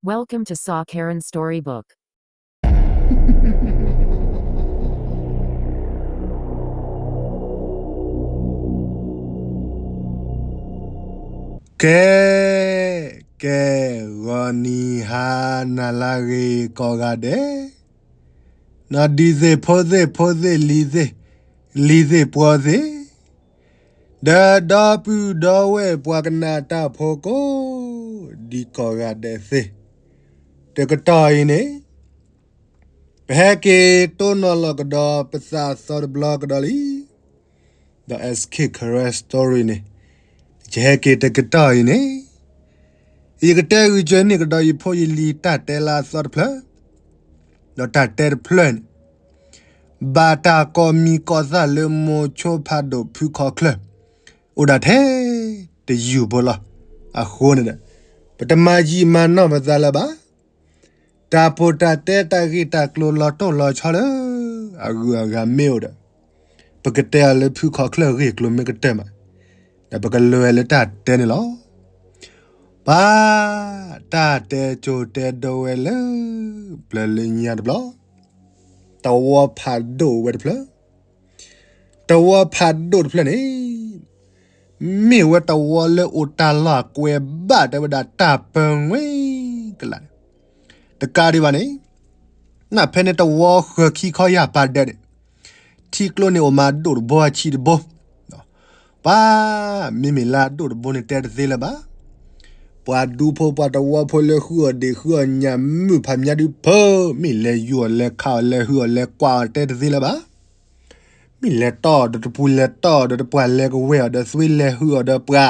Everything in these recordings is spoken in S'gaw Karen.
Welcome to Saw Karen Storybook. ကဲ, ကဲ, ဂီၤနံၤဟါနၤလၢအဂ့ၤကိးဂၤဒဲး, နီၢ်ဒံသ့ၣ်ဖိသ့ၣ်ဖိသ့ၣ်လံၤသ့ၣ်, လံၤသ့ၣ်ပှီၤသ့ၣ်, ဒီးဒီပုၢ်ဒီဝဲၢ်ပှၤကနၣ်တၢ်ဖိကိး, ဒ်ကိးဂၤဒဲးသ့ၣ်, တကတီၢ်အံၤန့ၣ် ပဟဲက့ၤတိၢ်နီၣ်လီၤကဒီးပသးသီတဘျီကဒီးလံ. ဒီး S K Karen Story န့ၣ်, ယဟဲက့ၤတကတီၢ်အံၤန့ၣ်, ယကတဲဂုာ်ကၢန့ၢ်ကဒီးယဖိယလံၤတၢ်တဲလၢအသီတဖျၢၣ်, ဒီးတၢ်တဲတဖျၢၣ်န့ၣ်, ဘၣ်တၢ်ကိးမံၤကိးသၣ်လၢမိၤဆိဖးဒိၣ်ဖုခီချၢၣ်, အိၣ်ဒၣ်ထဲတယုၢ်ဖိလီၤ. အဃိန့ၣ်ဒီး, ပတမၤယံာ်မၤနီၢ်ပသးလၢၤဘၣ်. တၢ်ပိာ်တၢ်တဲတၢ်ဂ့ၢ်တၢ်ကျိၤလီၤတိၢ်လီၤဆီလၢအဂုၤအဂၤမ့ၢ်အိၣ်ဒီး, ပကတဲအီၤလၢဖုခီချၢၣ်ဂ့ၢ်ကျိၤမ့ၢ်ကတၢၢ်မး, ဒီးပကလဲၤလၢတၢ်တဲန့ၣ်လီၤ. ပှၤ, တၢ်တဲကၠိတဲဒိဝဲလၢ ပျၢၤလၢညါတဘျီ, တဝီဖးဒိၣ်ဝဲတဖျၢၣ်, တဝီဖးဒိၣ်တဖျၢၣ်န့ၣ် မ့ၢ်ဝဲတဝီလၢအိၣ်တၢ်လီၢ်အကွဲးဘၣ်တဲဝဲဒၣ်တၢ်ပၢၤဝဲကလာ်န့ၣ်, တကးဒံးဘၣ်န့ၣ်, နဖဲန့ၣ်တဝီဃၢၤခံခီယၢ်ပာ်ဒၢးန့ၣ်, ထံကျိန့ၣ်အိၣ်မးဒိၣ်တဘိအဆံးတဘိ, ပှၤ, မ့မ့ၢ်လၢအဒိၣ်တဘိန့ၣ်တဲတသ့လၢၤဘၣ်. ပှၤဒူဖိပှၤတဝီဖိလၢဃုအီၣ်ဒံးဃုအီၣ်ညၣ်မုၢ်ဖးမညါဒုးဖၢ, မ့ၢ်လဲၤယူၤအီၣ်လဲၤခးအီၣ်လဲၤဟုၣ်အီၣ်လဲၤကွၢ်အီၣ်တဲတသ့လၢၤဘၣ်. မ့ၢ်လဲၤတီၢ်အီၤဒီးတပူၤလဲၤတီၢ်အီၤဒီးတပှၢ်လဲၤကဝဲၢ်အီၤဒီးသွ့လဲၤဟုၣ်အီၤဒီးပှၤ,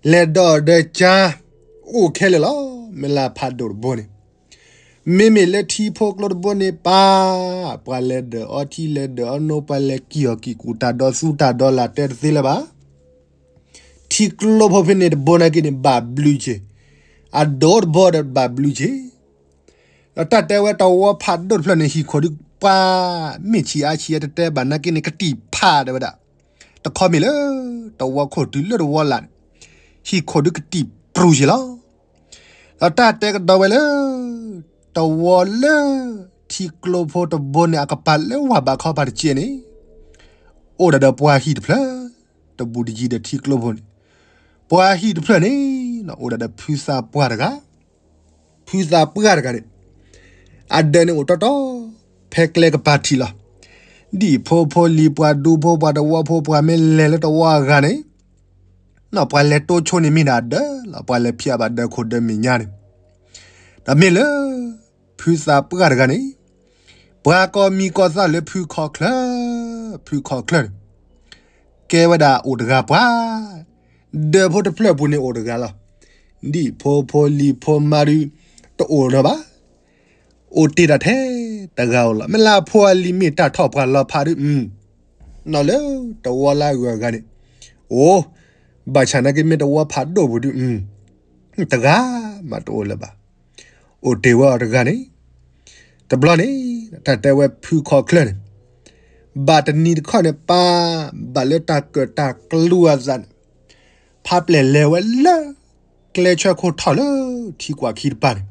လဲၤဒီးအီၤဒီးကၠါ, အိၣ်ခဲလၢာ်လီၤ. မ့ၢ်လၢဖးဒိၣ်တဘိန့ၣ်, မ့မ့ၢ်လၢထံဖိကျိတဘိန့ၣ်ပၢ်, ပှၤလဲၤဒၢးအီထံလဲၤဒၢးအီနိ ပှၤလဲၤကံၢ်အီၣ်ကံၢ်ကူၣ်တၢ်ဒီးသူတၢ်ဒီးလၢ်တဲတသ့လၢၤဘၣ်. ထံကျိဖိဖဲန့ၣ်တဘိနာ်က့န့ၣ် ဘၣ်ဘျုးက့ၤ, အဒိၣ်တဘိဒီးဘၣ်ဘျုးက့ၤ. ဒီးတၢ်တဲဝဲတဝီဖးဒိၣ်တဖျၢၣ်န့ၣ် ဟံၣ်ခိၣ်ဒုးပှၤ, မ့ၢ်ဆံးအါဆံးအါတတဲဘၣ်နာ်က့န့ၣ် ကတံာ်ဖးတဲဝဲဒၣ်, တခီမ့ၢ်လၢတဝီခိၣ်တုၤလၢတဝီလၢ်န့ၣ်, ဟံၣ်ခိၣ်ဒုးကတံာ်ပြူၤက့ၤလီၤ. ဒီးတၢ်တဲကဒီးဝဲလၢ တဝီလၢ ထံကျိဖိတဘိန့ၣ် အကပၤလၢဝၤဘးခီပၤတကဲးန့ၣ်, အိၣ်ဒၣ်ဒီးပှၤဟံၣ်တဖျၢၣ်, တဘူးတယံၤဒီးထံကျိဖိန့ၣ်, ပှၤဟံၣ်တဖျၢၣ်န့ၣ် အိၣ်ဒၣ်ဒီးဖုသးပှၢ်တဂၤ, ဖုသးပှၢ်တဂၤန့ၣ် အဒၢးန့ၣ်အိၣ်တီတီ, ဖဲကျဲကပၤထံးလီၤ. ဒ်ဖိဖိလံၤပှၤဒူဖိပှၤတဝီဖိပှၤမ့ၢ်လဲၤလၢတဝီအဂၤန့ၣ်, ပှၤလဲၤတိဆိန့ၣ်မ့ၢ်ဒၣ်အဒၢးလီၤ, ပှၤလဲၤဖျဲးဘၣ်ဒၢးခိၣ်ဒၢးမဲာ်ညါန့ၣ်, ဒီးမ့ၢ်လၢ ဖုသးပှၢ်တဂၤန့ၣ်, ပှၤကိးမံၤကိးသၣ်လၢဖုခီချၢၣ်, ဖုခီချၢၣ်န့ၣ်, ကဲဝဲဒၣ်အိၣ်တဂၤပှၤ, ဒၢးဖိတဖျၢၣ်ပူၤန့ၣ်အိၣ်တဂၤလီၤ. ဒ်ဖိဖိလံၤဖိမါဒုး တအိၣ်နီဘၣ်, အိၣ်တ့ၢ်တၢ်ထဲတဂၤဧိၤလီၤ. မ့ၢ်လၢအဖိအလံၤမ့ၢ်တၢ်ထီၣ်ပှၢ်လီၤဖးဒုး, နီၢ်လၢတဝီလၢအဂုၤအဂၤန့ၣ်, အိၣ်, ဘၣ်ဆၣ်နာ်က့မ့ၢ်တဝီဖးဒိၣ်ပူၤဒုး, တဂၤမးတအိၣ်လၢၤဘၣ်. အိၣ်တ့ၢ်ဝဲအီၤတဂၤန့ၣ်, တဘျီန့ၣ်, တၢ်တဲဝဲဖုခီချၢၣ်န့ၣ်, ဘၣ်တနံၤတခီန့ၣ်ပၢ်, ဘၣ်လၢတၢ်ကၢၣ်တၢ်ကျူအသးန့ၣ်, ဖးပျဲၢ်လဲၤဝဲလၢ ကျဲဆၢခိၣ်ထီၣ်လၢထံကွၢ်ခံတပၤန့ၣ်,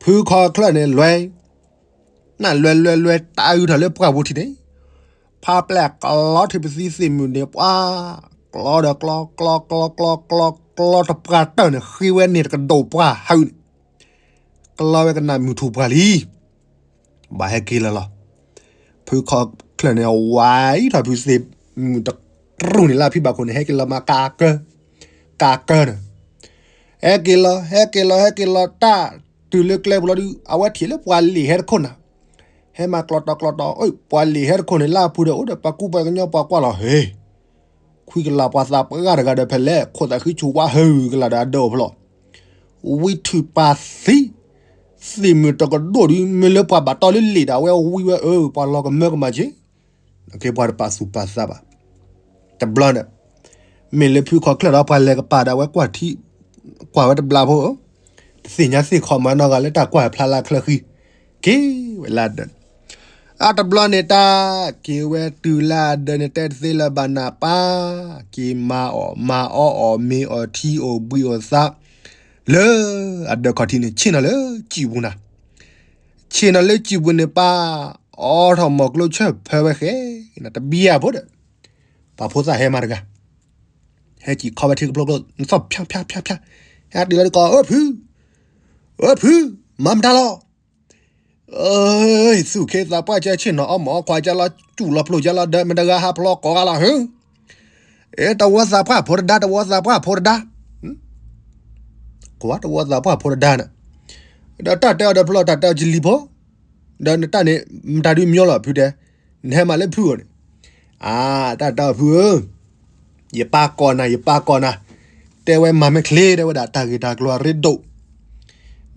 ဖုခီချၢၣ်န့ၣ်လွဲ, နလွဲလွဲလွဲတၢ်အုးထီၣ်လၢပှၢ်ပူၤထံးန့ၣ်, ဖးပျဲၢ်ကျီထံပသံသ့ၣ်မုၢ်န့ၣ်ပှၤ, ကျီဒီးကျီ, ကျီကျီကျီကျီကျီတပှၢ်တၢၢ်န့ၣ် ဃ့ဝဲန့ၣ်တကဒိၣ်ပှၢ်ဟုန့ၣ်, ကျီဝဲကနၣ်မုၢ်ထူၣ်ပှၢ်လံ. ဘၣ်ဟဲက့ၤလီၤလီၤ. ဖုခီချၢၣ်န့ၣ် အဝဲအံၤထီၣ်ဖုသ့ၣ်မုၢ်တရူၢ်န့ၣ်လၢဖံဘၣ်ခိၣ်န့ၣ် ဟဲက့ၤလီၤမးကးကၢ, ကးကၢန့ၣ်, ဟဲက့ၤလီၤ ဟဲက့ၤလီၤ ဟဲက့ၤလီၤတၢ်တုၤလၢကျဲပူၤလီၤဒုး အဝဲထံၣ်လၢပှၤလ့ၢ်ဟဲတခိၣ်နၤ, ဟဲမၤကျီတီကျီတီ, ပှၤလ့ၢ်ဟဲတခိၣ်န့ၣ် လၢအပူၤဒီးအိၣ်ဒီးပှၤကူပှၤကညီပှၤကွၢ်လီၤဟ့ ခွံကလးပှၤသးပှၢ်တဂၤဒီးဖဲလဲၣ် ခိၣ်သးဃံဆူၣ်ဝါဟုကလးဒီးအဒၢးအိၣ်ဖဲလီၤ. ဝံထူၣ်ပာ်သံ, သ့ၣ်မုၢ်တကဒိၣ်ဒုး မ့ၢ်လၢပှၤဘၣ်တီလၢလ့ၢ်ဒီး အဝဲဝံဝဲအၢ ပှၤလီၤကမၢကမၣ်က့ၤ, နကဲပှၤတပာ်သူၣ်ပာ်သးဘၣ်. တဘျီန့ၣ်, မ့ၢ်လၢဖုခီချၢၣ်ဒီးပှၤလဲၤကပၤဒီးအဝဲကွၢ်ထံ, ကွၢ်ဝဲတဘျီဖိ, တသ့ၣ်ညါသ့ၣ်ခီမၤနီၢ်ဂၤလၢတၢ်ကွၢ်ဖျါလၢချၢဃံ, က့ၤဝဲလၢဒၢး အတဘျီန့ၣ်တၢ်က့ၤဝဲတုၤလၢအဒၢးန့ၣ် တဲတသ့လၢၤဘၣ်နၤပၢ်, က့ၤမၤအီၣ်မၤအီအီၣ်မ့ၤအီၣ်ထံအိၣ်ဘှံးအိၣ်သါ, လၢအဒၢးခီၣ်ထံးန့ၣ် ဆ့ၣ်နီၤလၢစံာ်ပူၤနၤ, ဆ့ၣ်နီၤလၢစံာ်ပူၤန့ၣ် ပၢ်အိးထီၣ်မီၢ်ကျိဆၢၣ်ဖၢဝဲဃဲ တဘံယၢ်ဖိဒီး ပှၤဖိသၣ်ဟဲမၤတဂၤ, ဟဲစံာ်ခီဝဲထံကဖျိကျိ နသီၣ်ဖၠါဖၠါဖၠါဖၠါ, ဟဲတုၤလၢတကီၢ် အၢဖု, အၢဖု, မၤမတၤလီၤ. အၢ သူၣ်ခ့သးပှၢ်ကၢဆ့ၣ်နီၤအီၣ်မ့ၤအီၣ်ခွါကၢလီၤ စူၣ်လီၤပျိၢ်ကၢလီၤ ဒီးမတဂၤဟးဖျီကိးဂၤလီၤ ဟၢ, အဲ တဝီသးပှၢ်ဖိတဒါ တဝီသးပှၢ်ဖိတဒါ, ကွၢ်တဝီသးပှၢ်ဖိတဒါန့ၣ်, ဒီးတၢ်တဲအီၤဒီးဖျီ တၢ်တဲအီၤကလံၤဖိ, ဒီးနတၢ်န့ၣ် မတၤဒုးမညီလီၤ ဖုတဲ, နဟဲမၤလၢဖုအီၤန့ၣ်, အါ တၢ်တဲအီၤဖုဧၢ, ယပၢ်ကိးနၤ ယပၢ်ကိးနၤ, တဲဝဲမၤမ့ၢ်ချ့ တဲဝဲဒၣ် တၢ်ဂ့ၢ်တၢ်ကျိၤအရ့ဒိၣ်,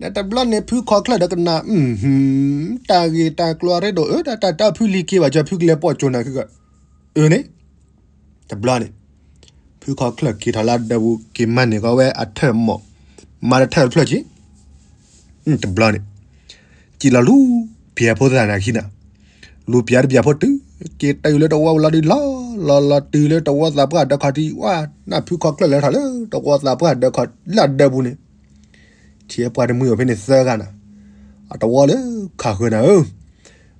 ဒီးတဘျီန့ၣ် ဖုခီၣ်ချၢၣ်ဒီးကနၣ် တၢ်ဂ့ၢ်တၢ်ကျိၤအရ့ဒိၣ် အၢ တၢ်တဲအီၤဖုလံၤက့ၤဘၣ် ကၠီဖုကလဲၤပိာ်ကၠိနၤခုက, အၢန့ၣ်, တဘျီန့ၣ် ဖုခီၣ်ချၢၣ်က့ၤထီၣ်လၢဒၢးပူၤ က့ၤမၤန့ၢ်ကီးဝဲအထၢၣ်မီၢ်, မၤတထၢၣ်တဖျၢၣ်က့ၤ, တဘျီန့ၣ် စံၣ်လီၤလူၤပၠးဖိသၣ်နၤခံနၤ, လူၤပၠးတပၠးဖိတုၤ, က့ၤတုၤလၢတဝီပူၤလီၤဒုးလီၤ, လီၤလီၤတုၤလၢတဝီသးပှၢ်ဒၢးခီၣ်ထံး ဝဲ နၢ်ဖုခီၣ်ချၢၣ်လဲၤထီၣ်လၢတဝီသးပှၢ်ဒၢးခီၣ်လၢအဒၢးပူၤန့ၣ်, ထံၣ်ပှၤတမှံၤအိၣ်ဖဲန့ၣ်သၢဂၤနၤ, အတဝီလၢခးဃၢၤနၤဧၢ,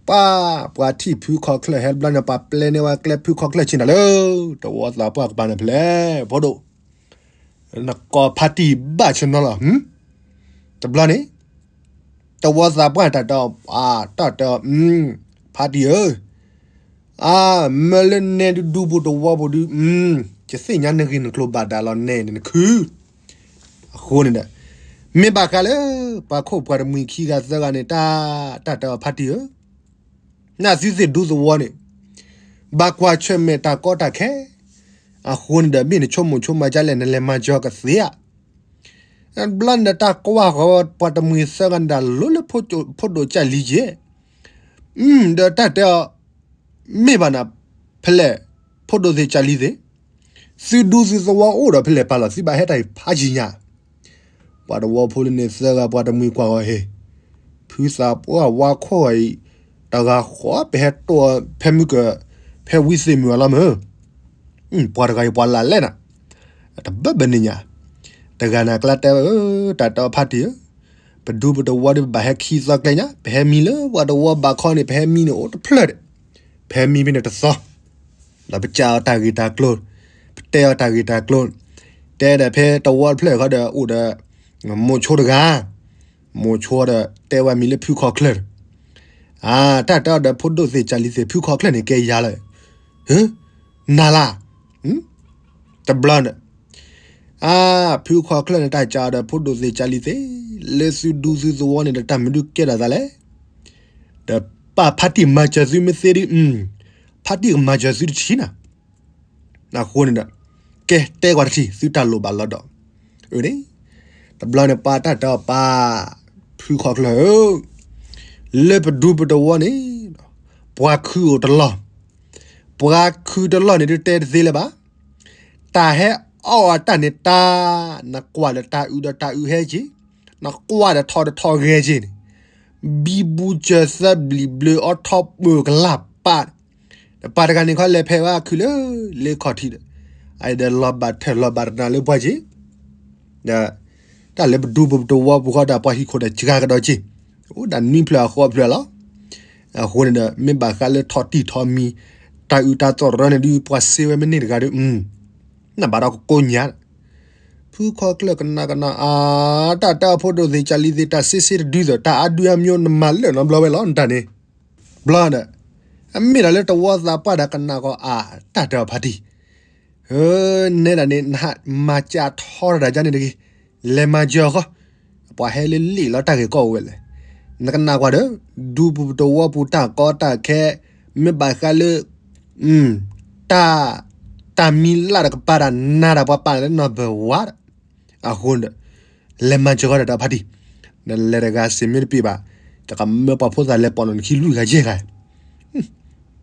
ပှၤ ပှၤထံၣ်ဖုခီၣ်ချၢၣ်ဟဲတဘျီန့ၣ် ပှၤပျဲန့ၢ်ဝဲကျဲဖုခီၣ်ချၢၣ်ဆ့ၣ်နီၤလၢ တဝီသးပှၢ်ကပၤန့ၣ်ဖဲလဲၣ် ဖိဒိၣ် နကိးဖါတံၢ်ဘၣ်ဆၢနီၤလီၤ, တဘျီန့ၣ် တဝီသးပှၢ်တၢ်တဲအီၤ, တၢ်တဲအီၤ, ဖါတံၢ်ဧၢ, အါ မ့ၢ်လၢနဲဒုးဒူပူၤတဝီပူၤဒုး, ယသ့ၣ်ညါနဂ့ၢ်နကျိၤဘၣ်ဒၣ်လီၤ နဲန့ၣ်နခု, အဃိန့ၣ်ဒီး မ့ၢ်ဘၣ်ဃးလၢ ပှၤခိၣ်ပှၤတမှံၤခံဂၤသၢဂၤန့ၣ် တၢ် တၢ်တဲအီၤဖါတံၢ်ဧၢ နသုသ့ၣ်ဒူသဝီန့ၣ် ဘၣ်ကွၢ်ဆၢၣ်မဲာ်တၢ်ကီတၢ်ခဲ, အဃိန့ၣ်ဒီး မ့ၢ်နဆိကမိၣ်ဆိကမးဒ်လဲၣ် နလဲၤမၤစၢၤကသ့ဧါ. ဘျီန့ၣ်တၢ်ကွၢ်ဃီၤပှၤတမှံၤသၢဂၤန့ၣ် တၢ်လိၤလၢဖိဒိၣ်ကၢ်လံက့ၤ, ဒီးတၢ်တဲအီၤ, မ့ၢ်ဘၣ်နၤ, ဖဲလဲၣ်, ဖိဒိၣ်သ့ၣ်ကၢ်လံသ့ၣ်, သုဒူသုသဝီအိၣ်ဒီးဖဲလဲၣ်ပာ်လီၤ သုဘၣ်ဟဲတၢ်အံၤဖးယံၤညါ ပှၤတဝီဖိလၢန့ၣ်သၢဂၤ ပှၤတမှံၤကွၢ်ဂီၤဟ့ၣ်, ဖုသးပှၢ်ဝါခိၣ်အံၤ, တဂၤဃီပဟဲတိၢ်ဖဲမုၢ်က, ဖဲဝံသ့ၣ်မုၢ်အလီၢ်မုၢ်, ပှၤတဂၤအံၤပှၤလၢ်လဲၣ်နၤ, တဘၣ်ဘၣ်န့ၣ်ညါ, တဂၤနၤကျါတဲဝဲ, တၢ်တဲအီၤဖါတံၢ်ဧၢ, ပဒူပတဝီဒီးပဘၣ်ဟဲခံသီကျဲညါ ပဟဲမံလၢပှၤတဝီဘၣ်ခီန့ၣ် ပဟဲမံန့ၣ်အိၣ်တဖျၢၣ်ဒီး, ပဟဲမံဖဲန့ၣ်တသီ ဒီးပစံးအီၤတၢ်ဂ့ၢ်တၢ်ကျိၤ, ပတဲအီၤတၢ်ဂ့ၢ်တၢ်ကျိၤ, တဲဒီးဖဲတဝီတဖျၢၣ်ဃီဒီးအိၣ်ဒီး, မိၤဆိတဂၤ, မိၤဆိဒီးတဲဝဲမံၤလၢဖုခီၣ်ချၢၣ်, အါ တၢ်တဲအီၤဒီးဖိဒိၣ်သ့ၣ်ကၢ်လံသ့ၣ် ဖုခီၣ်ချၢၣ်န့ၣ်ကဲယၤလၢ, နၤလၢ်, တဘျီန့ၣ် အါ ဖုခီၣ်ချၢၣ်န့ၣ် တၢ်စံးအီၤဒီးဖိဒိၣ်သ့ၣ်ကၢ်လံသ့ၣ်, လၢသုဒူသုသဝီန့ၣ်ဒီးတၢ်မနုၤကဲထီၣ်သးလဲၣ်, ဒီးပာ်ဖါတံၢ်မၤစၢၤသုမ့ၢ်သ့ဒီး, ဖါတံၢ်ကမၤစၢၤသုတဆံးနၤ, အဃိန့ၣ်ဒီး, ကဲတဲကွၢ်တထံၣ် သုတၢ်လိၣ်ဘၣ်လီၤဒီး, အန့ၣ်, တဘျီန့ၣ်ပှၤတၢ်တဲအီၤပာ်, ဖုခီၣ်ချၢၣ်ဧၢ, လၢပဒူပတဝီန့ၣ်, ပှၤခုအိၣ်တလီၢ်, ပှၤခုတလီၢ်န့ၣ်ဒုးတဲတသ့လၢၤဘၣ် တၢ်ဟဲအီၣ်အတၢ်န့ၣ်တၢ်, နကွၢ်ဒီးတၢ်အုးဒီးတၢ်အုးဟဲက့ၤ, နကွၢ်ဒီးထီၣ်ဒီးထီၣ်ဂဲၤက့ၤန့ၣ်, ဘံဘူစၢၤသၢဘျံးဘျၢအီထီၣ်ပၢၢ်ကလၢ်ပၢ်, ပှၤတဂၤန့ၣ်ခီလဲၤဖဲဝဲခုလၢ, လၢခီၣ်ထံးဒီး, အဒီးလီၤဘၣ်ထၢၣ်လီၤဘၣ်တနၤလၢပှၤက့ၤ ဒီး, တၢ်လၢပဒူပတဝီပူၤဃီဒီးပှၤဟံၣ်ခိၣ်ဒီးစှၤကဒီးက့ၤ, အိၣ်ဒၣ်နွံဖျၢၣ်အဃိးဖျၢၣ်လီၤ. အဃိန့ၣ်ဒီး မ့ၢ်ဘၣ်ဃးလၢထီၣ်တံၢ်ထီၣ်မံၤ, တၢ်အုၣ်တၢ်သီၣ်တရၢန့ၣ်ဒုး ပှၤစ့ဝဲမ့ၢ်န့ၢ်တဂၤဒီး, နဘၣ်ဒီးကကိးညါ, ဖုခီၣ်ချၢၣ်ကနၣ်ကနၣ်အါ, တၢ်တဲအီၤဖိဒိၣ်သ့ၣ်ကၢ်လံသ့ၣ် တၢ်စ့စ့တဒုသိး တၢ်အါဒုအါမျိုးနမၤလၢာ်နီတဘျီဝဲလီၤ နတၢ်န့ၣ်, ဘျီဒီး, အမ့ၢ်ဒီးလၢတဝီသးပှၢ်ဒီးကနၣ်ကီးအါ, တၢ်တဲအီၤဖါတံၢ် နဲဒၣ်န့ၣ် နဟးမၤစၢၤထီတၢ်ဒ်န့ၣ်တဂ့ၤ, လဲၤမၤစၢၤဃီ, ပှၤဟဲလၢလံာ်လီၤတၢ်ဂ့ၢ်ကီဝဲလဲၣ်, နကနၣ်ကွၢ်ဒီး, ဒူပူၤတဝီပူၤတၢ်ကီတၢ်ခဲ, မ့ၢ်ဘၣ်ဃးလၢ, တၢ်, တၢ်မံၤလၢ်တကပၤတၢ်နါတၢ်ပှၤပာ်လၢနီၢ်ဘၢဝါဒီး, အဃိဒီး, လဲၤမၤစၢၤဃီတၢ်ဒီးဖါတံၢ်, နလဲၤတဂၤစ့ၢ်မ့ၢ်တပ့ၢ်ဘၣ်, တကမၢပှၤဖိသၣ်လဲၤပိာ်နီၣ်နခံလွံၢ်ဂၤယဲၢ်ဂၤ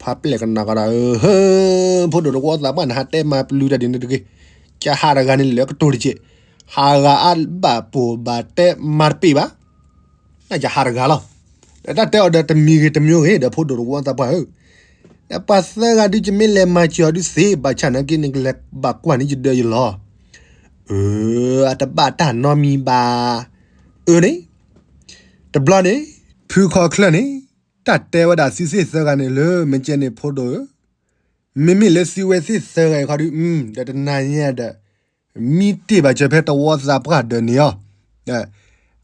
ဖါပျဲၢ်ကနၣ်ကဒီး, ဖိဒိၣ်တဝီသးပှၢ်နဟးတဲမၤပျုၤတၢ်ဒ်န့ၣ်တဂ့ၤ, ကဟးတဂၤန့ၣ်လၢကတိၤတက့ၢ်, ဟးဂၤအါဘၣ်ပိာ်ဘၣ်တဲမၤတပ့ၢ်ဘၣ်, နကဟးတဂၤလီၤ, ဒီးတၢ်တဲအီၤဒီးတမံၤဂ့ၤတမျိုးဂ့ၤ ဒီးဖိဒိၣ်တဝီသးပှၢ်ဧၢ, ဒီးပှၤသၢဂၤဒုးကမ့ၢ်လဲၤမၤစၢၤအီၤဒုးသ့ ဘၣ်ဆၣ်နာ်က့န့ၣ်ကလဲၤဘၣ်ကွၢ်န့ၢ်ယဒၢယလီၤ, အၢ အတဘၣ်တၢ်နီတမံၤဘၣ်. အၢန့ၣ်, တဘျီန့ၣ်, ဖုခီချၢၣ်န့ၣ်, တၢ်တဲဝဲဒၣ်သုသ့ၣ်သၢဂၤန့ၣ်လၢ မ့ၢ်ကဲန့ၣ်ဖိဒိၣ်ဧၢ, မ့မ့ၢ်လၢသုဝဲသ့ၣ်သၢဂၤအံၤခီဒုး, ဒီးတနၤညါဒီး, မံတ့ၢ်ဘၣ်စၢၤဖဲတဝီသးပှၢ်ဒၢးန့ၣ်အီၤ,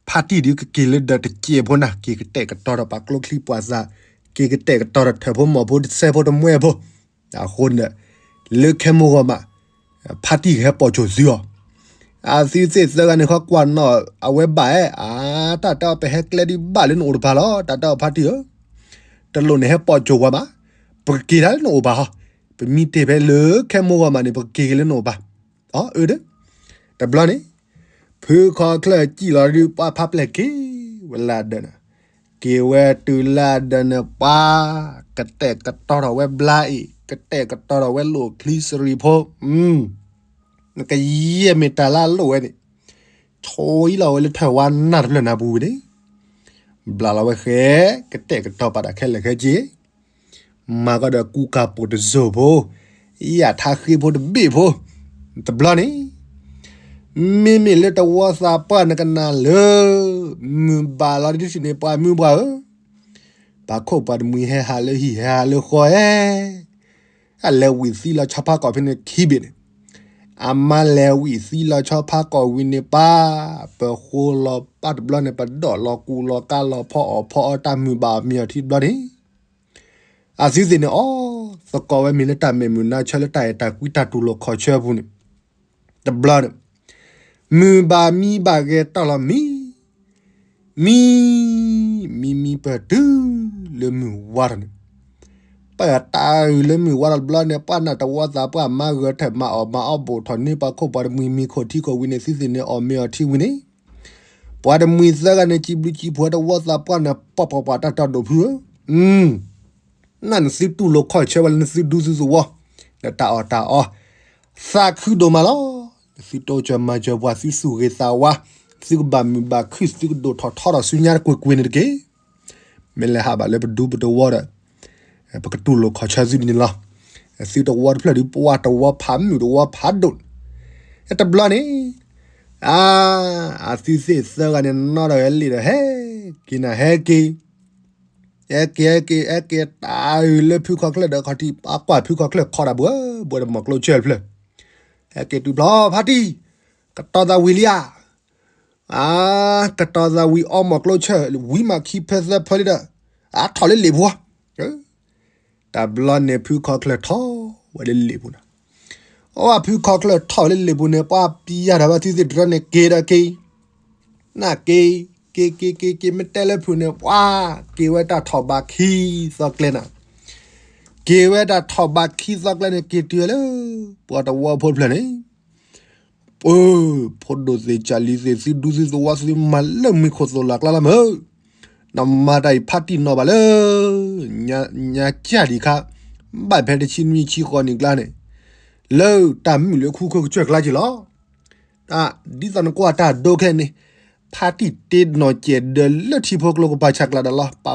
ဖါတံၢ်ဒုးကက့ၤလၢဒၢးတစဲးဖိနၤ, က့ၤကတဲာ်ကတီၤဒီးပှၤကျိချံပှၤသၣ်, က့ၤကတဲာ်ကတီၤဒီးထၢၣ်ဖိမီၢ်ဖိတစဲးဖိတမှဲဖိ, အဃိန့ၣ်, လၢခဲမိၢ်ဂီၤမး, ဖါတံၢ်ကဟဲပိာ်စိၤသုအီၤ, အသုသ့ၣ်သၢဂၤန့ၣ်ခီကွၢ်နီၣ်အဝဲဘၣ်ဧါ, အါ တၢ်တဲအီၤပဟဲကျဲဒုးဘၣ်လၢနအိၣ်တပၤလီၤ, တၢ်တဲအီၤဖါတံၢ်ဧၢ, တလိၣ်န့ၣ်ဟဲပိာ်စိၤဝဲဘၣ်, ပကက့ၤဒၣ်လၢနအိၣ်ဘၣ်ဟီ, ပမံတ့ၢ်ဖဲလၢခဲမိၢ်ဂီၤမးန့ၣ် ပကက့ၤက့ၤလၢနအိၣ်ဘၣ်, အၢဒီး, တဘျီန့ၣ်, ဖုခီချၢၣ်စံၣ်လီၤဒုးပှၢ်ဖါပျဲၢ်က့ၤဝဲလၢဒၢးန့ၣ်, က့ၤဝဲတုၤလၢဒၢးန့ၣ်ပှၢ်, ကတဲာ်ကတီၤထီၣ်ဝဲဘျါအံၤ, ကတဲာ်ကတီၤထီၣ်ဝဲလိၣ်ချံစရံးဖိ, နကယဲၢ်မ့ၢ်တၢ်လၢအလိၣ်ဝဲန့ၣ်, ဆိအံလီၤဝဲလၢထၢၣ်ဝါနၢ်တဖျၢၣ်နၢ်ပူၤဝံၤန့ၣ်, ဘျးလီၤဝဲဃဲ, ကတဲာ်ကတီၤပာ်တၢ်ခဲလၢာ်ခဲဆ့, မၤကီးဒီးကူကၤပိာ်တစိၢ်ဖိ, ယၣ်ထါဃ့ဖိတဘ့ၣ်ဖိ, တဘျီန့ၣ်, မ့မ့ၢ်လၢတဝီသးပှၢ်နကနၣ်လၢ, မုၢ်ဘၣ်လီၤဒ်ထံၣ်န့ၣ်ပှၤမုၢ်ပှၢ်ဧၢ, ပှၤခိၣ်ပှၤတမှံၤဟဲဟးလၢဟံၣ်ဟဲဟးလၢဃီဧဲ အလဲၤဝံၣ်သံလီၤဆီဖါကီၢ်ဖဲန့ၣ်ခံဘ့ၣ်န့ၣ်, အမါလဲၤဝံၣ်သံလီၤဆီဖါကီၢ်ဝံၤန့ၣ်ပၢ်, ပဃိလီၤပၢ်တဘျီန့ၣ် ပဒိးလီၤကူလီၤကါလီၤဖီအီၣ်ဖီအီတၢ်မုၢ်ဘၣ်အီၤမ့ၢ်အီၤထံတဘျီန့ၣ်, အသုသ့ၣ်န့ၣ်အီၣ်, သကိးဝဲမ့ၢ်လၢတၢ်မဲာ်မုာ်နါဆၢလၢတၢ်အဲၣ်တၢ်ကွံတၢ်တူၢ်လိာ်ခီၣ်ဆၢအပူၤန့ၣ်, တဘျီန့ၣ်, မုၢ်ဘၣ်မံဘၣ်ဂဲၤတီၢ်လီၤမံ မံ, မံမံပၢၢ်တုၤလၢမုၢ်ဝါထီၣ်န့ၣ်, ပၢ်တၢ်အုၣ်လၢမုၢ်ဝါထီၣ်တဘျီန့ၣ် ပှၤနၢ်တဝီသးပှၢ်မၤဂၢၤထၢၣ်မၤအီၣ်မၤအီၣ်ဘူးထီၣ်န့ၢ်ပှၤခိၣ်ပှၤတမှံၤ မံခိၣ်ထံခိၣ်ဝံၤန့ၣ် သုသ့ၣ်န့ၣ်အီၣ်မ့ၢ်အီၤထံဝံၤန့ၣ်, ပှၤတမှံၤသၢဂၤန့ၣ် စံးဘျုးစံးဖှိၣ်တဝီသးပှၢ်န့ၣ် ပှၤပှၤပှၤတၢ်တီၢ်ဒိၣ်ဖုဧၢ, နၢ်နသုတူၢ်လိာ်ခီၣ်ဆၢဝဲလၢနသုဒူသုသဝီ, ဒီးတၢ်အီၣ်တၢ်အီ, သးခုဒိၣ်မးလီၤ, သုတိစၢၤမၤစၢၤပှၤ သုသူၣ်ဂ့ၤသးဝါ, သုကဘၣ်မုာ်ဘၣ်ခုၣ် သုကဒိၣ်ထီၣ်ထီထီၣ်ဆူညါတကွ့ၢ်ကွ့ၢ်န့ၣ်တက့ၢ်. မ့ၢ်လဲၤဟးဘၣ်လၢပဒူပတဝီဒီး, ပကတူၢ်လိာ်ခီၣ်ဆၢသုဒ်န့ၣ်လီၤ. သုတဝီတဖျၢၣ်ဒုး ပှၤတဝီဖးမုၢ်တဝီဖးဒိၣ်, တဘျီန့ၣ်, အါ, အသုသ့ၣ်သၢဂၤန့ၣ် နီၣ်ထီၣ်ဟဲလံာ်ဒီးဟဲက့ၤနၤဟဲက့ၤ ဟဲက့ၤ ဟဲက့ၤ ဟဲက့ၤ တၢ်အုၣ်လၢဖုခီချၢၣ်ဒီးခီၣ်ထံး ပှၤကွၢ်ဖုခီချၢၣ်ခီတၢ်ဘှၢဘှၢဒီးမီၢ်ကျိဆၢၣ်တဖျၢၣ်, ဟဲက့ၤတုၤဖျီ ဖါတံၢ်, ကတီၤသးဝံၤလံဧါ, အါ, ကတီၤသးဝံၤအီမီၢ်ကျိဆၢၣ် ဝံၤမးခံဖဲသၢဖဲလံဒီး, အါထီၣ်လၢလံာ်ပူၤ, တဘျီန့ၣ်ဖုခီချၢၣ်ထီၣ်ဝဲလၢလံာ်ပူၤန့ၣ်, အဖုခီချၢၣ်ထီၣ်ဝဲလၢလံာ်ပူၤန့ၣ် ပှၤပျံၤယၤဒီးဘၣ်သုသ့ၣ်တရၢန့ၣ် က့ၤဒီးက့ၤ နက့ၤ, က့ၤ က့ၤ က့ၤ က့ၤ မ့ၢ်တဲလၢဖုးန့ၣ် ပှၤက့ၤဝဲတၢ်ထီၣ်ဘးခံသီကျဲနၤ, က့ၤဝဲတၢ်ထီၣ်ဘးခံသီကျဲန့ၣ် က့ၤတုၤဝဲလၢ ပှၤတဝီဖိတဖျၢၣ်န့ၣ်, ပၢ်, ဖိဒိၣ်သ့ၣ်ကၢ်လံၤသ့ၣ် သုဒူသုသဝီသုမၤလၢမံၤခိၣ်သိၣ်လၢ်ကျါလီၤမး, နမၤတၢ်အံၤဖါတံၢ်နီၣ်ဘၣ်လၢ ညါကၢ်ဒံးခါ, ဘၣ်ဖဲတဆံနွံဆံဃိးနံၣ်ကျါန့ၣ်, လၢတၢ်မုာ်လၢခူခိၣ်ကစၢၢ်ကျါက့ၤလီၤ. ဒ်သိးနကွၢ်တၢ်ဒိခဲန့ၣ်, ဖါတံၢ်တ့နီၢ်ကဲၣ်ဒၢလၢထံဖိကျိကပၤဆးကျးဒီးလီၤ. ပ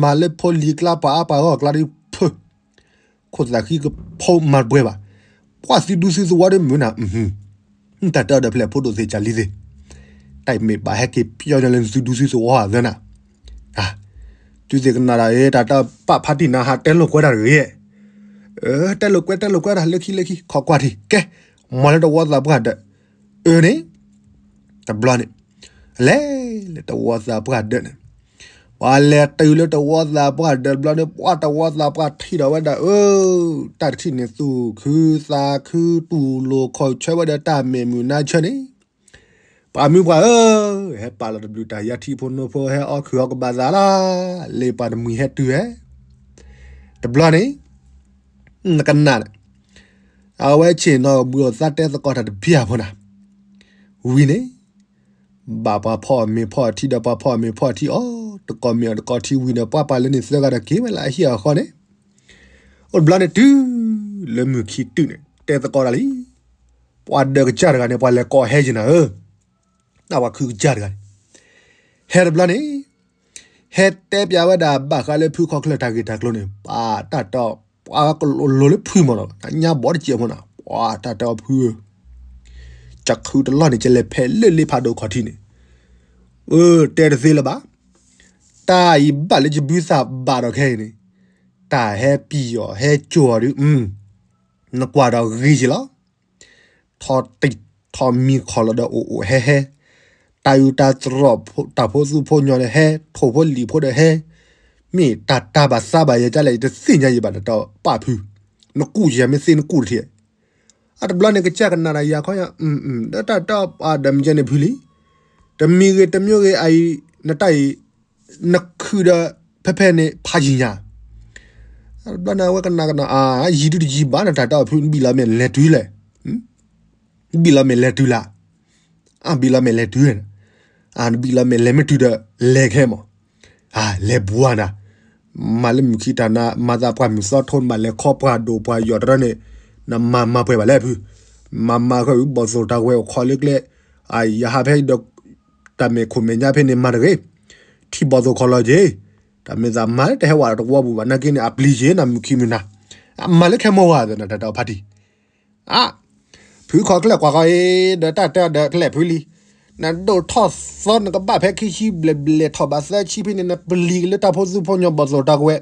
မၤလၢဖိလံၤကျါ ပှၤအါပှၤဂီၢ်ကျါဒ်ဖုး, ခိၣ်သးဃံကဖိမၤတပှဲၤဘၣ်. ပှၤသုဒူသုသဝီဒီးမုာ်နၤ, တၢ်တၢ်ဒီးဖျဲၣ်ဖိဒိၣ်သ့ၣ်ကၢ်လံၤသ့ၣ်, တၢ်မ့ၢ်ဘၣ်ဟဲက့ၤပျီညါလၢသုဒူသုသဝီသၢနၤ သုသ့ၣ်ကနၣ်တၢ်အံၤ တၢ်တၢ်ပာ်ဖါတံၢ်နၤဟးတဲလိာ်ကွဲတၢ်တဂ့ၤ, တဲလိာ်ကွဲ တဲလိာ်ကွဲတၢ် လၢခံလၢခံ ခိးကွၢ်ထံၣ် ကဲ, မၤလၢတဝီသးပှၢ်ဒၢး, အၢန့ၣ်, တဘျီန့ၣ်, လဲၤလၢတဝီသးပှၢ်ဒၢးန့ၣ်, ပှၤလဲၤတုၤလၢတဝီသးပှၢ်ဒၢးတဘျီန့ၣ် ပှၤတဝီသးပှၢ်ထံၣ်ဒီးဝဲဒၣ်အၢ, တၢ်တထံၣ်န့ၣ်သူၣ်ခုသးခုတူၢ်လိာ်ခီၣ်ဆၢဝဲဒီးတၢ်မဲာ်မုာ်နါဆၢန့ၣ် ပှၤမုၢ်ပှၢ်ဧၢ, ဟဲပာ်လီၤတဘျုးတၢ်ယါထံဖိနိဖိ ဟဲအီၣ်ခုၣ်အီၣ်ကဘၣ်သးလၢ, လၢပှၤတမှံၤဟဲတုၤဧဲ, တဘျီန့ၣ်, နကနၣ်, အဝဲဆ့ၣ်နီၤဘှံးအသးတဲသကိးတၢ်တဘျီဖိနၤ, ဝံၤန့ၣ်, ဘၣ်ပှၤဖီၣ်အီၣ်မ့ၤဖီၣ်အီထံဒီးပှၤဖီၣ်အီၣ်မ့ၤဖီၣ်အီထံအီၤ, တကိးမ့ၤအီၣ်တကိးထံဝံၤဒီး ပှၤပှၤလၢန့ၣ်သၢဂၤဒီးက့ၤဝဲလၢအဟံၣ်အဃီန့ၣ်, အိၣ်တဘျီန့ၣ်တုၤ, လၢမုၢ်ခံတုၤန့ၣ် တဲသကိးတၢ်လံ, ပှၤဒၢးကစၢ်တဂၤန့ၣ် ပှၤလဲၤကိးဟဲယံၤနၤဧၢ, တၢ်ပှၤခုကစၢ်တဂၤန့ၣ်, ဟဲတဘျီန့ၣ်, ဟဲတဲပျးဝဲဒၣ်ဘၣ်ဃးလၢဖုခီချၢၣ်တၢ်ဂ့ၢ်တၢ်ကျိၤန့ၣ် ပှၤတၢ်တဲအီၤ, ပှၤကလိၤလိၤလၢဖုမီၤလီၤ, ညါဘီတစဲးဖိနၤ, ပှၤတၢ်တဲအီၤဖုဧၢ, ကခုတလီၢ်န့ၣ် ကလဲၤဖဲလၢလ့ဖးဒိၣ်ခီၣ်ထံးန့ၣ်, အၢ တဲတသ့လၢၤဘၣ်. တၢ်အံၤဘၣ်လၢယဘုသးဘၣ်ဒီးခဲအံၤန့ၣ်, တၢ်ဟဲပံာ်အီၤဟဲစိာ်အီၤဒုး, နကွၢ်ဒီးဂ့ၤက့ၤလီၤ. ထီၣ်တံၢ်ထီၣ်မံခီၣ်လီၤဒီးအိၣ်အိၣ်ဟဲဟဲ, တၢ်အုးတၢ်သရိာ် တၢ်ဖိသူဖိညီဒီးဟဲ, ထိၣ်ဖိလံၣ်ဖိဒီးဟဲ, မ့ၢ်တၢ်တၢ်ဘၣ်သးဘၣ်ယဲၢ်ကလဲၣ် ယတသ့ၣ်ညါယံၤဘၣ်တၢ်တၢ်ပာ်ဖု, နကူၣ်ယဲၢ်မ့ၢ်သ့နကူၣ်တထံၣ် အတဘျီန့ၣ် ကစၢ်ကနၣ်ဒီးယၤခီယၤ, ဒီးတၢ်တၢ်အဒီးမ့ၢ်ကဲန့ၣ်ဖုလံ, တမံၤဂ့ၤတမံၤဂ့ၤအအံၤ, နတၢ်အံၤ, နခုဒီးဖဲဖဲန့ၣ်ဖးယံၤညါ, အတဘျီန့ၣ် အဝဲကနၣ်ကနၣ်, အါ, ယံၤဒုတယံၤဘၣ် နတၢ်တၢ်အဖု နဘံၣ်လီၤမဲာ်လဲၤတုၤလဲၣ်, နဘံၣ်လီၤမဲာ်လဲၤတုၤလၢ် အဘံၣ်လီၤမဲာ်လဲၤတုၤ, နဘံၣ်လီၤမဲာ်လဲၤမ့ၢ်တုၤဒီး လဲၤခဲမး, လဲၤဘှါနၤ, မၤလၢမုၢ်ခံတၢ်နၤ မၤသးပှၢ်မုၢ်သီထိ နဘၣ်လဲၤခီပှၢ်ဒိၣ်ပှၢ်ယီၢ်တရၢန့ၣ်, နမၤမၤပှဲၤဘၣ်လဲၣ်ဖု, မၤမၤဃီ ဘီၣ်သိၣ်တၢ်ဝဲအိၣ်ခိးလၢကျဲ, ယဟးဖဲဒီး တၢ်မဲာ်ခိၣ်မဲာ်ညါဖဲန့ၣ်မၤတဂ့ၤ, ထံၣ်ဘီၣ်သိၣ်ခီၣ်လီၤက့ၤ, တၢ်မ့ၢ်သးမၤလၢတဟဲဝဲတဝီပူၤဘၣ်နာ်က့န့ၣ် အပျံၤက့ၤနမုၢ်ခံမုၢ်နၤ, မၤလၢခဲမီၢ်ဝဲသနာ်တၢ်တၢ်ဖးတံၢ် အါ, ဖုခီၣ်ချၢၣ်ကွၢ်ဃီအံၤ ဒီးတၢ်တဲအီၤဒီးကလဲာ်ဖုလံ, နဒိၣ်ထီၣ်သီနကဘၣ်ဖဲခံဆံဘျဲၣ်ဘျဲၣ် ထီၣ်ဘးသၢဆံဖဲန့ၣ် နပျံၤက့ၤလၢတၢ်ဖိသူဖိညီဘီၣ်သိၣ်တၢ်ကဝဲ,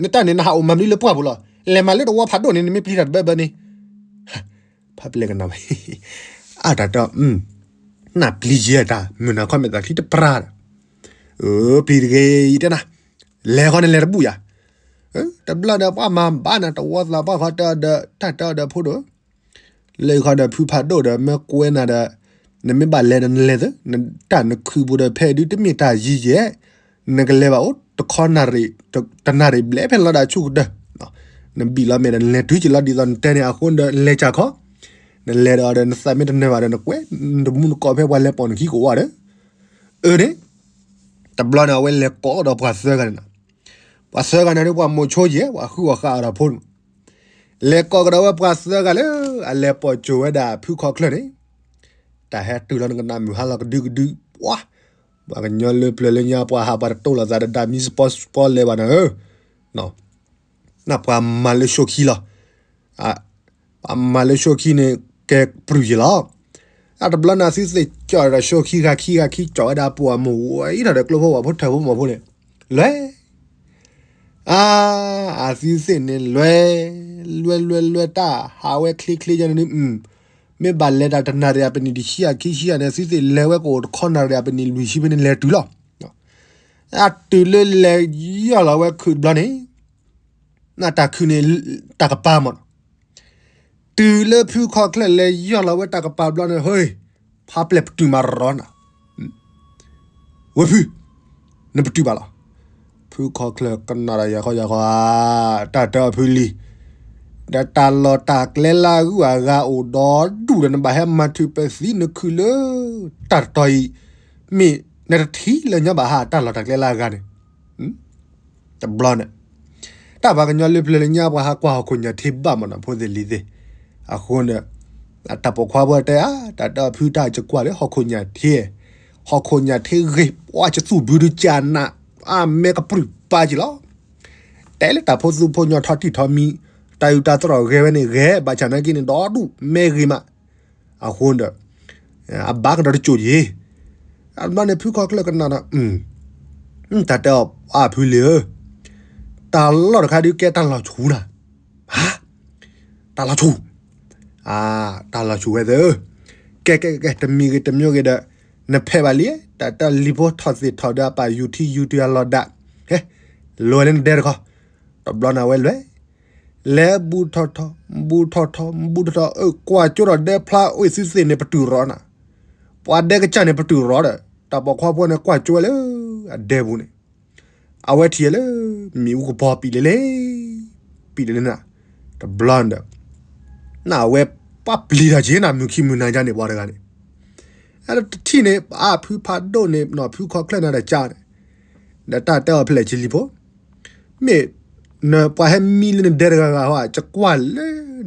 နတၢ်န့ၣ် နဟးအိၣ်မၤမနုၤလၢပှၢ်ပူၤလီၤ, လဲၤမၤလၢတဝီဖးဒိၣ်န့ၣ် နမ့ၢ်ပျံၤတၢ်တဘၢဘၢန့ၣ်, ဖးပျဲၢ်ကနၣ်ဘၣ်, အါတၢ်တဲအီၤ နပျံၤယဲၢ်တၢ် မုၢ်နၤခီမဲာ်သးချံတပြါဒီး, ပျံၤတဂ့ၤအံၤတဲနၤ, လဲၤဃီန့ၣ်လဲၤတဘူၣ်ယၤ, တဘျီဒီးပှၤမၤဘၣ်နၤ တဝီသးပှၢ်ဃီတဲအီၤဒီး တၢ်တဲအီၤဒီးဖိဒိၣ် လၢဃီဒီးဖုဖးဒိၣ်ဒီး မ့ၢ်ကွဲနၤဒီး နမ့ၢ်ဘၣ်လဲၤဒီးနလဲၤသၢ, နတၢ်နခုးပူၤဒီးဖဲဒုတမ့ၢ်တၢ်ယံၤယဲၢ်, နကလဲၤဘၣ်အိၣ်တခီနၣ်ရံၣ်, တနၣ်ရံၣ်ဘျဲၣ်ဖဲလီၤဒၣ်ဆူၣ်ကတၢၢ်, နဘံၣ်လီၤမဲာ်ဒီးနလဲၤတုၤက့ၤလီၤဒ်သိးနတဲန့ၣ်အဃိဒီး လဲၤကၢ်ခီ, နလဲၤဒီးအီၤဒီး နသးမ့ၢ်တနၢၤဘၣ်ဒီးနကွဲး, နတမူနကိးဖဲပှၤလဲၤပိာ်နခံကဝၢ်ဒီး, အၢန့ၣ်, တဘျီန့ၣ် အဝဲလဲၤကိးဒီးပှၤသၢဂၤန့ၣ်, ပှၤသၢဂၤန့ၣ်ဒီး ပှၤမိၤဆိယဲၢ် ပှၤဃုအီၣ်ဃာ်အီၤဒီးဖိန့ၣ် လဲၤကိးကဒီးဝဲပှၤသၢဂၤလၢ အလဲၤပိာ်စိာ်ဝဲဒၣ်ဖုခီၣ်ချၢၣ်န့ၣ်, တၢ်ဟဲတုၤလီၤနကနၣ်မုၢ်ဟါလီၤကဒုကဒု, ပှၤ, ပှၤကညီလၢပျၢၤလၢညါ ပှၤဟးပှၤတတိၢ်လိာ်သးဒီးဒၣ်မံစပီစပီလဲၤဘၣ်နၤဧၢ, နပှၤမၤလၢၡိခံလီၤ, ပှၤမၤလၢၡိခံန့ၣ် ကဲပြူၢ်ယ့ၢ်လီၤ. အတဘျီန့ၣ် အသုသ့ၣ်ကၠီၣ်ဒီးၡိခံဂၤခံဂၤခံကၠီၣ်ဝဲဒၣ်ပှၤမိၢ်ဝဲအံၤထီၣ်ဒီးကျိဖိဝဲဖိထၢၣ်ဖိမီၤဖိန့ၣ်, လွဲၢ် အါ, အသုသ့ၣ်န့ၣ်လွဲၢ်, လွဲၢ်လွဲၢ်လွဲၢ်တၢ်ဟးဝဲချ့ချ့ယန့ၣ်, မ့ၢ်ဘၣ်လဲၤတၢ်တနၣ်ရံၣ်အပနံၣ်တဆံအခံဆံအန့ၣ် အသုသ့ၣ်လဲၤဝဲကအိၣ်တခီနၣ်ရံၣ်အပနံၣ်လွံၢ်ဆံဖဲန့ၣ်လဲၤတုၤလီၤ. အတုၤလၢလဲၤယီၢ်လီၤဝဲခုးတဘျီန့ၣ်, နတၢ်ခုးန့ၣ်, တၢ်ကပၤမးနီၤ, တုၤလၢဖုခီၣ်ချၢၣ်လဲၤယီၢ်လီၤဝဲတၢ်ကပၤတဘျီန့ၣ် ဟ့ၣ်, ဖးပျဲၢ်ပတုာ်မးရီနၤ, ဝဲဖု, နပတုာ်ဘၣ်လီၤ. ဖုခီၣ်ချၢၣ်ကနၣ်ဒီးယၤခီယၤခီဧါ, တၢ်တၢ်အဖုလံၤ, ဒီးတၢ်လီၢ်တၢ်ကျဲလၢအဂုၤအဂၤအိၣ်ဒီဒူၣ်ဒီး နဘၣ်ဟဲမၤထုးပသံနခုးလၢ တၢ်တတီၤအံၤ, မ့ၢ်နတထံၣ်လၢညါဘၣ်ဟးတၢ်လီၢ်တၢ်ကျဲလၢအဂၤန့ၣ် တဘျီန့ၣ်, တၢ်ပှၤကညီလၢပျၢၤလၢညါပှၤဟးကွၢ်ဟီၣ်ခိၣ်ညၣ်ထ့ဘၣ်မးနီၤ ဖိသ့ၣ်လံၤသ့ၣ်, အဃိန့ၣ်, တၢ်ပိာ်ခွါဖိတဲအါ, တၢ်တၢ်ဖုတၢ်ကကွၢ်လၢဟီၣ်ခိၣ်ညၣ်ထ့, ဟီၣ်ခိၣ်ညၣ်ထ့ဂ့ၤ ပှၤကသူၣ်ဘုဒုကၢ်နး, အမဲကပြုၢ်ပာ်က့ၤလီၤ. တဲလၢတၢ်ဖိသူဖိညီထီၣ်တံၢ်ထီၣ်မံ, တၢ်အုၣ်တၢ်သရိာ်ဂဲၤဝဲန့ၣ်ဂဲၤ ဘၣ်ဆၣ်နာ်က့န့ၣ် ဒီဒူၣ်မဲဂ့ၤမး, အဃိဒီး အဘၣ်ကဒီးတစိၢ်ယ့ၢ်, အတဘျီန့ၣ် ဖုခီၣ်ချၢၣ်ကနၣ်ဒီး, တၢ်တဲအီၤအဖုလံၤဧၢ, တၢ်လီၢ်တခါဒုးကဲတၢ်လီၤဆူၣ်နၤ, တၢ်လီၤဆူၣ်, တၢ်လီၤဆူၣ်ဝဲသ့ၣ်ဧၢ, ကဲကဲကဲ တမံၤဂ့ၤတမံၤဂ့ၤဒီး, နဖဲးဘၣ်လံ, တၢ်တၢ်လံၤဖိထီၣ်သ့ၣ်ထီၣ်ဒီးအပၢ်ယူၤထံယူၤတုၤအလီၢ်ဒၣ်, ဟဲ, လဲၤလၢနဒဲတခီ, တဘျီန့ၣ်အဝဲလဲၤ လဲၤဘူးထီၣ်ထီၣ်, ဘူးထီၣ်ထီၣ်, ဘူးထီၣ်ထီၣ်, အၢ ကွၢ်ကၠိဒီးဒဲဖျါအိၣ်သုသ့ၣ်န့ၣ် ပတုာ်ရီနၤ, ပှၤဒဲကစၢ်န့ၣ် ပတုာ်ရီဒီး တၢ်ပိာ်ခွါဖိန့ၣ် ကွၢ်ကၠိဝဲလၢ အဒဲပူၤန့ၣ်, အဝဲထံၣ်လၢ မ့ၣ်အူကပီၤပံာ်လဲလဲ, ပံာ်လဲလဲနၤ, တဘျီဒီး နဝဲပှၤပျံၤတၢ်က့ၤနၤ မုၢ်ခံမုၢ်နၤညါန့ၣ် ပှၤတဂၤန့ၣ်, တထံၣ်န့ၣ် အဖုဖးဒိၣ်န့ၣ် နီၢ်ဖုခီၣ်ချၢၣ်နၤဒီးကၢ်န့ၣ်, ဒီးတၢ်တဲအီၤဖဲလဲၣ်ဆံလံၤဖိ, မ့ၢ်နပှၤဟဲမံလၢနဒဲတဂၤဂၤဟီ ကကွၢ်လၢ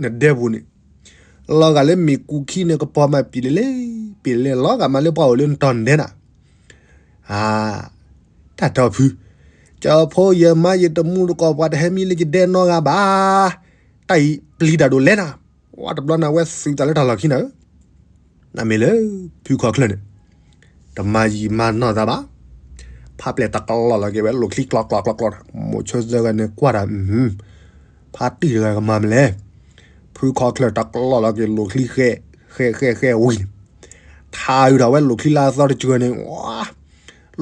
နဒဲပူၤန့ၣ်, လီၤဂာ်လၢမ့ၣ်ကူခံန့ၣ် ကပီၤမးပံာ်လဲလဲ, ပံာ်လဲလဲ လီၤဂာ်မးလၢပှၤအိၣ်လၢနတီၢ်နဒဲနၤ တၢ်တဲအီၤဖု, ကၠီဖိယမါယတမူတကိး ပှၤတဟဲမံလၢယဒဲနီတဂၤဘၣ်, တၢ်အံၤပျံၤတၢ်ဒိၣ်လဲနၤ, ဝဲတဘျီန့ၣ် အဝဲသုးတၢ်လၢတၢ်လီၢ်ခံနၤဧၢ, နမ့ၢ်လၢ ဖုခီချၢၣ်န့ၣ် တမၤယံာ်မၤနီၢ်သးဘၣ်. ဖါပျဲၢ်တကလီၢ်လီၤက့ၤဝဲလိာ်ချံကျီကျီကျီကျီ, မိၤဆိသၢဂၤန့ၣ်ကွၢ်တၢ်, ဖါတံၢ်တဂၤကမၤမနုၤလဲၣ်. ဖုခီချၢၣ်တကလီၢ်လီၤက့ၤလိာ်ချံဃဲ, ဃဲဃဲဃဲဝံၤန့ၣ်, ထါအုးထီၣ်ဝဲလိာ်ချံလၢအသီတစှၤန့ၣ်,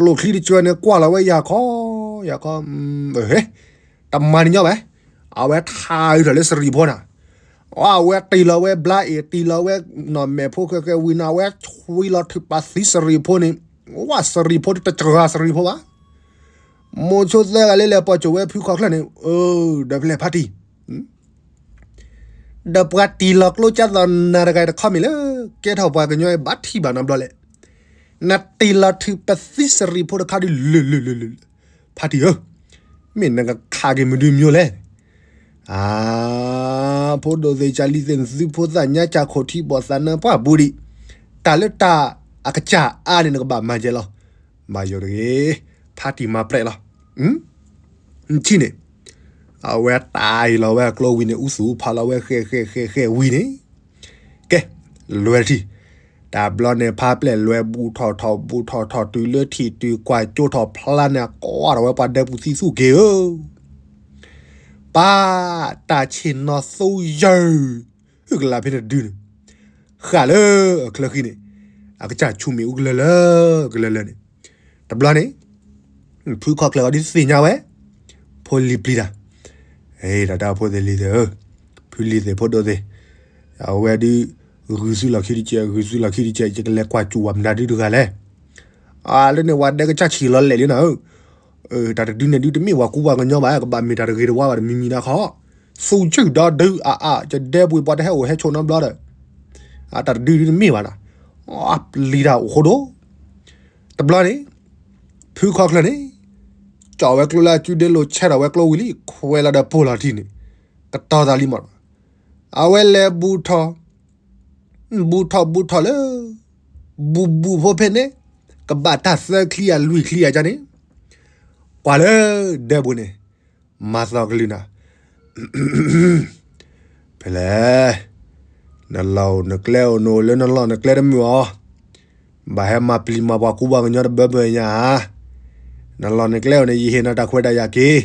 လိာ်ချံတစှၤန့ၣ်ကွၢ်လီၤဝဲယၤခီ, ယၤခီ, တမၤန့ၣ်ညီဘၣ်. အဝဲထါအုးထီၣ်လၢစရံးဖိနၤ, အဝဲတ့ၢ်လီၤဝဲဘျါအ့ၣ်, တ့ၢ်လီၤဝဲနီၢ်မဲာ်ဖိဃဲဃဲဝံၤန့ၣ်, အဝဲဆွံလီၤထုးပာ်သံစရံးဖိန့ၣ်, ဝဲစရံးဖိတစှၤစရံးဖိဘၣ်. မိၤဆိသၢဂၤလၢလဲၤပိာ်စိာ်ဝဲဖုခီချၢၣ်န့ၣ်, ဒီးဖဲလဲၣ်ဖါတံၢ် ဒီးပှၤတ့ၢ်လီၤကျိကၢ်သိးနၤတဂၤတခီမ့ၢ်လၢ ကဲထီၣ်ပှၤကညီအံၤဘၣ်ထံၣ်ဘၣ်နီတဘျီလဲၣ်. နတ့ၢ်လီၤထုးပသံစရံးဖိတခါဒုးလၢာ်လၢာ်လၢာ်လၢာ်, ဖါတံၢ်ဧၢ, မ့ၢ်နကခးက့ၤမနုၤမနုၤလဲၣ်. အါ, ဖိဒိၣ်သ့ၣ်ကၢ်လံၤသ့ၣ် နသုဖိသၣ်ညါကၢ်ခိၣ်ထံဘီၣ်သးနၢပှၢ်ပူၤဒံး, တၢ်လၢတၢ်အကစၢ်အါန့ၣ် နကဘၣ်မၤယဲလီၤ. မၤယိာ်တဂ့ၤ, ဖါတံၢ်မၤပျဲးလီၤ. နထံၣ်န့ၣ်, အဝဲတ့ၢ်လီၤဝဲအကျိဝံၤန့ၣ် အူသူၣ်ဖးလီၤဝဲဃဲဃဲဃဲဃဲဝံၤန့ၣ်, ကဲ, လဲၤတထံၣ်, တဘျီန့ၣ်ဖါပျဲၢ်လဲၤဘူးထီၣ်ထီၣ်ဘူးထီၣ်ထီၣ်တုၤလၢထံၣ်တုၤကွၢ် ကၠိထီၣ်ဖျါန့ၣ် ကွၢ်ထီၣ်ဝဲပှၤဒဲပူၤသံသူၣ်က့ၤဧၢ ပၢ်, တၢ်ဆ့ၣ်နီၤသိယၢၢ်, ဟုကလးဖဲန့ၣ်တဒုန့ၣ်, ဃၣ်လၢအချၢဃံန့ၣ်, အကစၢ်ဆူၣ်မ့ၣ်အူကလၢာ်လၢာ်ကလၢာ်လၢာ်န့ၣ်, တဘျီန့ၣ်, ဖုခီချၢၣ်အီၤဒုးသ့ၣ်ညါဝဲ, ဖိလံၤပျံၤတၢ်, တၢ်ဖိသ့ၣ်လံၤသ့ၣ်ဧၢ, ဖုလံၤသ့ၣ်ဖိဒိၣ်သ့ၣ်, အဝဲဒုး, ဂုာ်သုလီၢ်ခံတကဲး ဂုာ်သုလီၢ်ခံတကဲး ယကလဲၤကွၢ်စူၣ်ဝဲမတၤဒုတဂၤလဲၣ်. အါ လၢန့ၣ်ပှၤဒဲကစၢ်ဆံးလီၤလဲၣ်လံနၤဧၢ, တၢ်တဒုန့ၣ်ဒုးတမ့ၢ်ပှၤကူပှၤကညီဘၣ် ကဘၣ်မ့ၢ်တၢ်တဂ့ၤတဝါဘၣ်တမံၤမံၤနီၢ်ခီ, သူၣ်ဆူၣ်ဒီဒုအါအါ ယဒဲပူၤပှၤတဟဲအိၣ်ဟဲဆိးနီတဘျီဒီး, တၢ်တဒုဒုးတမ့ၢ်ဘၣ်နီၤ, ပျံၤတၢ်အိၣ်ဃိဒိၣ်, တဘျီန့ၣ်, ဖုခီချၢၣ်န့ၣ်, ကၠီၣ်ဝဲကျိလၢအစုဒ့လိာ်ဆဲထီၣ်ဝဲကျိဝံၤလံ ခွဲးလီၤဒီးပိၢ်လီၤထံန့ၣ်, ကတီၤသးလံမး, အဝဲလဲၤဘူးထီၣ် ဘူးထီၣ်ဘူးထီၣ်လၢ ဘူးဘူးဖိဖဲန့ၣ်, ကဘၣ်တၢ်သၢချံဧါလွံၢ်ချံဧါန့ၣ်, ကွၢ်လၢဒဲပူၤန့ၣ်, မၤသီကလုၢ်နၤ, ဖဲလဲၣ်, နလီၢ်အိၣ်နကျဲအိၣ်နအိၣ်လၢနလီၢ်နကျဲတမုာ်အီၤ, ဘၣ်ဟဲမၤပျံၤမၤပှၤကူပှၤကညီတဘၢဘၢညါဧါ, နလီၢ်နကျဲအိၣ်န့ၣ် ယဟ့ၣ်နၤတၢ်ခွဲးတၢ်ယာ်က့ၤ,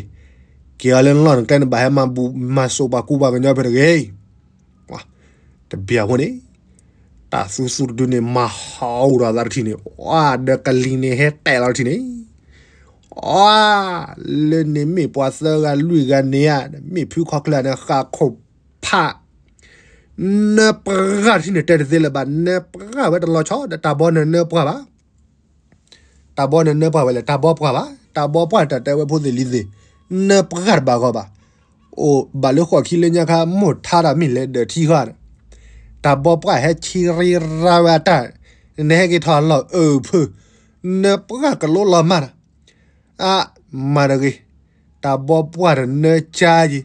က့ၤအီၤလၢနလီၢ်နကျဲန့ၣ် ဘၣ်ဟဲမၤဘူးမၤစိာ်ပှၤကူပှၤကညီဖဲတဂ့ၤ တဘျီဖိန့ၣ်, တၢ်သူသူတဒုန့ၣ် မၤဟးဂီၤဒီးသးတထံၣ်န့ၣ်, အါ ဒီးကလံၤန့ၣ်ဟဲတဲာ်လီၤတထံၣ်န့ၣ်, အါ လၢန့ၣ်မ့ၢ်ပှၤသၢဂၤလွံၢ်ဂၤန့ၣ်ဧါ, မ့ၢ်ဖုခီချၢၣ်န့ၣ်ဃၣ်ခိၣ်ဖး, နၢပှၢ်တထံၣ်န့ၣ်တဲတသ့လၢၤဘၣ်, နၢပှၢ်ဝဲတလီၤဆီဒီးတၢ်ဘီန့ၣ်နၢပှၢ်ဘၣ် တၢ်ဘီန့ၣ်နၢပှၢ်ဝဲလဲၣ်, တၢ်ဘီပှၢ်ဘၣ်, တၢ်ဘီပှၢ်တၢ်တဲဝဲဖိသ့ၣ်လံၤသ့ၣ်, နၢပှၢ်တဘၣ်ဂီၢ်ဘၣ်, အိၣ်ဘၣ်လၢဃိးခံလၢညါခါ မိၢ်ထါတၢ်မ့ၢ်လဲၤဒၢးထံဃီဒီး, တၢ်ဘီပှၢ်ဟဲဆံရံရါဝဲအတၢ်, နဟဲက့ၤထီၣ်လီၢ်အုးဖု, နၢပှၢ်ကလိလီၤမၢ်တၢ်, အါ မၤတဂ့ၤ, တၢ်ဘီပှၢ်တနၢကၠါက့ၤ,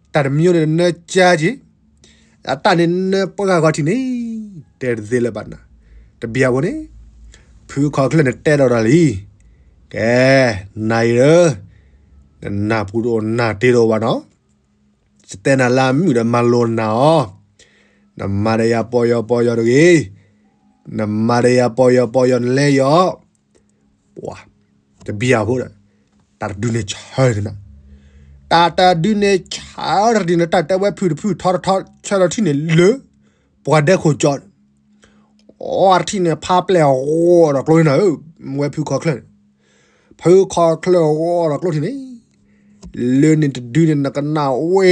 တၢ်တမံၤအိၣ်န့ၣ်တနၢကၠါက့ၤ အတၢ်န့ၣ်နၢပှၢ်ဂီၤထံၣ်န့ၣ်, တဲတသ့လၢၤဘၣ်နၤ, တဘျီဖိန့ၣ်, ဖုခီချၢၣ်န့ၣ်တဲဒီးဒီးလံ, ကဲ, နၤအံၤဧၢ, နနၢ်ပူၤတအိၣ်နၢ်တ့တအိၣ်ဘၣ်နီၤ, ယတဲနၤလၢအမုာ်ဒီးမၤလိနၤအီၤ, နမၤဒီးယၤပီယီၤပီယီၤတဂ့ၤ, နမၤဒီးယၤပီယီၤပီယီၤနလဲၤယီၤ ပှၤ, တဘျီဖိဒီး, တၢ်တဒုန့ၣ်ဆၢတနၤ, တၢ်တဒုန့ၣ်ဆၢတဒုန့ၣ် တၢ်တဲဝဲဖုၣ်တဖုၣ်ထီတထီဆၢလီၤထံၣ်န့ၣ်လၢ, ပှၤဒဲခိၣ်ကၠီန့ၣ်, အီတထံၣ်န့ၣ်ဖါပျဲၢ်ဂီၤဒီးကျိန့ၣ်နၤဧၢ, ဝဲဖုခီချၢၣ်န့ၣ်, ဖုခီချၢၣ်ဂီၤဒီးကျိထံၣ်န့ၣ်, လၢန့ၣ်တဒုန့ၣ်နကနၣ်ဝဲ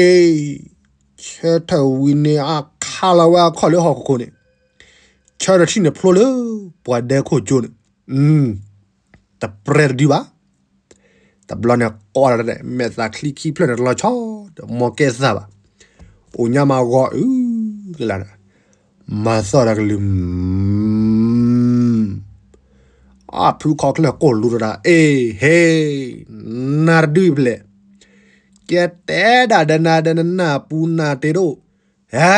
ဆၢထၢၣ်ဝံၤန့ၣ်အခါလီၤဝဲအခီၣ်လၢဟီၣ်ခိၣ်ခိၣ်န့ၣ်, ဆၢထၢၣ်ထံၣ်န့ၣ်ဖျိလၢ, ပှၤဒဲခိၣ်ကၠိန့ၣ်, တပြဲတဒုဘၣ်, တဘျီန့ၣ်ကိးတၢ်မဲာ်သးချံခံဖျၢၣ်န့ၣ်တလီၤဆီ, ဒီးမီၢ်ကဲသၣ်ဘၣ်, အိၣ်ညါမးဂီၤအုး, ကလၢ်န့ၣ်, မၤသီၣ်တၢ်ကလုၢ် အဖုခီချၢၣ်ကိၢ်လူၤတၢ် အ့ၣ် ဟ့ၣ်, နၤတဒုအံၤဖဲလဲၣ်, ကဲတဲဒၣ်ဒီးနၤဒီးနနၢ်ပူၤနၢ်တ့တအိၣ်, ဟဲ,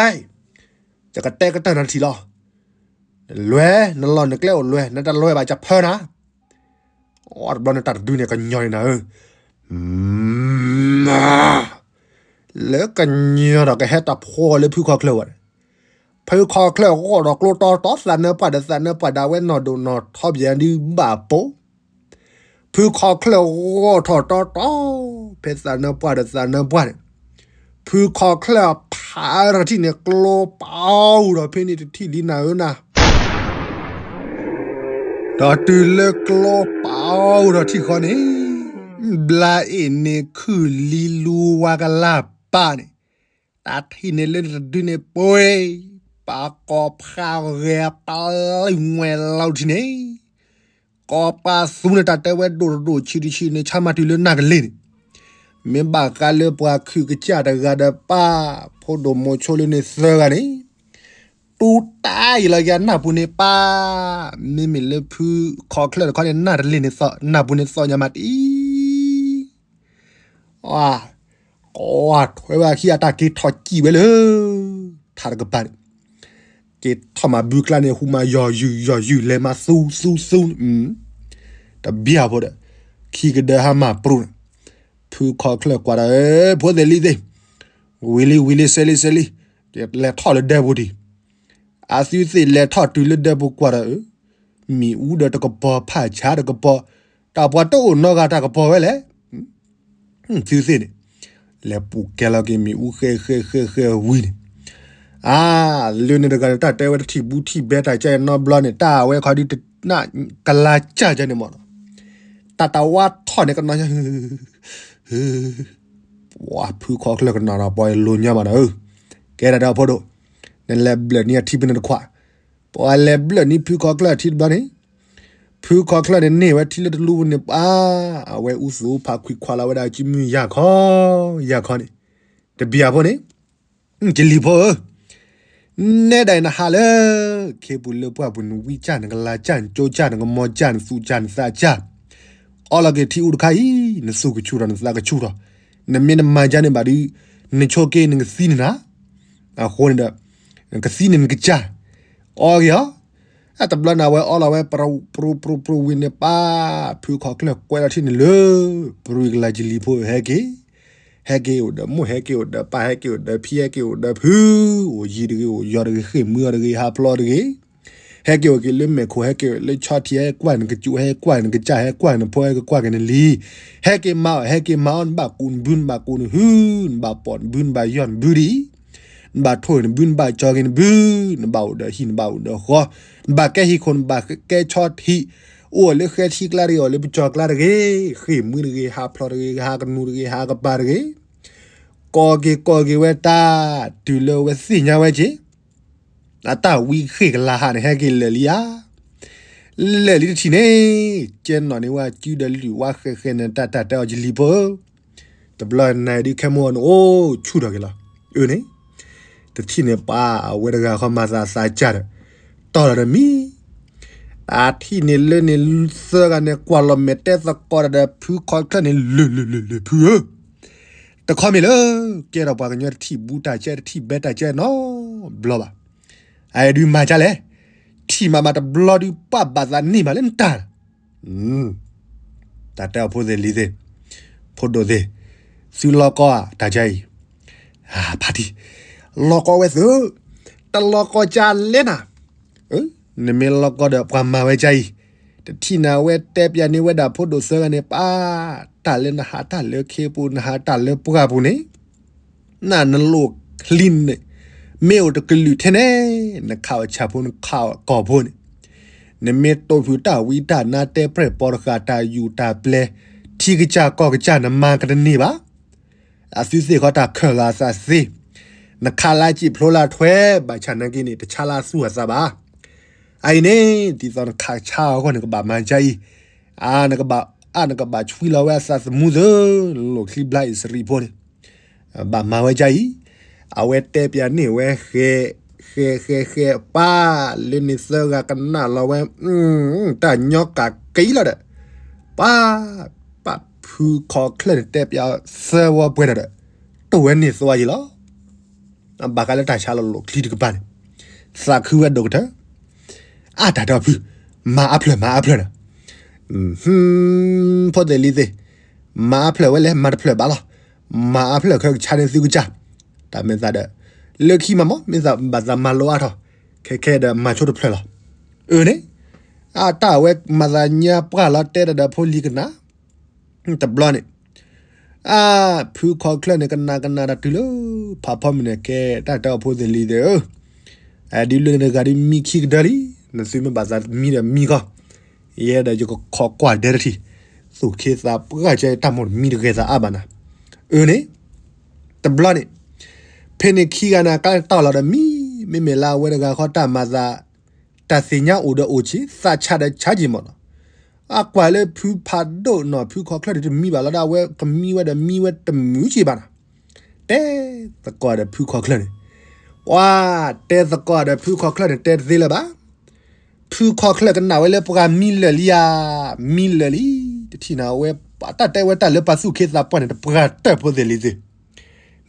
ယကတဲကတၢၢ်နၤတထံၣ်လီၤ, နလဲၤ နလီၢ်နကျဲအိၣ်လဲၤ နတလဲၤဘၣ်ကဖၢနၤ, အီတဘျီန့ၣ်တၢ်တဒုန့ၣ်ကညီန့ၣ်နၤဧၢ, မၤ လၢကညီဒီးကဟဲတၢ်ဖှီၣ်လၢဖုခီချၢၣ်ဝဲန့ၣ်, ဖုခီချၢၣ်ဂီၢ်ထီၣ်ကျိတီတီ သးနၢပှၢ်ဒီးသးနၢပှၢ်ဒၣ်ဝဲနီၢ်ဒိၣ်နီၢ်ထီပယဲဒုးဘၣ်ပိာ် ဖုခီချၢၣ်ဂီၢ်ထီၣ်တီတီ ဖဲသးနၢပှၢ်ဒီးသးနၢပှၢ်န့ၣ် ဖုခီချၢၣ်ဖးထီၣ်ထံၣ်န့ၣ် ကျိပာ်အူဒီးဖဲန့ၣ်တထံၣ်လံနၤဧၢနၤ ဒီးတုၤလၢကျိပာ်အူဒီးထံၣ်ဃီန့ၣ် ဘျါအ့ၣ်န့ၣ်ခုၣ်လံလူဝါကလၢ်ပၢ်န့ၣ် တၢ်ထံၣ်န့ၣ်လၢနတဒုန့ၣ်ပှ့ၤ ပာ်ကိးဖးဂဲၤပာ်လၢငွဲၣ်လီၤထံၣ်န့ၣ် ကိးပာ်သူန့ၣ်တၢ်တဲဝဲဒိၣ်တဒိၣ်ဆံးတဆံးန့ၣ် ဆါမၤတုၤလၢနၢ်ကလ့ၢ်န့ၣ် မ့ၢ်ဘၣ်ဃးလၢပှၤခုၣ်ကစၢ်တဂၤဒီးပၢ် ဖိဒိၣ်မိၤဆိလၢန့ၣ်သၢဂၤန့ၣ် တူၢ်တၢ်အံၤလီၤက့ၤနၢ်ပူၤန့ၣ်ပၢ် မ့မ့ၢ်လၢဖုခီချၢၣ်တခီန့ၣ် နၢ်တလ့ၢ်န့ၣ် နၢ်ပူၤန့ၣ်သီၣ်ညါမးတံၢ် ကွၢ်ထွဲဝဲအခံအတၢ်က့ၤထီၣ်စံၣ်ဝဲလၢ ထးတကပၤန့ၣ် က့ၤထီၣ်မၤဘုကျါန့ၣ် ဟူမၤယီၤယုၢ်ယီၤယုၢ်လဲၤမၤသူသူသူန့ၣ် တဘျီဖိဒီး ခံကဒၢဟါမၢ်ပြူန့ၣ် ဖုခီချၢၣ်ကွၢ်ဒီး ဖိသ့ၣ်လံၤသ့ၣ် ဝံၤလံဝံၤလံစဲလံစဲလံ လဲၤထီၣ်လၢဒဲပူၤဒံး အသုသ့ၣ်လဲၤထီၣ်တုၤလၢဒဲပူၤကွၢ်ဒီး မ့ၣ်အူဒီးတကပီၤ ဖးဆါတကပီၤ တၢ်ပှၤတအိၣ်နီတဂၤတၢ်ကပီၤဝဲလဲၣ် သုသ့ၣ်န့ၣ် လဲၤပူၤကဲလီၤက့ၤမ့ၣ်အူဃဲဃဲဃဲဃဲဝံၤန့ၣ် အါ လၢန့ၣ်တဂၤန့ၣ် တၢ်တဲဝဲတထံၣ်ဘူးထံၣ်ဘဲတၢ်ကဲနီတဘျီန့ၣ် တၢ်ဝဲခီဒုတနၢ်ကလါကၢ်ကဲန့ၣ်မ့ၢ်နီၤ တၢ်တဝါထီၣ်န့ၣ်ကနီၤညါ ပှၤဖုခီချၢၣ်ကနီၤဒီးပှၤလိၤညီမးနီၤဧၢ ကဲဒၣ်ဒီးဖိဒိၣ် နလဲၤဘျၢၣ်န့ၢ်အထံဖဲန့ၣ်တခွး ပှၤလဲၤဘျၢၣ်န့ၢ်ဖုခီချၢၣ်အထံတဘျီန့ၣ် ဖုခီချၢၣ်န့ၣ်န့ၢ်ဝဲထံလၢတလူပူၤန့ၣ်ပၢ် အဝဲအူသူဖးခွံခွါလီၤဝဲဒၣ်ကမုၢ်ယၢ်ခီ ယၢ်ခီန့ၣ် တဘျီဖိန့ၣ် ကလံၤဖိဧၢ နဲဒၣ်အံၤနဟးလၢ ခ့ပူၤလၢပှၢ်ပူၤ နဝံကၢ် နကလါကၢ် နကၠိကၢ် နကမီကၢ် နသူကၢ် နသးကၢ် အီလီၤက့ၤထံအူတခါအံၤ နသူၣ်ကဆူၣ်ထီၣ် နသးကဆူၣ်ထီၣ် နမ့ၢ်နမၤကၢ်န့ၣ်ဘၣ်ဒုး နဆိက့နကသံန့ၣ်နၤ အဃိန့ၣ်ဒီး နကသံန့ၣ်နကစၢ် အီက့ၤအီၤ အတဘျီန့ၣ် အဝဲအီလီၤဝဲ ပြူပြူပြူဝံၤန့ၣ်ပၢ် ဖုခီချၢၣ်ကွဲးလီၤထံၣ်န့ၣ်လၢ ပြူကလါကလံၤဖိဟဲက့ၤ ဟဲက့ၤအိၣ်ဒီးမိၢ် ဟဲက့ၤအိၣ်ဒီးပၢ် ဟဲက့ၤအိၣ်ဒီးဖံ ဟဲက့ၤအိၣ်ဒီးဖု အိၣ်ယံၤတဂ့ၤ အိၣ်ယီၤတဂ့ၤ ဃ့ၢ်မှံအီၤတဂ့ၤ ဟးဖျိးတဂ့ၤ ဟဲက့ၤအိၣ်က့ၤလၢမဲာ်ခိၣ် ဟဲက့ၤအိၣ်လၢဆီထံး ဟဲကွၢ်နကစူး ဟဲကွၢ်နကစၢ် ဟဲကွၢ်နဖိ ဟဲက့ၤကွၢ်က့ၤနလံၤ ဟဲက့ၤမၤအီၣ် ဟဲက့ၤမၤအီၣ် နဘၣ်ကူးနဘု နဘၣ်ကူးနဟု နဘၣ်ပိာ်နဘု နဘၣ်ယီၢ်နဘုဒ်အံၤ နဘၣ်ထိၣ်နဘု နဘၣ်ကၠီက့ၤနဘု နဘၣ်အိၣ်ဒီးဟံၣ် နဘၣ်အိၣ်ဒီးဃီ နဘၣ်ကဲဟံၣ်ခိၣ် နဘၣ်ကဲဆီထံး အိၣ်လၢဃဲထံကျါတဂ့ၤ အိၣ်လၢပကၠီကျါတဂ့ၤ ဃ့ၢ်မှံတဂ့ၤ ဟးဖျိးတဂ့ၤ ဟးကနူၤတဂ့ၤ ဟးကပၤတဂ့ၤ ကိးက့ၤကိးက့ၤဝဲတၢ် တုၤလၢဝဲသ့ၣ်ညါဝဲက့ၤ အတၢ်ဝံဃ့ၢ်ကလါဟးန့ၣ် ဟဲက့ၤလၢာ်လံဧါ လၢာ်လံတထံၣ်န့ၣ် ကဲနီၣ်န့ၣ်ဝဲစုဒီးလုၢ်ဝါဃဲဃဲန့ၣ် တၢ်တၢ်တဲအီၤကလံၤဖိဧၢ တဘျီနၤဒုးခဲမိၢ်အီၤန့ၣ် အိၣ်ဆူၣ်ထီၣ်က့ၤလီၤ အၢန့ၣ် တထံၣ်န့ၣ်ပှၤအဝဲတဂၤဃီမၤသးသးစၢ်ဒီး တီၢ်လီၤဒီးမံ အထံၣ်န့ၣ်လၢန့ၣ်သၢဂၤန့ၣ် ကွၢ်လီၤမဲာ်တဲသကိးဒီးဖုခီချၢၣ်န့ၣ် လၢာ်လၢာ်လၢာ်လၢာ်ဖုဧၢ တခီမ့ၢ်လၢ ကဲထီၣ်ပှၤကညီတထံၣ်ဘူးတၢ်ကဲတထံၣ်ဘဲတၢ်ကဲနီတဘျီဘၣ်. အအံၤဒုးမၤဒ်လဲၣ်, ထံၣ်မးမးတဘျီဒုးပှၢ်ဘၣ်သးန့ၢ်မးလၢနတၢ်, တၢ်တဲအီၤဖိသ့ၣ်လံၤသ့ၣ်, ဖိဒိၣ်သ့ၣ်, သုလီၤကီဧါ တၢ်ကဲအံၤ, ဖါတံၢ်, လီၤကီဝဲသု, တလီၤကီကလဲၣ်နၤ နမ့ၢ်လီၤကီဒီးပှၤမၤဝဲဒ်အံၤ, တထံၣ်န့ၣ်အဝဲတဲပျးန့ၢ်ဝဲဒၣ်ဖိဒိၣ်သၢဂၤန့ၣ် ပၢ်, တၢ်လၢနဟးတၢ်လၢခ့ပူၤ နဟးတၢ်လၢပှၢ်ပူၤန့ၣ်, နနလိၣ်ချံန့ၣ် မ့ၢ်အိၣ်တကလုာ်ထဲန့ၣ်, နခးအီၣ်ဆၣ်ဖိ နခးအီၣ်ကီၢ်ဖိန့ၣ်, နမ့ၢ်တိၢ်ဖုးတၢ်ဝံတၢ်နါတဲပြဲၢ်ပီတဃာ် တၢ်ယူၢ်တၢ်ပျဲၤ ထံကစၢ်ကီၢ်ကစၢ် နမၤကတန့ၢ်ဘၣ်. အသုသ့ၣ်ဃီတၢ်ခၢၣ်လီၤအသးသ့, နခးလၢစံာ်ဖျိလၢထွဲ ဘၣ်ဆၣ်နာ်က့န့ၣ် တဆါလၢသူၣ်အသးဘၣ်. အအံၤန့ၣ် ဒ်သိးနခးဆါအဂီၢ်န့ၣ် ကဘၣ်မၤဒ်အံၤ, အါ နကဘၣ် အါ နကဘၣ်ဆွံလီၤဝဲအသးသမူသ့, နလိၣ်ချံဘျါအံၣ်စရံဖိန့ၣ်, ဘၣ်မၤဝဲဒ်အံၤ, အဝဲတဲပျးန့ၢ်ဝဲ ဃဲ ဃဲ ဃဲ ဃဲ ပၢ်, လၢန့ၣ်သၢဂၤကနၣ်လီၤဝဲ, တၢ်ညီကးက့ၤလီၤဒီး, ပၢ်, ပၢ်ဖုခီချၢၣ်န့ၣ် တဲပျးသၢဝီပှဲၤဒီး, တိၢ်ဝဲန့ၢ်သွါယံၤလီၤ. ဘၣ်ဃးလၢတၢ်ဆါလီၤလိၣ်ချံတကပၤန့ၣ်, သးခုဝဲဒိၣ်ကတၢၢ်, အါတၢ်ဒီးဖု, မၤအါဖျၢၣ် မၤအါဖျၢၣ်ဒီး, ဖိသ့ၣ်လံၤသ့ၣ်, မၤအါဖျၢၣ်ဝဲလဲၣ် မၤတဖျၢၣ်ဘၣ်လီၤ, မၤအါဖျၢၣ်ခဲကဆါန့ၣ်သုကစၢ်, တၢ်မဲာ်သးဒီး, လၢခံမးမး မ့ၢ်ဘၣ်သးမၤလိအါထီၣ်, ခဲခဲဒီးမၤဆိတဖျၢၣ်လီၤ. အၢန့ၣ်, အတၢ်အဝဲမၤသးညါပှၢ်လီၤတဲတၢ်ဒီးဖိလံၤကနၣ်, တဘျီန့ၣ်, အါ, ဖုခီချၢၣ်န့ၣ် ကနၣ်ကနၣ်တၢ်တုၤလၢ ဖးဖီမုၢ်န့ၣ်ကဲ တၢ်တဲအီၤဖိသ့ၣ်လံၤသ့ၣ်ဧၢ, ဒ်လၢနတဂၤဒ်မံခံကတၢၢ်လံ, နသုမ့ၢ်ဘၣ်သးမံဒီးမံခီ, ယဲဒီးယကခိးကွၢ်ဒဲတထံၣ်, သူၣ်ခ့သးပှၢ်ကဲတၢ်မိၢ်တမံတဂဲၤသးအါဘၣ်နၤ, အၢန့ၣ်, တဘျီန့ၣ်, ဖဲန့ၣ်ခံဂၤန့ၣ် ကါတၢ်လီၤဒီးမံ, မ့မ့ၢ်လၢအဝဲတဂၤဃီတၢ်မၤသး, တၢ်သ့ၣ်ညါအိၣ်ဒီးအိၣ်ဆံး, သးဆးဒီးဆးက့ၤမးနီၤ, အကွၢ်လၢဖုဖးဒိၣ်နီၤ ဖုခီချၢၣ်န့ၣ်တမံဘၣ်လီၤဒီး အဝဲကမံဝဲဒီးမံဝဲတမုာ်က့ၤဘၣ်နီၤ, တဲသကိးဒီးဖုခီချၢၣ်န့ၣ်, ပှၤ, တဲသကိးဒီးဖုခီချၢၣ်န့ၣ် တဲတသ့လၢၤဘၣ် ဖုခီချၢၣ်ကနၣ်ဝဲလၢပှၤမံလၢာ်လံဧါ, မံလၢာ်လံ, တထံၣ်န့ၣ်အဝဲ, တၢ်တဲဝဲတၢ်လၢပှၤသူၣ်ခ့သးပှၢ်န့ၣ် တပှၢ်တၢၢ်ဖိသ့ၣ်လံၤသ့ၣ်,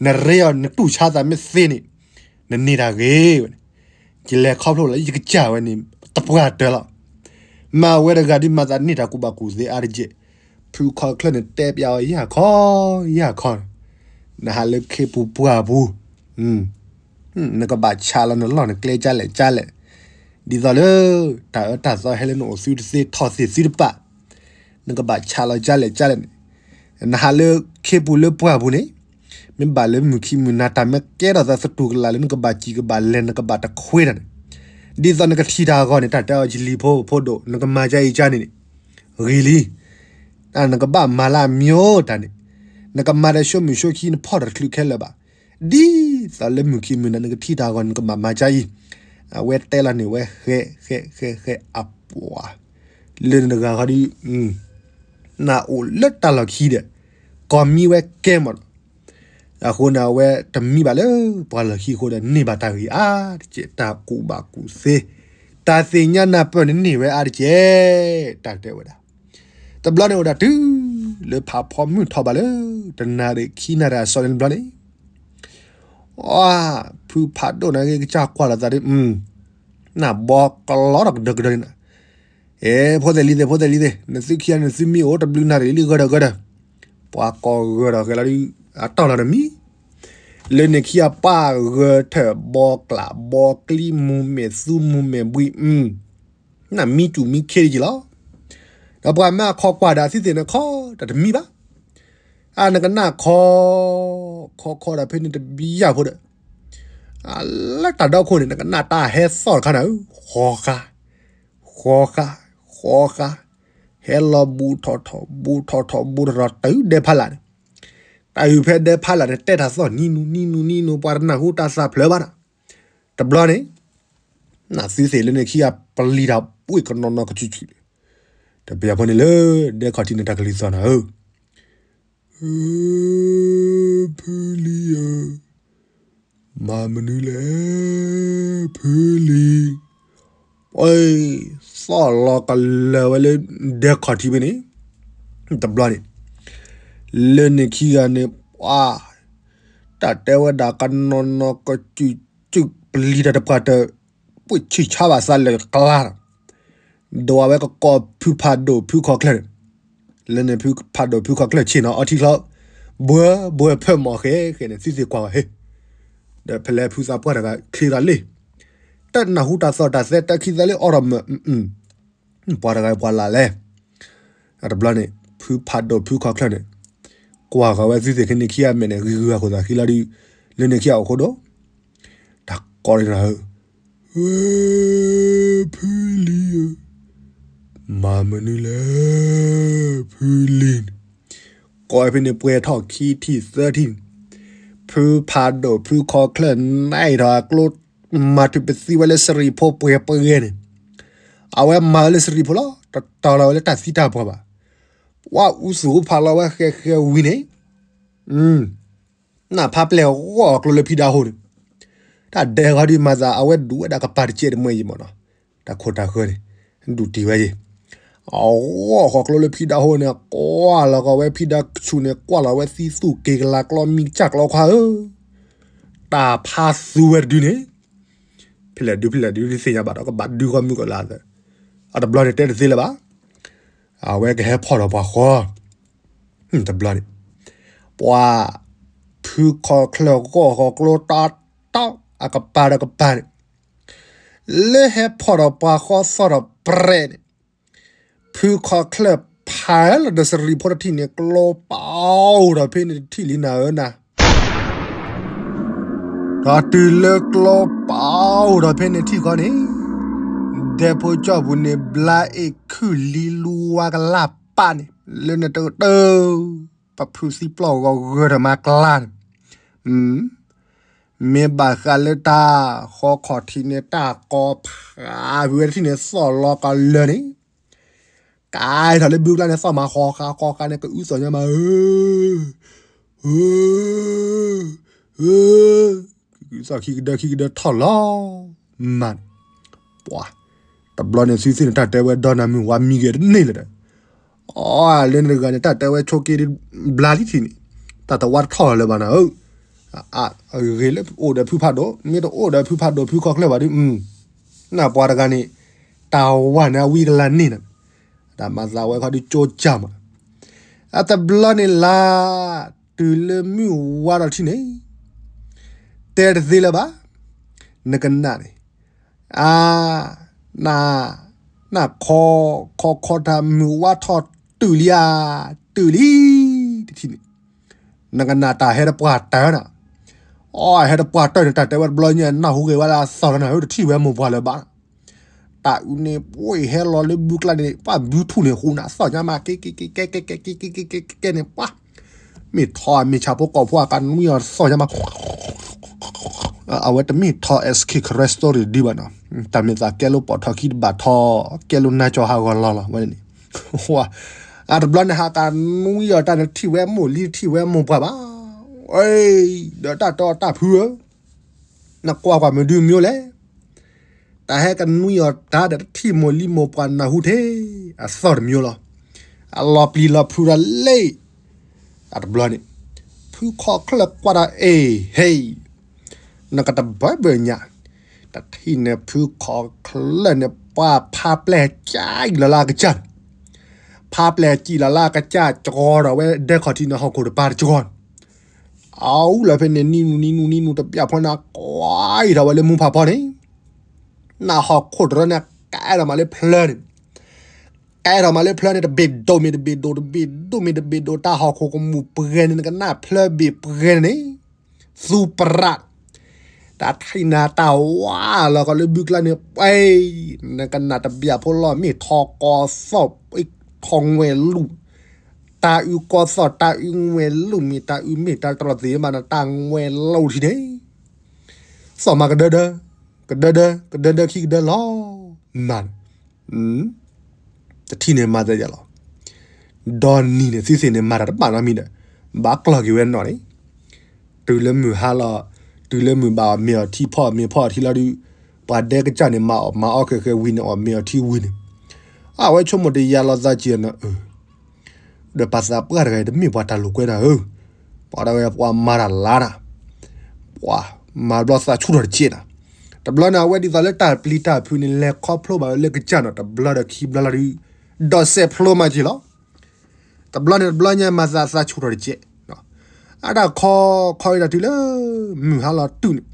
နရ့အီၤနတူၢ်ဆါသးမ့ၢ်သ့န့ၣ်, နန့ၢ်တၢ်ဂ့ၤဝဲန့ၣ်, ယလဲၤခီဖျိလၢယကစၢ်ဝဲန့ၣ် တပှၢ်တၢၢ်လီၤ, မ့ၢ်အဝဲတဂၤဒ်မၤသးန့ၢ်တၢ်ကူၣ်ဘၣ်ကူၣ်သ့အါတက့ၢ်, ဖုခီချၢၣ်န့ၣ် တဲပျးအီၤယၢ်ခီ, ယၢ်ခီ, နဟးလၢခ့ပူၤပှၢ်ပူၤ နကဘၣ်ဆးလီၤနလီၢ်နကျဲကၢ်လဲၣ်ကၢ်လဲၣ်, ဒ်သိးလၢ တၢ်အၢတၢ်သီဟဲလၢနအိၣ်သုတသ့ထီၣ်သ့ၣ်သုတပာ်, နကဘၣ်ဆးလီၤကၢ်လဲၣ်ကၢ်လဲၣ်န့ၣ်, နဟးလၢခ့ပူၤလၢပှၢ်ပူၤန့ၣ်, မ့ၢ်ဘၣ်လၢမုၢ်ခံမုၢ်နၤတၢ်မ့ၢ်ကဲထီၣ်သးသတူၢ်ကလာ်လၢနကဘၣ်စံၣ်ကဘၣ်လဲၤနကဘၣ်တခွ့တၢ်န့ၣ်, ဒ်သိးနကထံၣ်တၢ်အဂီၢ်န့ၣ် တၢ်တဲအီၤယလံၤဖိဖိဒိၣ် နကမၤကၢ်အံၤကၢ်န့ၣ်န့ၣ်, ဂ့ၤလံ နကဘၣ်မၤလၢအမံၤတၢ်န့ၣ်, နကမၤဒီးဆိမုၢ်ဆိခံနဖီၣ်တချုးခဲလၢာ်ဘၣ်, ဒ်သိးလၢမုၢ်ခံမုၢ်နၤနကထံၣ်တၢ်အဂီၢ် နကဘၣ်မၤကၢ်အံၤ, အဝဲတဲလီၤန့ၢ်ဝဲဃဲဃဲဃဲဃဲအပှၤ, လၢနတဂၤဃီဒီး နအိၣ်လၢတၢ်လီၢ်ခံဒီး, ကီၢ်မံဝဲကဲမးနီၤ, အဃိန့ၣ် အဝဲတမံဘၣ်လၢပှၤလီၢ်ခံအဃိဒီး န့ၢ်ဘၣ်တၢ်ဂ့ၤအါတက့ၢ်, တၢ်ကူၣ်ဘၣ်ကူၣ်သ့, တၢ်သ့ၣ်ညါနၢ်ပၢၢ်န့ၣ်န့ၢ်ဝဲအါတက့ၢ်, တၢ်တဲဝဲဒၣ်, တဘျီန့ၣ်အိၣ်ဒၣ်တုၤ လၢဖးဖီမုၢ်ထီၣ်ဘၣ်လၢ တနၣ်ရံၣ်ခံနၣ်ရံၣ်အစီၤန့ၣ်တဘျီန့ၣ်, အါ, ဖုဖးဒိၣ်န့ၣ်ဂ့ၤကစၢ်ကွၢ်လိာ်သးဒီး, နၢ်ဘီကလီဒီးကဒၢကဒၢန့ၣ်, အဲ, ဖိသ့ၣ်လံၤသ့ၣ် ဖိသ့ၣ်လံၤသ့ၣ် နသုခံဂၤန့ၣ် နသုမံအိၣ်တဘျုးနၣ်ရံၣ်လံဂၢၢ်ဒီးဂၢၢ်ဒီး, ပှၤကိးဂၢၢ်ဒီးဂဲၤလီၤဒုး, အတီၢ်လီၤဒီးမံ, လၢန့ၣ်ခံဂၤပၢ်ဂၢၢ်ထၢၣ်ဘီကျးဘီကျံမူၤမဲာ်သူမူၤမဲာ်ဘှံး, နမံတူၢ်မံခ့တက့ၢ်လီၤ, ဒီးပှၤမ့ၢ်အခီကွၢ်ဒၣ်သုသ့ၣ်န့ၣ်ခီတၢ်တမံဘၣ် အါ နကနၣ်ခီ, ခီခီဒီးဖဲန့ၣ်တဘံယၢ်ဖိဒီး, လၢတၢ်ဒီခိၣ်န့ၣ် နကနၣ်တၢ်ဟဲသီၣ်တခါန့ၣ်, ဃီဃါ, ဃီဃါ, ဃီဃါ, ဟဲလီၤဘူးထီၣ်ထီၣ်, ဘူးထီၣ်ထီၣ်, ဘူးထီၣ်ထီၣ် တုၤဒဲဖးလၢ်န့ၣ်, တၢ်အုၣ်ဖဲဒဲဖးလၢ်န့ၣ် တဲတၢ်သီၣ်နံနူနံနူနံနူ ပှၤတနၢ်ဟူတၢ်သးဖျၢၣ်ဘၣ်န့ၣ်, တဘျီန့ၣ် နသုသ့ၣ်လၢန့ၣ်ခံဂၤပျံၤတၢ်ပှ့ၢ်ကနီၤနီၤကစုာ်စုာ်, တပျၢ်ဖိန့ၣ်လၢဒဲခီၣ်ထံးန့ၣ်တၢ်ကလုၢ်သီၣ်နၤဧၢ, ဖုလံၤဧၢ, မၤမနုၤလဲၣ်, ဖုလံၤ, သီၣ်လီၤကလၢၤဝဲလၢဒဲခီၣ်ထံးဖဲန့ၣ်, တဘျီန့ၣ်, လၢန့ၣ်ခံဂၤန့ၣ်, ပှၤ, တၢ်တဲဝဲဒၣ်ကနီၤနီၤကစုာ်စုာ် ပျံၤတၢ်တပှၢ်တၢၢ်, ပှ့ၢ်ဆံၣ်ဆါဘၣ်သးလၢာ်ကျါဒီး ဒိးဝဲကကိးဖုဖးဒိၣ်ဖုခီချၢၣ်န့ၣ်, လၢန့ၣ်ဖုဖးဒိၣ်ဖုခီချၢၣ်ဆ့ၣ်နီၤအီထံချီ, ဘှၢဘှၢဖၢမီၢ်ဃဲဃဲန့ၣ် သုသ့ၣ်ကွၢ်ဝဲဟ့ၣ်, ဒီးဖဲလဲၣ်ဖုသးပှၢ်တဂၤချ့သးလံ, တနၢ်ဟူတၢ်သီၣ်တၢ်သဲတၢ်ခံသးလံအီထီၣ်မၢ်, ပှၤတဂၤပှၤလၢ်လဲၣ် အတဘျီန့ၣ် ဖုဖးဒိၣ်ဖုခီချၢၣ်န့ၣ်, ကွၢ်ဃီၤဝဲသုသ့ၣ်ခဲန့ၣ်ခံဂၤမဲာ်န့ၣ် ဂံၤဂုၤဂၤဃိသးခံလီၤဒုး, လၢန့ၣ်ခံဂၤအိၣ်ဃိဒီး, တၢ်ကိးန့ၣ်, ဝဲ, ဖုလံၤဧၢ, မၤမနုၤလဲၣ်, ဖုလံၤန့ၣ်, ကိးဖဲန့ၣ်ပှဲၤထီၣ်ခံထံၣ်သၢထံၣ်, ဖုဖးဒိၣ်ဖုခီချၢၣ်န့ၣ်ထီၣ်အကျိ မၤထုးပသံဝဲလၢစရံးဖိပှဲၤပှဲၤန့ၣ်, အဝဲမၤဝဲလၢစရံးဖိလီၤ, တတီၤလီၤဝဲလၢတၢ်သံတၢ်ပှၢ်ဘၣ်. ပှၤအူသူၣ်ဖးလီၤဝဲဃဲဃဲဝံၤန့ၣ်, နၢ်ဖးပျဲၢ်ဂီၢ်ကျိလၢဖံဒါဟိန့ၣ်, တၢ်ဒဲးဂီၤဒုးမၤသး အဝဲဒူးဝဲဒၣ်ကပၤတကဲးတမှဲအံၤမ့ၢ်နီၤ, တၢ်ခိၣ်တၢ်ဃၢၤန့ၣ်, ဒူးတံၢ်ဝဲယံၤ အဂီၢ်ဃီကျိလၢဖံဒါဟိန့ၣ် ကွၢ်လီၤကီးဝဲဖံဒါဆူၣ်န့ၣ် ကွၢ်လီၤဝဲသံသူၣ်က့ၤကလၤကျီမံကစၢ်ကျီခွါဧၢ, တၢ်ဖးသူဝဲတဒုန့ၣ်, ဖဲလဲၣ်ဒုးဖဲလဲၣ်ဒုးသ့ၣ်ညါဘၣ်ဒီးကဘၣ်ဒုးဃီမုၢ်ကီးလၢအသး, အတဘျီန့ၣ်တဲတသ့လၢၤဘၣ်, အဝဲကဟဲဖီၣ်ဒီးပှၤဃီ တဘျီန့ၣ်, ပှၤ, ဖုခီချၢၣ်ဂီၢ်ဃီကျိတၢ်တၢ်, အကပၤဒီးကပၤန့ၣ် လၢဟဲဖီၣ်ဒီးပှၤဃီသီၣ်ဒီးပြဲးန့ၣ် ဖုခီၣ်ချၢၣ်ဖးလီၤဒီးစရံးဖိတထံၣ်န့ၣ် ကျိပာ်အိၣ်ဒီးဖဲန့ၣ်တထံၣ်လံနၤဧၢနၤ ဒီးတုၤလၢကျိပာ်အိၣ်ဒီးဖဲန့ၣ်ထံၣ်ဃီန့ၣ် ဒဲဖိကၠီၣ်ပူၤန့ၣ် ဘျါအ့ၣ်ခုၣ်လံလူဝါကလၢ်ပာ်န့ၣ် လၢန့ၣ်တကတၢၢ် ပဖုသံပျီၢ်ဂီၤဂၢၢ်ထီၣ်မၤကျါန့ၣ် မ့ၢ်ဘၣ်ဃးလၢတၢ်ဃီခီၣ်ထံးန့ၣ် တၢ်ကီဖးဝဲတထံၣ်န့ၣ် သီၣ်လီၤကလၢာ်န့ၣ် ကဲထီၣ်လၢဘုကျါန့ၣ် သီၣ်မၤဃီဃာ်ဃီဃာ်န့ၣ် ကအုသီၣ်ညါမးဧၢ ဧၢ ဧၢ သီၣ်ခံကဒၢခံကဒၢထီၣ်လီၤ မၤ ပှၤ တဘျီန့ၣ်သုသ့ၣ်န့ၣ် တၢ်တဲဝဲဒီနၤမုၢ်ဝါမံဂ့ၤတန့ၢ်လၢၤဒီး အီ လၢန့ၣ်တဂၤန့ၣ် တၢ်တဲဝဲဆိးက့ဘျါလံထံၣ်န့ၣ် တၢ်တဝါတထီၣ်လၢၤဘၣ်နၤဧၢ အဂ့ၤလၢအိၣ်ဒီးဖုဖးဒိၣ် မ့ၢ်တအိၣ်ဒီးဖုဖးဒိၣ်ဖုခီၣ်ချၢၣ်ဘၣ်ဒီး နပှၤတဂၤန့ၣ် တၢ်ဝါန့ၣ်အဝံကလၤန့ၢ်နၤ တၢ်မၤသးဝဲခီဒုကၠိကၢ်မး အတဘျီန့ၣ်လၢ တုၤလၢမုၢ်ဝါဒီးထံၣ်န့ၣ် တဲတသ့လၢၤဘၣ် နကနၣ်န့ၣ် အ န နခီ ခီခီတၢ်မုၢ်ဝါထီၣ်တုၤလံဧါ တုၤလံ တထံၣ်န့ၣ် နကနၣ်တၢ်ဟဲတပှၢ်တၢၢ်နၤ အီ ဟဲတပှၢ်တၢၢ်န့ၣ် တၢ်တဲဝဲတဘျီညါ နၢ်ဟူဂ့ၤဝဲလၢအသီၣ်လီၤနၤဧၢ တထံၣ်ဝဲမိၢ်ပှၢ်လၢၤဘၣ် တၢ်အုးန့ၣ် ပှ့ၢ်ဟဲလီၤလၢဘုကျါန့ၣ် ပှၤဘုထူၣ်န့ၣ် ဃူနၤသီၣ်ညါမး ကဲ ကဲ ကဲ ကဲ ကဲ ကဲ ကဲ ကဲ ကဲ ကဲ ကဲ န့ၣ် ပှၤ မ့ၢ်ထီၣ်မ့ၢ်ဆၣ်ဖိကီၢ်ဖိအကနွံအီၤသီၣ်ညါမး အဝဲတမ့ၢ်ထီၣ် S K Crest Story ဒံးဘၣ်နီၤ တၢ်မ့ၢ်သးကဲလိပီၣ်ထီၣ်ခံတဘၣ်ထီၣ် ကဲလိနါကၠီၤဟးဂီၤလီၤလီၤ ဝဲန့ၣ် အတဘျီန့ၣ် ဟးကနွံအီၤတၢ်န့ၣ် ထံၣ်ဝဲမိၢ်လံ ထံၣ်ဝဲမိၢ်ပှၢ်ဘၣ် ဒီးတၢ်တီတၢ်ဖုဧၢ နကွၢ်ကွၢ်မနုၤမ့ၢ်လဲၣ် တၢ်ဟဲကနွံအီၤတၢ်ဒီးတထံၣ်မိၢ်လံမိၢ်ပှၢ်နၢ်ဟူထဲ အသီၣ်တမံၤလီၤ အလီၤပျံၤလီၤဖုးဒီးလ့ၣ် အတဘျီန့ၣ် ဖုခီၣ်ချၢၣ်ကွၢ်ဒီး အ့ၣ် ဟ့ၣ် နကတဘၢဘၢညါ တထံၣ်န့ၣ်ဖုခီၣ်ချၢၣ်န့ၣ် ပှၤဖးပျဲၢ်ကၠံၣ်လီၤလၢအကစၢ်န့ၣ် ဖးပျဲၢ်ကၠံၣ်လီၤလၢအကစၢ် ကီဒီးဝဲဒဲခီၣ်ထံးန့ၣ် ဟီၣ်ခိၣ်တပၤတကီန့ၣ် အူလီၤဖဲန့ၣ် နံၤနူၤနံၤနူၤနံၤနူၤတဘျီဖိန့ၣ် ကွၢ်အံၤထီၣ်ဝဲလၢမူဖးဖီန့ၣ် နဟီၣ်ခိၣ်တရၢန့ၣ် ကဲထီၣ်မးလၢဖျၢၣ်န့ၣ် ကဲထီၣ်မးလၢဖျၢၣ်န့ၣ် တဘ့ၣ်ဒိၣ်မ့ၢ်တဘ့ၣ်ဒိၣ် တဘ့ၣ်ဒိၣ်မ့ၢ်တဘ့ၣ်ဒိၣ် တၢ်ဟီၣ်ခိၣ်ကမူၣ်ပှဲၤန့ၣ် နကနၣ်ဖျၢၣ်ဘ့ၣ်ပှဲၤန့ၣ် သူပရၣ် တၢ်ထံၣ်နၤတၢ်ဝါလီၤကီးလၢဘုကျါန့ၣ် ပှဲၤ နကနၣ်တဘျီဖိလီၤ မ့ၢ်ထီၣ်ကီသီၣ် ထီၣ်ငွဲၣ်လူၢ် တၢ်အုးကီသီၣ် တၢ်အုးငွဲၣ်လူၢ် မ့ၢ်တၢ်အုးမ့ၢ်တၢ်တြီသ့ၣ်မး နတၢ်ငွဲၣ်လူၢ်ထံၣ်န့ၣ် သီၣ်မးကဒၢဒၢ ကဒၢဒၢ ကဒၢဒၢခံကဒၢလီၤ မၤ တထံၣ်န့ၣ်မၤသးဒ်လီၤ ဒီနံၤန့ၣ် သုသ့ၣ်န့ၣ်မၤတၢ်တဘၣ်နီတမံၤဒီး ဘၣ်ကျီၢ်က့ၤဝဲနီၣ်န့ၣ် တုၤလၢမုၢ်ဟါလီၤ တုၤလၢမုၢ်ဘၣ်အီၤမ့ၤအီၤထံဖီၣ်မ့ၤဖီၣ်အီၤထံလီၤဒုး ပှၤဒဲကစၢ်န့ၣ် မၤအီၣ်မၤအီၣ်ဃဲဃဲဝံၤန့ၣ် အီၣ်မ့ၤအီၤထံဝံၤန့ၣ် အဝဲဆိကမိၣ်တယၤလီၤသးက့ၤနီၤ ဒီးပှၤသးပှၢ်တဂၤအံၤ တမ့ၢ်ပှၤတၢ်လိာ်ကွဲနၤဧၢ, ပှၤဒၣ်ဝဲပှၤမၤတၢ်လါနၤ, ပှၤမၤဘျီသးဆူၣ်ထီၣ်တကဲးနၤ, တဘျီန့ၣ် အဝဲဒ်သိးလၢတၢ်ပျံၤတၢ်ဖုးန့ၣ် လဲၤခီဖျိဘၣ်ဝဲလၢကစၢ်နီၤ တဘျီဒီးခံဘျီလီၤဒုး, ဒီးစဲးဖျိမးက့ၤလီၤ. တဘျီန့ၣ်တဘျီညါ မၤသးသးဆူၣ်ထီၣ်တကဲး, အတၢ်ခီခီအံၤဒီးတုၤလၢ မုၢ်ဟါလီၤတုၤန့ၣ်,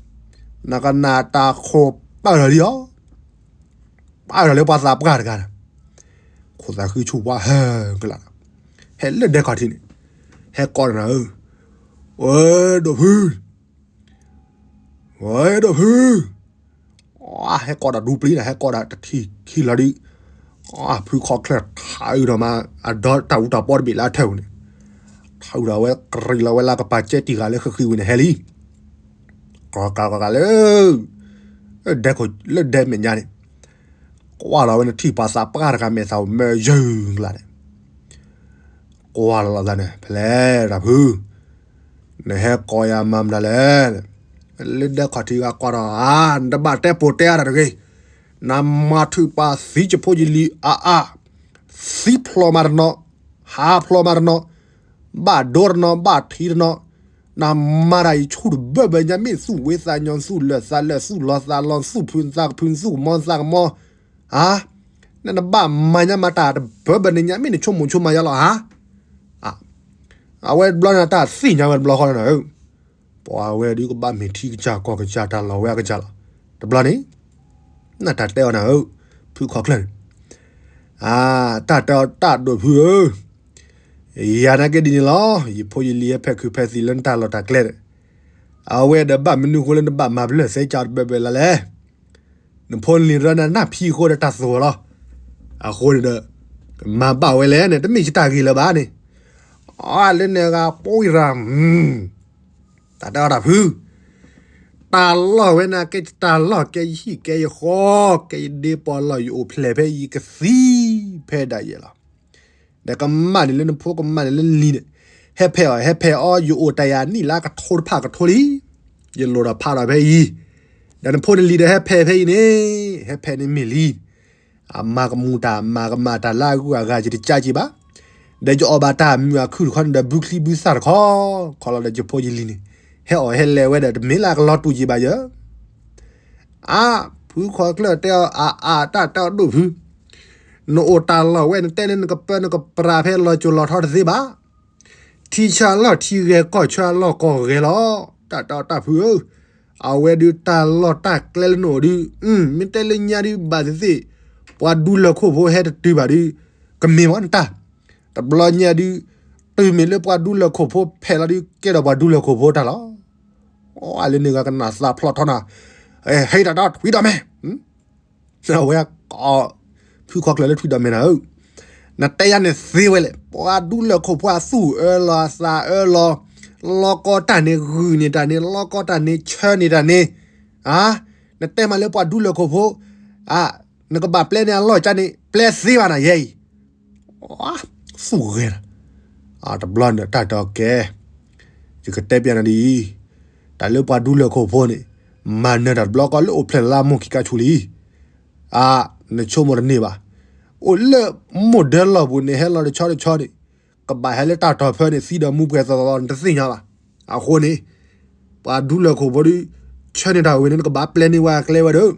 နကနၣ်တၢ်ခိၣ်ပာ်လီၤလံအီၤ ပာ်လီၤလၢပှၤသးပှၢ်တဂၤန့ၣ်, ခိၣ်သးဃုဆူၣ်ပှၤဟၢကလး, ဟဲလၢဒဲခီၣ်ထံးန့ၣ်, ဟဲကိးနၤဧၢ, ဝဲဒိၣ်ဖု, ဝဲဒိၣ်ဖု, ဟဲကိးဒီးဒူပျံၤနၤ ဟဲကိးဒီးတထံၣ်ခံလီၤဒုး, ဖုခီၣ်ချၢၣ်ထးအုးဒီးမး အဒီတၢ်အူတၢ်ပီတဘ့ၣ်လၢအထၢၣ်ပူၤန့ၣ်, ထးအုးဒီးဝဲကရံၣ်လီၤဝဲလၢကပၤကဲတံၢ်ဃာ်လၢဃံဃံဝံၤန့ၣ်ဟဲလံ ကကလၢ လၢဒဲမဲာ်ညါန့ၣ်, ကွၢ်လီၤဝဲနထံၣ်ပှၤသးပှၢ်တဂၤမဲာ်သးအိၣ်မၢယုၤကလးန့ၣ်, ကွၢ်လီၤလီၤသးန့ၣ် ဖဲလဲၣ်တၢ်ဖု, နဟဲကိးယၤမၤမနုၤလဲၣ်, လၢဒဲခီၣ်ထံးဂၤကွၢ်ဒီးဧါ နတဘၣ်တဲပိာ်တဲအါတၢ်တဂ့ၤ, နမၤထုးပှၤသံကဖိယလံၤအါအါ, သံဖျိးမးတနီၤ, ဟးဖျိးမးတနီၤ, ဘၣ်ဒိတနီၤ ဘၣ်ထံတနီၤ, နမၤတၢ်အံၤဆူၣ်တဘၢဘၢညါ မ့ၢ်သူၣ်ဝ့သးညီ သူၣ်လၢာ်သးလၢာ် သူၣ်လီၤသးလီၤ သူၣ်ဖုသးဖု သူၣ်ကမီသးကမီ, ဧါ, နနဘၣ်မၤညါမၤတၢ်တဘၢဘၢန့ၣ်ညါ မ့ၢ်နဆိကမိၣ်ဆိကမးယါလီၤဧါ, အဝဲတဘျီန့ၣ် တၢ်သ့ၣ်ညါဝဲတဘျီဃီလီၤနၤဧၢ, ပှၤဝဲဒုးကဘၣ်မ့ၢ်ထံကစၢ်ကီၢ်ကစၢ်တၢ်လီၢ်ဝဲအကစၢ်လီၤ. တဘျီန့ၣ် နတၢ်တဲအီၤနၤဧၢ, ဖုခီၣ်ချၢၣ်န့ၣ်, အါ, တၢ်တဲအီၤတၢ်ဒိၣ်ဖုဧၢ, ယၤနာ်က့ဒ်န့ၣ်လီၤ. ယဖိယလံၤဟဲဖဲးခုးဖဲးသံးလၢနတၢ်လီၢ်တၢ်ကျဲန့ၣ်, အဝဲဒီးဘၣ်မနုၤအဃိလၢနဘၣ်မၤပလၢၢ်သဲကၠီတဘဲဘဲလၢ်လဲၣ်. နဖိနလံၤရၢနၤနၢ်ဖံးအဃိဒီးတၢ်သိၣ်လီၤ. အဃိန့ၣ်ဒီး မၤဘၣ်ဝဲလဲၣ်န့ၣ် တမ့ၢ်ယတၢ်ဂ့ၢ်လၢၤဘၣ်န့ၣ်, အလၢန့ၣ်ဂၤပိၢ်ယရၤ တၢ်တဲအီၤတၢ်ဖု, တၢ်လီၢ်ဝဲန့ၣ်ကဲတၢ်လီၢ် ကဲယဟံၣ်ကဲယဃီ ကဲယဒ့ပီၢ်လီၢ် ယအိၣ်ဖျဲၣ်ဖဲအံၤ ယကသံဖဲဒၣ်ယဲလီၤ. ဒီးကမၣ်န့ၣ်လၢနဖိ ကမၣ်န့ၣ်လၢနလံၤန့ၣ်, ဟဲဖဲးအီၤ ဟဲဖဲးအီၤ ယအိၣ်တၢ်ယၤနံၣ်လၢကထိတဖၣ်ကထိလံ, ယလိၣ်ဒီးဖးဒီးဖဲအံၤ, ဒီးနဖိနလံၤဒီးဟဲဖဲးဖဲအံၤန့ၣ်, ဟဲဖဲးန့ၣ်မ့ၢ်လံ အမၤကမူၤတၢ် မၤကမၣ်တၢ်လၢအဂုၤအဂၤ ယတကးက့ၤဘၣ်, ဒီးယအီၣ်ဘၣ်တၢ်မုာ်အခုၣ်တခီန့ၣ်ဒီး ဘုချံဘုသၣ်တခီ, ခီလီၤဒီးယဖိယလံၤန့ၣ်, ဟဲအီၣ်ဟဲလဲၤဝဲဒီး တမ့ၢ်လၢအကလီၤတူာ်က့ၤဘၣ်ယၤ, အါ, ဖုခီၣ်ချၢၣ်တဲအီၤ အါအါ တၢ်တဲအီၤဒိၣ်ဖု, နအိၣ်တၢ်လီၢ်ဝဲ နတဲလၢနကပၢနကပြးဖဲလီၤစိၤလီၤထီတသ့ဘၣ်, ထံဆၢအလီၢ်ထံဂဲၤ ကီၢ်ဆၢအလီၢ်ကီၢ်ဂဲၤလီၤ, တၢ်တဲအီၤတၢ်ဖုဧၢ, အဝဲဒုးတၢ်လီၢ်တၢ်ကျဲလၢနအိၣ်ဒုး, မ့ၢ်တဲလၢညါဒုးဘၣ်သ့ၣ်သ့ၣ်, ပှၤဒူလၢၢ်ခိၣ်ဖိဟဲတတုၤဘၣ်ဒုး, ကမ့ၢ်မ့ၢ်နတၢ်, တဘျီညါဒုး, တုၤမ့ၢ်လၢပှၤဒူလၢၢ်ခိၣ်ဖိဖဲးလီၤဒုး ကဲထီၣ်ပှၤဒူလၢၢ်ခိၣ်ဖိတၢ်လီၤ. အလၢန့ၣ်ဂၤကနၣ်သးဖျိးထီနၤ, ဟဲတၢ်ဒီးထွံၣ်ဒီးမဲာ် အဝဲ, ဖုခီၣ်ချၢၣ်လၢထွံၣ်ဒီးမဲာ်နၤဧၢ, နတဲယၤန့ၣ်သ့ဝဲလဲၣ်, ပှၤဒူလၢၢ်ခိၣ်ဖိအသူၣ်အၢလီၤအသးအၢလီၤ, လီကီတၢ်န့ၣ်ဂုာ်န့ၢ်တၢ်န့ၣ် လီကီတၢ်န့ၣ်ဆၢန့ၢ်တၢ်န့ၣ်, အါ, နတဲမးလၢပှၤဒူလၢၢ်ခိၣ်ဖိ, အါ, နကဘၣ်ပျဲန့ၢ်အလီၢ်ကါန့ၣ် ပျဲသ့ဘၣ်နၤယဲအံၤ သူၣ်ဂဲၤလီၤ, တဘျီန့ၣ်တၢ်တဲအီၤကဲ, ယကတဲပျးနၤဒ်အံၤ, တၢ်လၢပှၤဒူလၢၢ်ခိၣ်ဖိန့ၣ်, မၤနၢၤတၢ်တဘျီကီလၢအိၣ်ဖျဲၣ်လၢမိၢ်ခံကါဆူလံ, အါ, နဆိကမိၣ်တန့ၢ်ဘၣ်, အိၣ်လၢမိၢ်ဒၢလီၢ်ပူၤန့ၣ် ဟဲလီၤတဆီတဆီန့ၣ်, ကဘၣ်ဟဲလၢတၢ်တီၤဖၢန့ၣ် သံဒီးမူပှဲၤသီသီ နတသ့ၣ်ညါဘၣ်, အဃိန့ၣ်, ပှၤဒူလၢၢ်ခိၣ်ဖိဒုး, ဆၢန့ၢ်တၢ်ဝဲန့ၣ် နကဘၣ်ပျဲန့ၢ်ဝဲအကျဲဝဲဒီး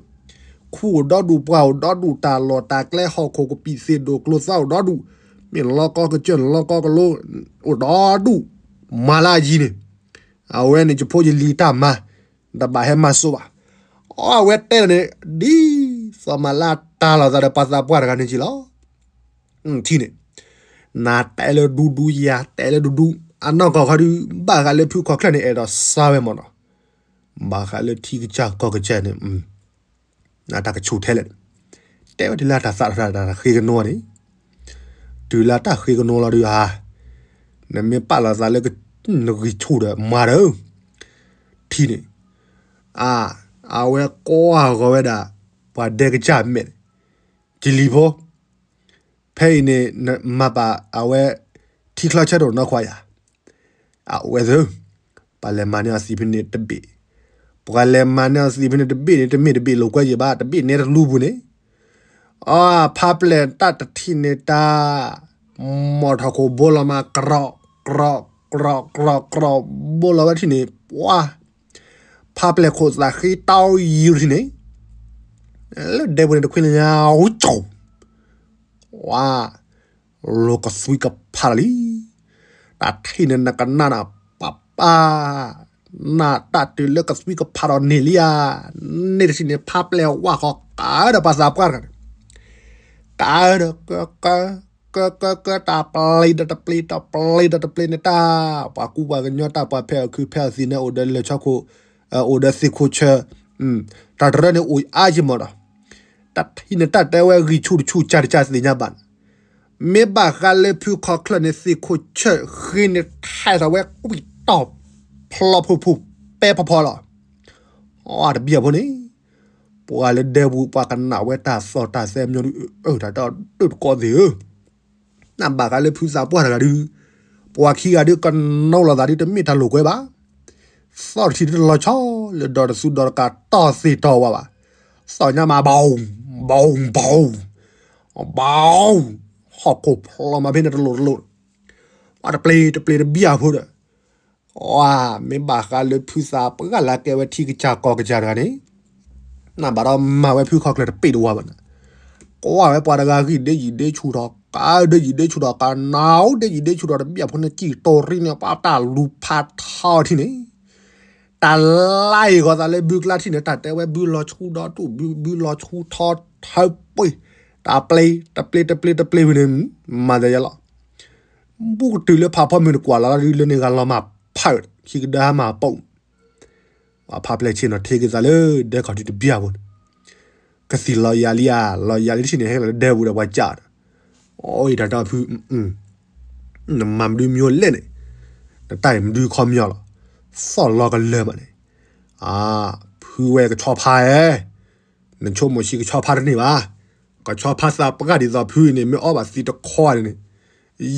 ခူအိၣ်ဒီဒူၣ် ပှၢ်အိၣ်ဒီဒူၣ် တၢ်လီၢ်တၢ်ကျဲ ဟီၣ်ခိၣ်ကပံာ်သ့ၣ်ဒိၣ် ကျိသီအိၣ်ဒီဒူၣ်, မ့ၢ်လီကီကစၢၢ် လီကီကလိ, အိၣ်ဒီဒူၣ်, မၤလၢအယံၤန့ၣ်, အဝဲန့ၣ် ယဖိယလံၤတၢ်မၤ, တဘၣ်ဟဲမၤစိဘၣ်, အဝဲတဲလီၤန့ၣ်, ဒ်သိးမးလၢတၢ်လီၢ်သးဒီးပှၤသးပှၢ်တဂၤန့ၣ်က့ၤလီၤ. ထံၣ်န့ၣ်, နၤတဲလၢဒူဒူ ယၤတဲလၢဒူဒူ, အနီၢ်ကီၢ်ခီဒုး ဘၣ်ဃးလၢဖုခီၣ်ချၢၣ်န့ၣ် အဲၣ်ဒိးစါဝဲမးနီၤ, ဘၣ်ဃးလၢထံကစၢ်ကီၢ်ကစၢ်န့ၣ်, နတၢ်ကဆူၣ်ထဲလဲၣ်, တဲဝဲတုၤလၢတၢ်သးတၢ်ဃ့ကနိန့ၣ်, တုၤလၢတၢ်ဃ့ကနိလီၤဒုးဧါ, နမ့ၢ်ပာ်လီၤသးလၢ နဂံၢ်ဆူၣ်ဒီးမၤဒီး, ထံၣ်န့ၣ်, အဝဲကွၢ်ဂီၤဝဲဒၣ် ပှၤဒဲကစၢ်မဲာ်, ကလံၤဖိ ဖဲအံၤန့ၣ် မၤပာ်အဝဲ ထံချီဆၢတအိၣ်နီၢ်ခွါယၤ, အဝဲသ့ၣ်, ပှၤလဲၤမၤန့ၢ်အီၤသံဖဲန့ၣ်တဘ့ၣ်, ပှၤလဲၤမၤန့ၢ်အီၤသံဖဲန့ၣ်တဘ့ၣ်န့ၣ် တမ့ၢ်တဘ့ၣ်လိာ်ကွဲယံၤဘၣ် တဘ့ၣ်န့ၣ်တလူပူၤန့ၣ်, အဖါပျဲၢ်တၢ်တထံၣ်န့ၣ်တၢ်, မီၢ်ထီၣ်ခိၣ်ဘိလီၤမး ကြီၢ်, ကြီၢ်, ကြီၢ်, ကြီၢ်, ကြီၢ်, ဘိလီၤဝဲထံၣ်န့ၣ် ပှၤ ဖါပျဲၢ်ခိၣ်သးဃံတၢ်အီၣ်ယံၤထံၣ်န့ၣ်, လၢဒဲပူၤန့ၣ်တခွံလၢညါ ဝူကၠီၣ်, ဝါ, လိာ်ကသွံကဖးလီၤလံ, တၢ်ထံၣ်န့ၣ်နကနၣ်နၤ ပၢ်ပၢ်, နၢ်တၢ်တုၤလၢကသွံကဖးဒီးန့ၢ်လံဧါ, န့ၢ်တထံၣ်န့ၣ် ဖါပျဲၢ်ဝါဃီ ကးဒီးပှၤသးပှၢ်တဂၤန့ၣ်, ကးဒီးက က က က တၢ်ပျ့ၤဒီးတပျ့ၤ တပျ့ၤဒီးတပျ့ၤန့ၣ်တၢ်, ပှၤကူပှၤကညီတၢ် ပှၤဖဲအီၣ်ခုဖဲအီၣ်သံးန့ၣ် အိၣ်ဒီးလၢၢ်ဆီခိၣ်, အိၣ်ဒီးသ့ၣ်ခိၣ်ဆၢ, တၢ်တရၢန့ၣ်အိၣ်အါယံၤမးဒီး, တၢ်ထံၣ်န့ၣ်တၢ်တဲဝဲဂံၢ်ဆူၣ်တဆူၣ် ကၢ်တကၢ်သ့ၣ်ညါဘၣ်န့ၣ်, မ့ၢ်ဘၣ်ဃးလၢဖုခီၣ်ချၢၣ်န့ၣ် သ့ၣ်ခိၣ်ဆၢဃ့န့ၣ် ထဲးထီၣ်ဝဲကွံာ်တီၢ်ဖျီဖုၣ်ဖုၣ်ပဲဖီဖီလီၤ. အတဘံၣ်အဖိန့ၣ်, ပှၤလၢဒဲပူၤ ပှၤကနၣ်ဝဲတၢ်သီၣ်တၢ်သဲမညီဒုး, အၢ တၢ်တၢ်ဒုးတကိးသ့ၣ်ဧၢ, နဘၣ်ဃးလၢဖုသးပှၢ်တဂၤဒုး, ပှၤခံဂၤဒုးကနိလီၤသးဒုး တမ့ၢ်တၢ်လိာ်ကွဲဘၣ်. သီၣ်တထံၣ်ဒုးတလီၤဆီလၢဒီးတသူဒီးတကးတီၢ်သ့ၣ်တီၢ်ဝါဘၣ်. သီၣ်ညါမး ဘီၣ်, ဘီၣ်, ဘီၣ်, ဘီၣ်, ဟီၣ်ခိၣ်ဖျီမးဖဲန့ၣ်တလိၣ်တလိၣ်, ပှၤတပျ့ၤတပျ့ၤတဘံၣ်အဖိဒီး အမ့ၢ်ဘၣ်ဃးလၢဖုသးပှၢ်လၢကဲဝဲထံကစၢ်ကီၢ်ကစၢ်တဂၤန့ၣ်, နဘၣ်ဒီးမၤဝဲဖုခီၣ်ချၢၣ်တပ့ၢ်တဝါဘၣ်န့ၣ်, ကွၢ်ဝဲပှၤတဂၤဂံၢ်ဒ့ယံာ်ဒ့ဆူၣ်ထီၣ် ကးဒ့ယံာ်ဒ့ဆူၣ်ထီၣ် ကးနၢ်ဒ့ယံာ်ဒ့ဆူၣ်ထီၣ် တဘံၣ်အဖိန့ၣ် ကံၢ်တိၢ်ရံၣ်န့ၣ် ပှၤတၢ်လူၤဖးထီထံၣ်န့ၣ်, တၢ်လါအံၤဂီၤသးလၢဘုကျါထံၣ်န့ၣ် တၢ်တဲဝဲဘုလီၤဆူဒီဒူၣ် ဘု ဘုလီၤဆူထီထၢပှ့ၤ တၢ်ပျ့ၤ တပျ့ၤ တပျ့ၤ တပျ့ၤဝံၤန့ၣ် မၤသးယဲလီၤ. ဘူၣ်ကတုၤလၢဖးဖီမုၢ်တကွၢ်လီၤဒုး လၢန့ၣ်ဂၤလီၤမၢ်ဖး ခံကဒါမၢ်ပိာ် ပှၤဖးဖျဲၣ်ဆ့ၣ်နီၤထ့က့ၤသးလၢဒဲခီၣ်ထံးတဘျီဖိန့ၣ် ကသံၣ်လီၤယၤလံဧါ လီၤယၤလံတဆံန့ၣ် ဟဲလီၤလၢဒဲပူၤဒီးပှၤကၢ်ဒီး အိၣ်အံၤတၢ်တီဖု နမၤမနုၤမ့ၢ်လဲၣ်န့ၣ် နတၢ်အံၤမနုၤခီပညီလီၤ သီၣ်လီၤကလၢာ်မးန့ၣ် ဖုဝဲကဆီဖါဧၢ နဆိကမိၣ်ဆံးကဆီဖါတန့ၢ်ဘၣ် ကဆီဖါသးပှၢ်ဒ်သိးဖုအံၤန့ၣ် မ့ၢ်အီဘၣ်သံတခီန့ၣ်န့ၣ်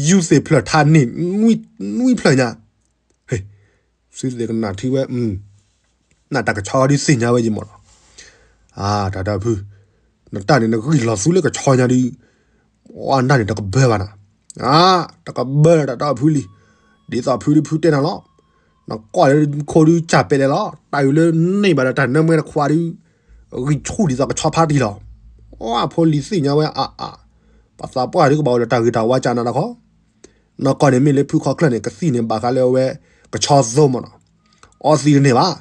ယူၢ်သ့ၣ်ဖျၢၣ်ထါန့ၢ် နွံဖျၢၣ်ညါ သုသ့ၣ်ကနၣ်ထံဝဲ နတၢ်ကဆီဒုးသ့ၣ်ညါဝဲယံၤမးလီၤ တၢ်ဒီးဖု နတၢ်န့ၣ် နဂံၢ်လီၤသူလၢကဆီညါဒုး အနၢ်န့ၣ်တကဘၢဘၣ်နၤ တကဘၢလၢတၢ်ဒီးဖုလံ ဒ်သိးဖုဒုးဖုတဲနၤလီၤ နကွၢ်လၢခိဒုးကၢ်ပဲာ်လဲၣ်လီၤ တၢ်အံၤလၢန့ၢ်ဘၣ်ဒီးတၢ်နၢမွဲတခွါဒုး ဂံၢ်ဆူၣ်ဒ်သိးကဆီဖါတံၢ်လီၤ အဖိလံၤသ့ၣ်ညါဝဲအါအါ ပှၤသးပှၢ်ဒုးကဘၣ်အိၣ်လၢတၢ်ဂ့ၤတၢ်ဝါကၢ်နၤတခီ နီၢ်ကီၢ်န့ၣ်မ့ၢ်လၢဖုခီချၢၣ်န့ၣ် ကသံၣ်န့ၣ်ဘၣ်ဃးလၢအဝဲ ကဆီသိမးနီၤ, အီသံးတန့ၢ်ဘၣ်,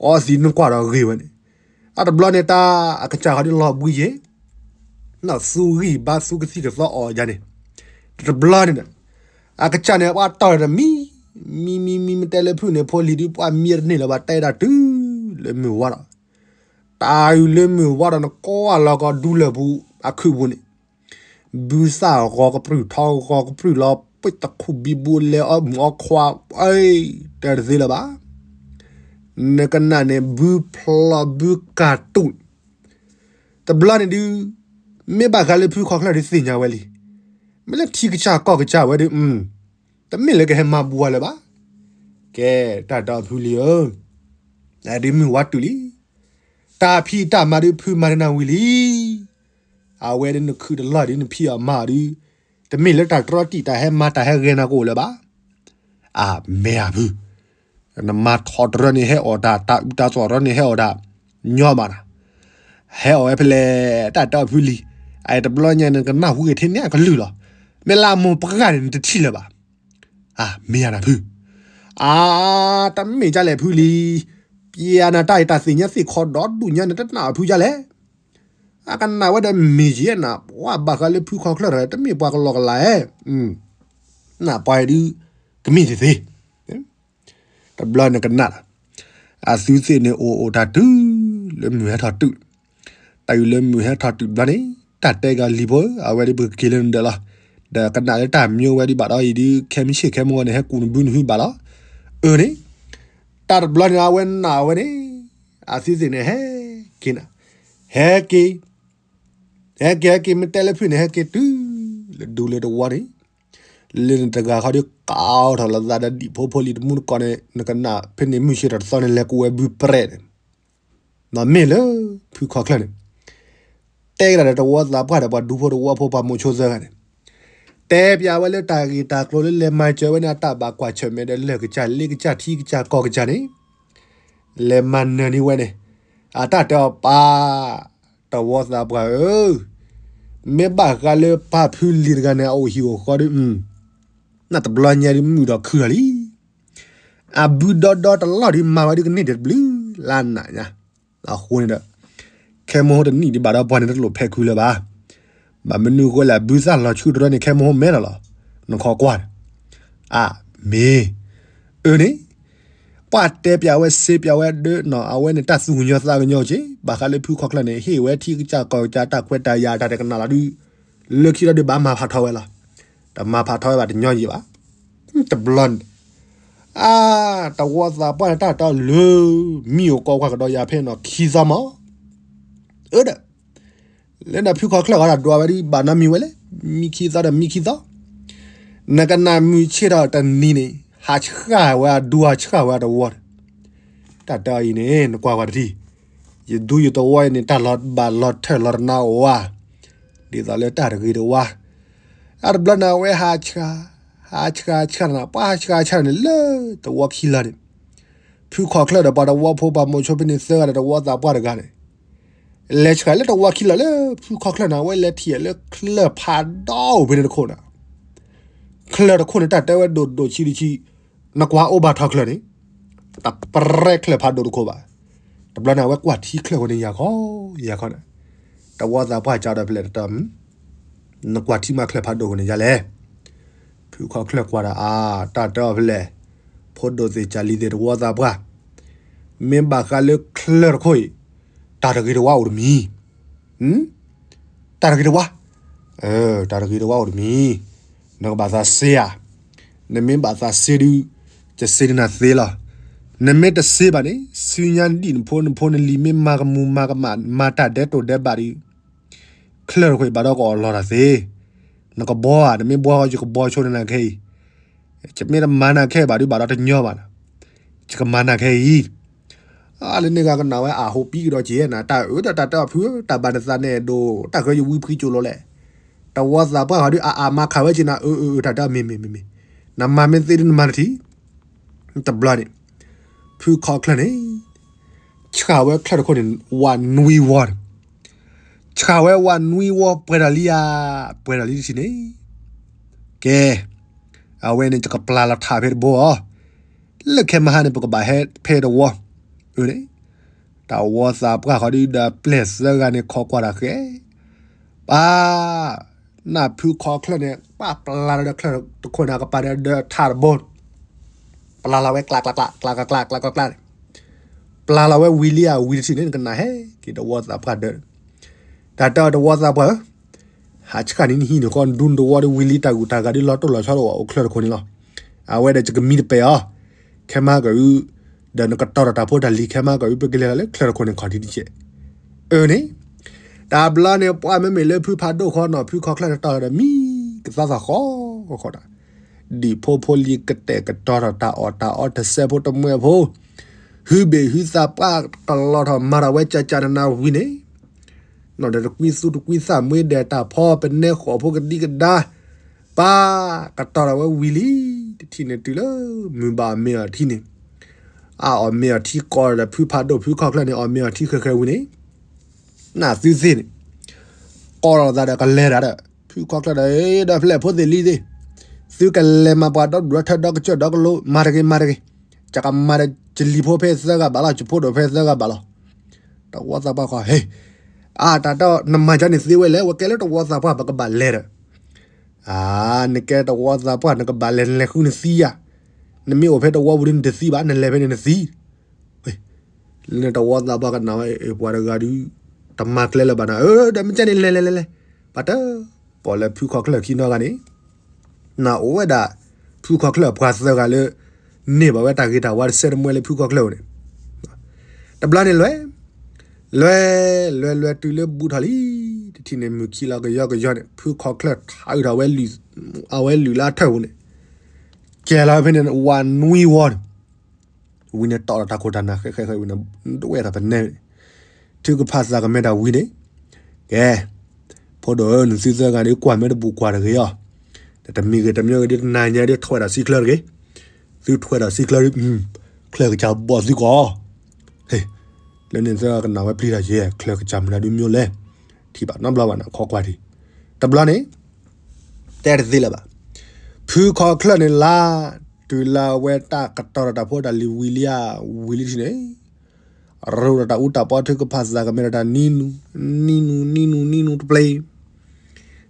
အီသံးနကွၢ်ဒီးဂ့ၤဝဲန့ၣ်, အတဘျီန့ၣ် တၢ်အကစၢ်ဃီဒ်လီၤဘှံးယဲၢ်, နီၢ်သူဂံၢ်ဘါသူကသံၣ်ကသီအီၤယါန့ၣ်, တဘျီန့ၣ်ဒီး အကစၢ်န့ၣ် ပှၤတီၢ်တမံၤ, မံမံမံမ့ၢ်တဲလၢဖုန့ၣ် ဖိလံၤဒုး ပှၤမံတန့ၢ်လၢၤဘၣ် တဲဒၣ်တုၤလၢမုၢ်ဝါဒီး, တၢ်အုၣ်လၢမုၢ်ဝါဒီး နကွၢ်လီၤကီဒူလၢာ်ပူၤ အခုးပူၤန့ၣ် ဘုသၣ်ဂီၤကပြုၢ်ထီဂီၤကပြုၢ်လီၤ ပှ့ၤတခူၣ်ဘံဘူလဲၤအီၣ်မုၢ်အီခွါ အ့ တဲတသ့လၢၤဘၣ်. နကနၣ်န့ၣ် ဘုဖျီဘုကၢ်တူာ်, တဘျီန့ၣ်ဒုး မ့ၢ်ဘၣ်ဃးလၢဖုခီချၢၣ်ဒုးသ့ၣ်ညါဝဲလံ. မ့ၢ်လၢထံကစၢ်ကီၢ်ကစၢ်ဝဲဒုး တမ့ၢ်လၢကဟဲမၤဘူဝဲလၢၤဘၣ်. ကဲ တၢ်ဒီဖုလံၤဧၢ, အဒုးမုၢ်ဝါတုၤလံ. တၢ်ဖံးတၢ်မၤဒုးဖုမၤတနၢ်ဝံၤလံ. အဝဲဒုးနခုးတလီၢ်ဒုးနဖံးအီၤမၤအီၤဒုး, တမ့ၢ်လၢတၢ်တြီတံာ်တၢ်ဟဲမၤတၢ်ဟဲဂဲၤနၤကအိၣ်လၢၤဘၣ်. အမ့ၢ်ဧါဖု, နမၤထီတရၢန့ၣ်ဟဲအီၣ်တၢ် တၢ်အုးတၢ်သီၣ်တရၢန့ၣ်ဟဲအီၣ်တၢ်, ညီမးနၤ, ဟဲအီၣ်ဝဲဖဲလဲၣ် တၢ်ဒီဖုလံၤ, အတဘျီညါနကနၢ်ဟူဂ့ၤထဲန့ၣ်အကလုၢ်လီၤ. မ့ၢ်လၢအမိၢ်ပှၢ်န့ၣ် နတထံၣ်လၢၤဘၣ်. အမ့ၢ်ဧါနၤဖု, အ တမ့ၢ်ဒ်လဲၣ်ဖုလံၤ, ပျဲနၤတၢ်အံၤတၢ်သ့ၣ်ညါသ့ၣ်ခီဒီဒူၣ်ညါ နတနာ်ဖုဒ်လဲၣ်. အကနၣ်ဝဲဒီးမ့ၢ်ယဲနၤ ပှၤဘၣ်ဃးလၢဖုခီချၢၣ်တဂၤ တမ့ၢ်ပှၤကလီကလီဧါ, နပှၤအံၤဒုး ကမ့ၢ်သ့ၣ်သ့ၣ် တဘျီနကနၣ်လီၤ. အသုသ့ၣ်န့ၣ်အိၣ်အိၣ်တၢ်တုၤလၢမုၢ်ဟဲထီၣ်တုၤ, တၢ်အုၣ်လၢမုၢ်ဟဲထီၣ်တုၤတဘျီန့ၣ် တၢ်တဲကလံၤဖိဧၢ, အဝဲဒုးပကက့ၤလၢနဒၢးလီၤ. ဒီးကနၣ်လၢတၢ်မံဝဲဒံးဘၣ်ဒီးအံၤဒုး ခဲမုၢ်ဆ့ၣ်ခဲမုၢ်ဂီၤန့ၣ် ဟဲကူးနဘုနဟုဘၣ်လီၤ. အၢန့ၣ် တၢ်တဘျီန့ၣ် အဝဲနာ်ဝဲန့ၣ် အသုသ့ၣ်န့ၣ် ဟဲက့ၤနၤ, ဟဲက့ၤ ဟဲက့ၤ ဟဲက့ၤ မ့ၢ်တဲလၢဖုန့ၣ် ဟဲက့ၤတုၤလၢဒူလၢတဝီန့ၣ်, လၢနတဂၤဃီဒုးကးထီၣ်လိာ်သးဒီးဒံၣ်ဖိဖိလံၤတမူတကိးန့ၣ် နကနၣ်ဖဲန့ၣ်မုၢ်ဆ့ၣ်ထီၣ်တသီန့ၣ် လဲၤကူးဝဲဘုပြဲၣ်န့ၣ်, မ့ၢ်လၢဖုခီချၢၣ်န့ၣ် တဲကဒါဒီးတဝီသးပှၢ်ဒီးပှၤဒူဖိတဝီဖိပှၤမိၤဆိသၢဂၤန့ၣ်, တဲပျးဝဲလၢတၢ်ဂ့ၢ်တၢ်ကျိၤလၢလဲၤမၤစၢၤဝဲန့ၣ် အတၢ်ဘၣ်ကွၢ်ဆၢၣ်မဲာ်ဒီးလၢၢ်ကစၢ်လ့ကစၢ်ထံကစၢ်ကီၢ်ကစၢ်န့ၣ်, လဲၤမၤနၢၤန့ၢ်ဝဲန့ၣ်, အတၢ်တဲအီၤပၢ် တဝီသးပှၢ်ဧၢ, မ့ၢ်ဘၣ်ဃးလၢပၢ်ဖုလံၤတဂၤန့ၣ် အအိၣ်ဟံၣ်အိၣ်ဃီဒီး နတဘျီညါဒုးမုာ်ဒီးခုၣ်လီၤလံ. အဘုဒီဒီတလီၢ်ဒုးမၤဝဲဒုးကန့ၢ်ဒံးတဘျုးလါနးညါ, အဃိန့ၣ်ဒီး ခဲမဟိတနံၣ်ဒံးဘၣ်ဒီးပှၤန့ၣ်တလိၣ်ဖဲခုလၢၤဘၣ်. ဘၣ်မနုၤအဃိလဲၣ် ဘုသၣ်လီၤဆူတရၢန့ၣ် ခဲမဟိမဲဒီးလီၤ, နခီကွၢ်န့ၣ်, အမ့ၢ် အၢန့ၣ် ပှၤတဲပျးဝဲစ့ပျးဝဲဒီးနီၤ အဝဲန့ၣ်တၢ်သူၣ်ကညီၤသးကညီၤက့ၤ ဘၣ်ဃးလၢဖုခီချၢၣ်န့ၣ် ဟ့ၣ်ဝဲထံကစၢ်ကီၢ်ကစၢ်တၢ်ခွဲးတၢ်ယာ်တၢ်တကနၣ်လီၤဒုး လၢခံလီၤဒုးဘၣ်မၤဖးထီဝဲလီၤ. တမၤဖးထီဝဲဘၣ်တညီယံာ်ဘၣ်. တဘျီန့ၣ် အါ တဝီသးပှၢ်န့ၣ်တၢ်တီလၢ မံအိၣ်ကီးကွၢ်ကဒီးယၤဖဲနီၤခံသီမး အၢဒီး လၢနဖုခီချၢၣ်ဃီတၢ်ဒွးဝဲဒုး ဘၣ်နီတမံၤဝဲလဲၣ်, မံခံသီဒီးမံခံသီ, နကနၣ်မုၢ်ဆ့ၣ်ထီၣ်တနံၤန့ၣ် ဟးဆှၣ်ဝဲအဒူဟးဆှၣ်ဝဲအတဝီန့ၣ်, တၢ်တဲအီၤအံၤန့ၣ် နကွၢ်ကွၢ်တထံၣ်, ယဒူယတဝီအံၤန့ၣ် တၢ်လီၤဘၣ်လီၤထၢၣ်လီၤတနါအိၣ်ဝဲ, ဒ်သိးလၢတၢ်တဂ့ၤတဝါ, အတဘျီန့ၣ်အဝဲဟးဆှၣ်, ဟးဆှၣ်ဆှၣ်နၤ ပှၤဟးဆှၣ်ဆှၣ်န့ၣ်လၢတဝီခံလီၤန့ၣ် ဖုခီချၢၣ်ဒီးပှၤတဝီဖိပှၤမိၤဆိဖဲန့ၣ်သၢဂၤဒီးတဝီသးပှၢ်တဂၤန့ၣ်, လဲၤဆှၣ်လၢတဝီခံလီၤလၢဖုခီချၢၣ်န့ၣ် အဝဲလဲၤထံၣ်လၢချၢၣ်ဖးဒိၣ်ဖဲန့ၣ်တခိၣ်န့ၣ်, ချၢၣ်တခိၣ်န့ၣ် တၢ်တဲဝဲဒိၣ်ဒိၣ်ဆံးဆံး, နကွၢ်အိၣ်ဘၣ်ထီချၢၣ်န့ၣ်, တၢ်ပြဲၢ်ချၢၣ်ဖးဒိၣ်တခိၣ်ဘၣ်. တဘျီန့ၣ် အဝဲကွၢ်ထံချၢၣ်ဃိန့ၣ် ယၤခီ ယၤခီန့ၣ်, တဝီသးပှၢ်ကဒီးဖဲလဲၣ်တတီၢ်, နကွၢ်ထံမၤချၢၣ်ဖးဒိၣ်ဃိန့ၣ်ယၤလဲၣ်. ဖုခီချၢၣ်ကွၢ်ဒီး အါ တၢ်တဲအီၤဖဲလဲၣ်, ဖိဒိၣ်သ့ၣ်ကၢ်လံၤသ့ၣ်တဝီသးပှၢ်, မ့ၢ်ဘၣ်ဃးလၢချၢၣ်တခိၣ်အံၤ, တၢ်တဂ့ၤတဝါအိၣ်တမံၤ တၢ်တဂ့ၤတဝါ, တၢ်တဂ့ၤတဝါအိၣ်တမံၤ, နကဘၣ်သးစ့ဧါ. နမ့ၢ်ဘၣ်သးစ့ဒုး, ကစ့ဒုးနၤသ့လီၤ. နမ့ၢ်တစ့ဘၣ်န့ၣ် ဆူညါနဒံၣ်နဖိနဖိနလံၤမ့ၢ်မၤကမူၤမၤကမၣ် မၤတၢ်ဒဲးတိၢ်ဒဲးဘးဒီး, ချၢၣ်တခိၣ်အံၤဘၣ်ဒီးကအီၣ်လီၤတၢ်သ့. နကဘှီဧါ, နမ့ၢ်ဘှီဃီ ယကဘှီဆိနနၤခဲအံၤ ယမ့ၢ်တမၤနၤခဲဘၣ်ဒုး ဘၣ်ဒီးတညီဘၣ်နီၤ, ယကမၤနၤခဲအံၤ. အါ လၢန့ၣ်ဂၤကနၣ်ဝဲ အဟိၣ်ပံကဒီးက့ၤနၤ တၢ်အၢတၢ်တၢ်တဲအီၤဖုဧၢ, တၢ်ဘၣ်နသးနဲၣ်ဒိၣ်, တၢ်ဃၢယဝံဖှံကၠိလိၤလဲၣ်. တဝီသးပှၢ်ဃီဒုး အအါမၤခးဝဲက့ၤနၤ အၢ အၢ အၢ တၢ်တဲအီၤမ့ၢ်မ့ၢ်မ့ၢ်မ့ၢ်, နမၤမ့ၢ်သ့ဒုးနမၤတထံၣ်. တဘျီန့ၣ် ဖုခီချၢၣ်န့ၣ် ဆှၣ်ဝဲချၢၣ်တခိၣ်န့ၣ် ဝးနွံဝီန့ၣ်, ဆှၣ်ဝဲဝးနွံဝီပှဲၤဒီးလံဧါ, ပှဲၤဒီးလံတထံၣ်န့ၣ်, ကဲ, အဝဲန့ၣ် ယကပျၢ်လီၤထးဖဲတဘိအီၤ, လၢခဲမဟါန့ၣ် ပကဘၣ်ဟဲဖဲတဝီ, အၢန့ၣ်, တဝီသးပှၢ်ဃီဒုးဒီးပျဲၢ်သၢဂၤန့ၣ် ခိးကွၢ်တၢ်ဃဲ, ပၢ် နၢ်ဖုခီချၢၣ်န့ၣ် ပၢ်ပျၢ်လီၤဒီးချၢၣ်တခိၣ်န့ၣ် အကပၤဒီးထးတဘိ, ပျၢ်လီၤဝဲကျးကျးကျး ကျးကျးကျး ကျးကျးကျးန့ၣ်, ပျၢ်လီၤဝဲဝံၤလံဧါ, ဝံၤတထံၣ်န့ၣ် နကနၣ်ဟဲက့ၤတဝီသးပှၢ်ဒီး, တၢ်တဲအီၤတဝီသးပှၢ်ဧၢ, ဟးဆှၣ်နံၤနဟံၣ်န့ၣ်ဃီ ဒူနတဝီဒီးဝံၤလံတၢ်ဂုၤတၢ်ဂၤဒုးလီၤတိၢ်လီၤဆီဒီးအိၣ်ချၢၣ်တခိၣ်န့ၣ်လီၤ. အဝဲဒီးယကမံတပဲာ်အီၤ, ခဲမးကအု ဒီးနကတီၤဒီးတၢ်ဖိတၢ်လံၤ ခဲမးကအု ပကလဲၤလီၤလၢချၢၣ်တခိၣ်န့ၣ် ခီၣ်ထံးတကဲး, အၢန့ၣ်, တဘျီန့ၣ် ပှၢ်မ့မ့ၢ်လၢဖုဖးဒိၣ်ဃီနီၤ ဖုခီချၢၣ်တတီၤဒီးမံကသါသးဃီဃီဒီး, ဒံၣ်ဖိဖိလံၤကတဲာ်ကတီၤဒီးတၢ်အီၣ်တၢ်အီ တစဲးဖိတမှဲးဖိ, ဟုဘ့ၣ်ဟုသးပှၢ်ကလီၤထီၣ်မၤထီၣ်ဝဲကၠၢ်ကၠၢ်နးနးဝံၤန့ၣ် နီၢ်ဒီးတကွံသူတကွံသၣ်မွ့ဒီးတၢ်ဖီပနဲဃိးဖိကဒံကဒါ, ပၢ်ကတီၤထီၣ်ဝဲဝံၤလံ, တထံၣ်န့ၣ်တုၤလၢမုၢ်ဘၣ်အီၣ်မ့ၤအီထံန့ၣ်, အအီၣ်မ့ၤအီထံကိးဒီးဖုဖးဒိၣ်ဖုခီချၢၣ်န့ၣ် အီၣ်မ့ၤအီထံဃဲးဃဲးဝံၤန့ၣ်, နၢ်သုသ့ၣ်န့ၣ်, ကိးလီၤသးဒီးကလဲၤတၢ်ဒီး ဖုခီချၢၣ်ဒီး ဒီးဖဲလဲၣ်ဖိသ့ၣ်လံၤသ့ၣ်, သုကလဲၤမၤပှၤဒီဒူၣ်ဒီထၢဒီကစၢၢ်ဒီကလိ မၤတဂ့ၤမၤတဂ့ၤ, ယကမၤဒီးယလံၤဖိဖဲသၢဂၤဘၣ်လီၤ ယဖိဒိၣ်ဖဲသၢဂၤဘၣ်လီၤ. တဝီသးပှၢ်ဃီ ဟ့ၣ်, အါ တၢ်တဲနမၤကန့ၣ်သ့ဝဲလဲၣ် ဝဲကဲလၢတဝီသးပှၢ် ပကဘၣ်လဲၤဒီး, အါ နကဲတဝီသးပှၢ် နကဘၣ်လဲၤ နလဲၤဃုနသံဧါ, နမ့ၢ်အိၣ်ဖဲတဝီပူၤဒီးနတသံဘၣ် နလဲၤဖဲန့ၣ်နသံ လၢန့ၣ်တဝီသးပှၢ်ကနၣ်ဝဲ ပှၤတဂၤဒုး တမၤကျဲလၢၤဘၣ်နၤ အၢ ဒီးမ့ၢ်ကန့ၣ်လဲၤလဲၤလဲၤလဲၤ, ပှၤတပီၢ်လၢဖုခီချၢၣ်ခံနီတဂၤန့ၣ်, နအိၣ်ဝဲဒၣ် ဖုခီချၢၣ်အပှၤသၢဂၤလၢ န့ၢ်ဘၣ်ဝဲတၢ်ဂ့ၤတၢ်ဝါတစဲးတမှဲလၢဖုခီချၢၣ်အအိၣ်န့ၣ်, တဘျီန့ၣ်လွဲၢ်, လွဲၢ် လွဲၢ်လွဲၢ်တုၤလၢဘူးထီၣ်လံ, တထံၣ်န့ၣ်မုၢ်ခံလီၤကယီကယီန့ၣ် ဖုခီချၢၣ်ထးအုးထီၣ်ဝဲ အဝဲလုၢ်လၢအထၢၣ်ပူၤန့ၣ်, ကဲလီၤဖဲန့ၣ် ဝးနွံဝီန့ၣ် ဝံၤန့ၣ်တီၢ်ဒီးတၢ်ခိၣ်တၢ်နၢ်ဃဲးဃဲးဃဲးဝံၤန့ၣ် ဒဝဲၢ်ထီၣ်ပနဲန့ၣ်, ထုကဖၣ်သးကမဲတၢ်ဝံၤန့ၣ်, ကဲ, ဖိဒိၣ်ဧၢ နသုသၢဂၤန့ၣ် ကွၢ်မ့ၢ်တဘူးကွၢ်တဂ့ၤအီၤ, တမံၤဂ့ၤတမံၤဂ့ၤဒ်တနၤညါဒ်ထွဲဒီးစံးချၢတဂ့ၤ, သုထွဲဒီးစံးချၢဒ်, ချၢကစၢ်ဘီၣ်သုကီး လၢန့ၣ်သၢဂၤကနၣ်ဝဲပျံၤတၢ်ယဲ ချၢကစၢ်မုၢ်လၢဒုးမ့ၢ်လဲၣ်, ထံၣ်ဘၣ်နီတဘျီဘၣ်န့ၣ် ခိးကွၢ်ထံ, တဘျီန့ၣ် တဲတသ့လၢၤဘၣ်. ဖုခီချၢၣ်န့ၣ်လၢ တုၤလၢအဝဲတၢ်ကတီၤဒီးတၢ်ဖိတၢ်လံၤဝံၤလံဧါ, ဝံၤလံထံၣ်န့ၣ်, ရိဒီးတၢ်အူတၢ်ပီထုကဖၣ်သးကမဲဒီးတၢ်နံနူ, နံနူ နံနူ နံနူတပျ့ၤ,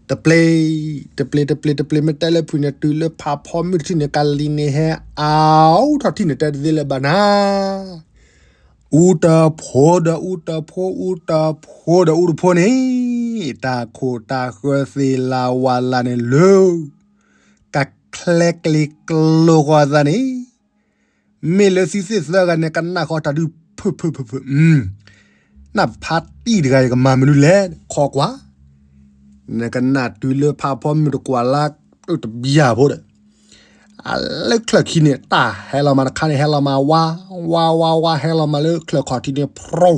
တပျ့ၤ, တပျ့ၤ တပျ့ၤ တပျ့ၤ မ့ၢ်တဲလၢဖုန့ၣ် တုၤလၢဖးဖီမုၢ်တထံၣ်န့ၣ် ကလံၤန့ၣ်ဟဲအါထီၣ်ထံၣ်န့ၣ် တဲတသ့လၢၤဘၣ်နၤ အူတဖိဒီးအူတဖိ အူတဖိဒီးအူတဖိန့ၣ်, တၢ်ခိၣ်တၢ်ဃၢသ့ၣ်လၢဝၤလၢ်န့ၣ်လၢ ကချဲကျ့ကျိဃီသးန့ၣ်, မ့ၢ်လၢသုသ့ၣ်သၢဂၤန့ၣ် ကနၣ်ဃီတၢ်ဒုးဖုၣ်ဖုၣ်ဖုၣ်ဖုၣ်, နၢ်ဖးတံၢ်တဂၤ ယကမၤမနုၤလဲၣ် ခိးကွၢ် နကနၣ်တုၤလၢဖးဖီမုၢ်တကွၢ်လၢ် တဘျၢဖိဒီး, အလၢချၢၣ်ခံန့ၣ် တၢ်ဟဲလီၤမးတခါန့ၣ် ဟဲလီၤမးဝါ, ဝါ ဝါ ဝါ ဟဲလီၤမးလၢချၢၣ်ခီၣ်ထံးန့ၣ် ဖြိ,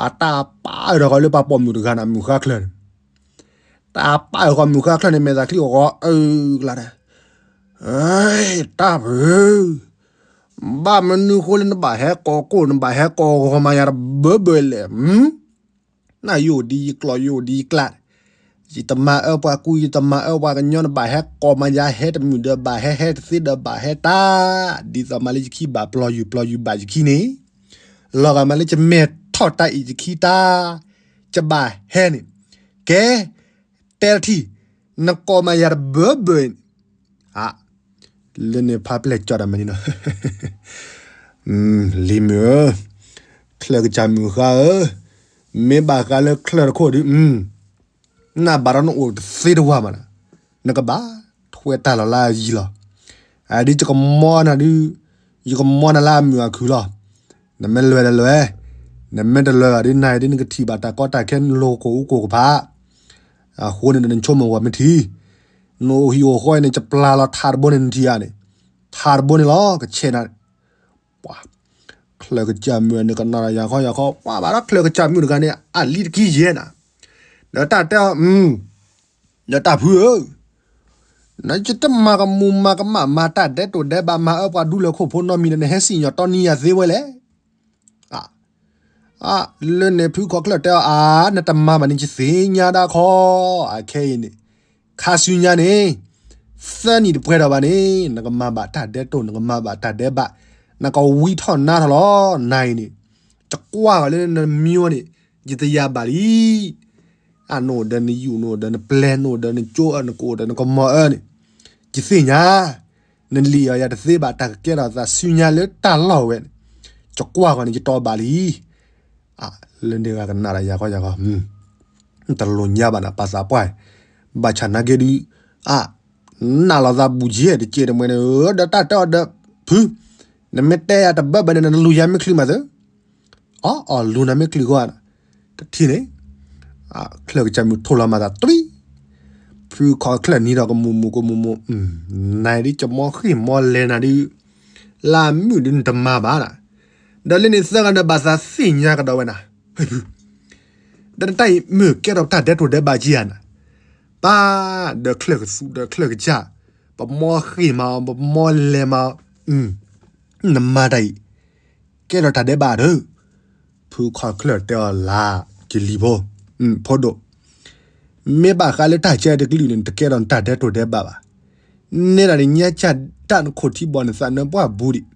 အတၢ်ပာ်အၢၣ်ထီၣ်ဃီလၢပှၤပိာ်မုၣ်တဂၤန့ၣ် မုၢ်ဃါချၢၣ်န့ၣ်, တၢ်ပာ်အၢၣ်ဃီမုၢ်ဃါချၢၣ်န့ၣ် မဲာ်သးချံအီၤဃီအၢၣ်ကျါဒီး, တၢ်ပၢၢ် ဘၣ်မနုၤဃိလၢနဘၣ်ဟဲကိးကိၣ် နဘၣ်ဟဲကိးဂီၤမးယၤတဘၢဘၢလဲၣ်, နယိၣ်ဒ်ယကျီၢ်ယိၣ်ဒ်ယကျး, ယတမၤအၢပှၤကူ, ယတမၤအၢပှၤကညီ, နဘၣ်ဟဲကိးမၤယၤ, ဟဲတမုာ်ဒီးဘၣ်ဟဲ, ဟဲတသ့ဒီးဘၣ်ဟဲတၢ်, ဒ်သိးမၤလၢယခံဘၣ်ပျီၤယုာ် ပျီၤယုာ်ဘၣ်ယခံန့ၣ်, လီၤဂာ်မးလၢယမဲာ်ထီၣ်တၢ်အံၤယခံတၢ်, ယဘၣ်ဟဲန့ၣ်, ကဲ, တဲတထံၣ်, နကိးမၤယၤတဘၢဘၢအံၤန့ၣ်, လၢန့ၣ်ဖးပျဲၢ်ကၠီတၢ်မၤန့ၣ်နီၤ, လံၤမုၣ်ဧၢ, ချၢၣ်ကစၢ်မုၣ်ဃါဧၢ, မ့ၢ်ဘၣ်ဃးလၢချၢၣ်တခိၣ်ဒီး နဘၣ်ဒီးနအိၣ်တသ့တဝါမးနီၤ, နကဘၣ်ထွဲတၢ်လီၤလၢအယံၤလီၤ. အဒ်ယကမီနၤဒုး, ယကမီနၤလၢအမုာ်အခုၣ်လီၤ. နမ့ၢ်လဲၤဒီးလဲၤ, နမ့ၢ်တလဲၤဘၣ်ဒုး နၤအံၤဒုးနကထံၣ်ဘၣ်တၢ်ကီတၢ်ခဲ နလိၤကိၢ်အူကိၢ်ကဖး, အဃိန့ၣ်ဒီးနဆိကမိၣ်ဂီၤမ့ၢ်ထံ, နအိၣ်ဟံၣ်အိၣ်ဃီအံၤန့ၣ် ယပျၢ်လီၤထးတဘိန့ၣ်နထံၣ်ဧါန့ၣ်, ထးတဘိန့ၣ်လီၤ ကဆဲးနၤ ပှၤ, ချၢၣ်ကစၢ်မုၣ်န့ၣ်ကနၣ်ဒီးယၤခီယၤခီ, ပှၤဘၣ်ဒီးချၢၣ်ကစၢ်မုၣ်တဂၤန့ၣ် အလံတကံယဲၢ်နၤ, ဒီးတၢ်တဲအီၤ, ဒီးတၢ်ဖုဧၢ, နယတမၤကမူၤမၤကမၣ် မၤတၢ်ဒဲးတိာ်ဒဲးဘး မၤအၢပှၤဒူလၢခိၣ်ဖိနီတမံၤဒီး နဟဲစံၣ်ညီၣ်တီနံယၤသ့ဝဲလဲၣ်. လၢန့ၣ်ဖုခီချၢၣ်တဲအီၤ, အါ, နတမၤဘၣ်န့ၣ် ယသ့ၣ်ညါဒၣ်ခီ, အခဲအံၤန့ၣ်, ခါဆူညါန့ၣ်, သၢနံၣ်တပှဲၤဒီးဘၣ်န့ၣ် နကမၤဘၣ်တၢ်ဒဲးတိာ် နကမၤဘၣ်တၢ်ဒဲးဘး, နကဝံထီၣ်နါထီၣ်လီၤ. နၤအံၤန့ၣ်, ယကွၢ်ဃီၤလၢနမံၤန့ၣ်, ယတယၤဘၣ်လံ. အ, နအိၣ်ဒီးနယူၣ်, နအိၣ်ဒီးနပျဲၢ်, နအိၣ်ဒီးနကၠိ, နကအိၣ်ဒီးနကမီၤအၢန့ၣ်, ယသ့ၣ်ညါ, နလံာ်အီၤယၤတသ့ဘၣ် တၢ်ကကဲထီၣ်သးဆူညါလၢတၢ်လီၢ်ဝဲန့ၣ်, ယကွၢ်ဃီၤန့ၣ် ယတီဘၣ်လံ. အ, လၢန့ၣ်ဂၤကနၣ်ဒီးယၤခီယၤခီ, တလိၣ်ညါဘၣ်နၤ ပှၤသးပှၢ်, ဘၣ်ဆၣ်နာ်က့ဒုး, အ, နာ်လီၤသးဘူးက့ၤတကဲတမှဲန့ၣ်, အၢ ဒီးတၢ်တဲအီၤဒီး, ဖု, နမ့ၢ်တဲယၤတဘၢဘၢန့ၣ် နလူၤယၤမ့ၢ်ချုးမးသၢ, အီ အီ လူၤနၤမ့ၢ်ချုးဃီဧါ, တထံၣ်န့ၣ်, ချၢၣ်ကစၢ်မုၣ်ထိၣ်လီၤမၤသးတြံ, ဖုခီချၢၣ်နံၤဒီးကမူၤမူၤကမူၤမူၤ, နၤဒုးကမီဃ့ၢ်မီလဲၤနၤဒုး, လၢအမုာ်ဒုးနတမၤဘၣ်နၤ, ဒီးလၢန့ၣ်သၢဂၤဒီးဘၣ်သးသ့ၣ်ညါကဒီးဝဲနၤ, ဒီးနတၢ်အံၤမ့ၢ်ကဲထီၣ်တၢ်ဒဲးတိာ်ဒဲးဘးက့ဧါနၤ, ပၢ်, ဒီးချၢၣ်ကသူဒီးချၢၣ်ကစၢ်, ပမီဃ့ၢ်မၤအီၤ ပမီလဲၤမၤအီၤ, နမၤတၢ်အံၤ, ကဲထီၣ်တၢ်ဒဲးဘးဒီး, ဖုခီချၢၣ်တဲအီၤလၢ, ကလံၤဖိ, ဖိဒိၣ်, မ့ၢ်ဘၣ်ဃးလၢတၢ်ကဲတကလုာ်န့ၣ် နတကဲထီၣ်နတၢ်ဒဲးတိာ်ဒဲးဘးဘၣ်, နဲဒၣ်နညါကၢ်ဒၣ်နခိၣ်ထံဘီၣ်နသးနပှၢ်ဘူးဒံး,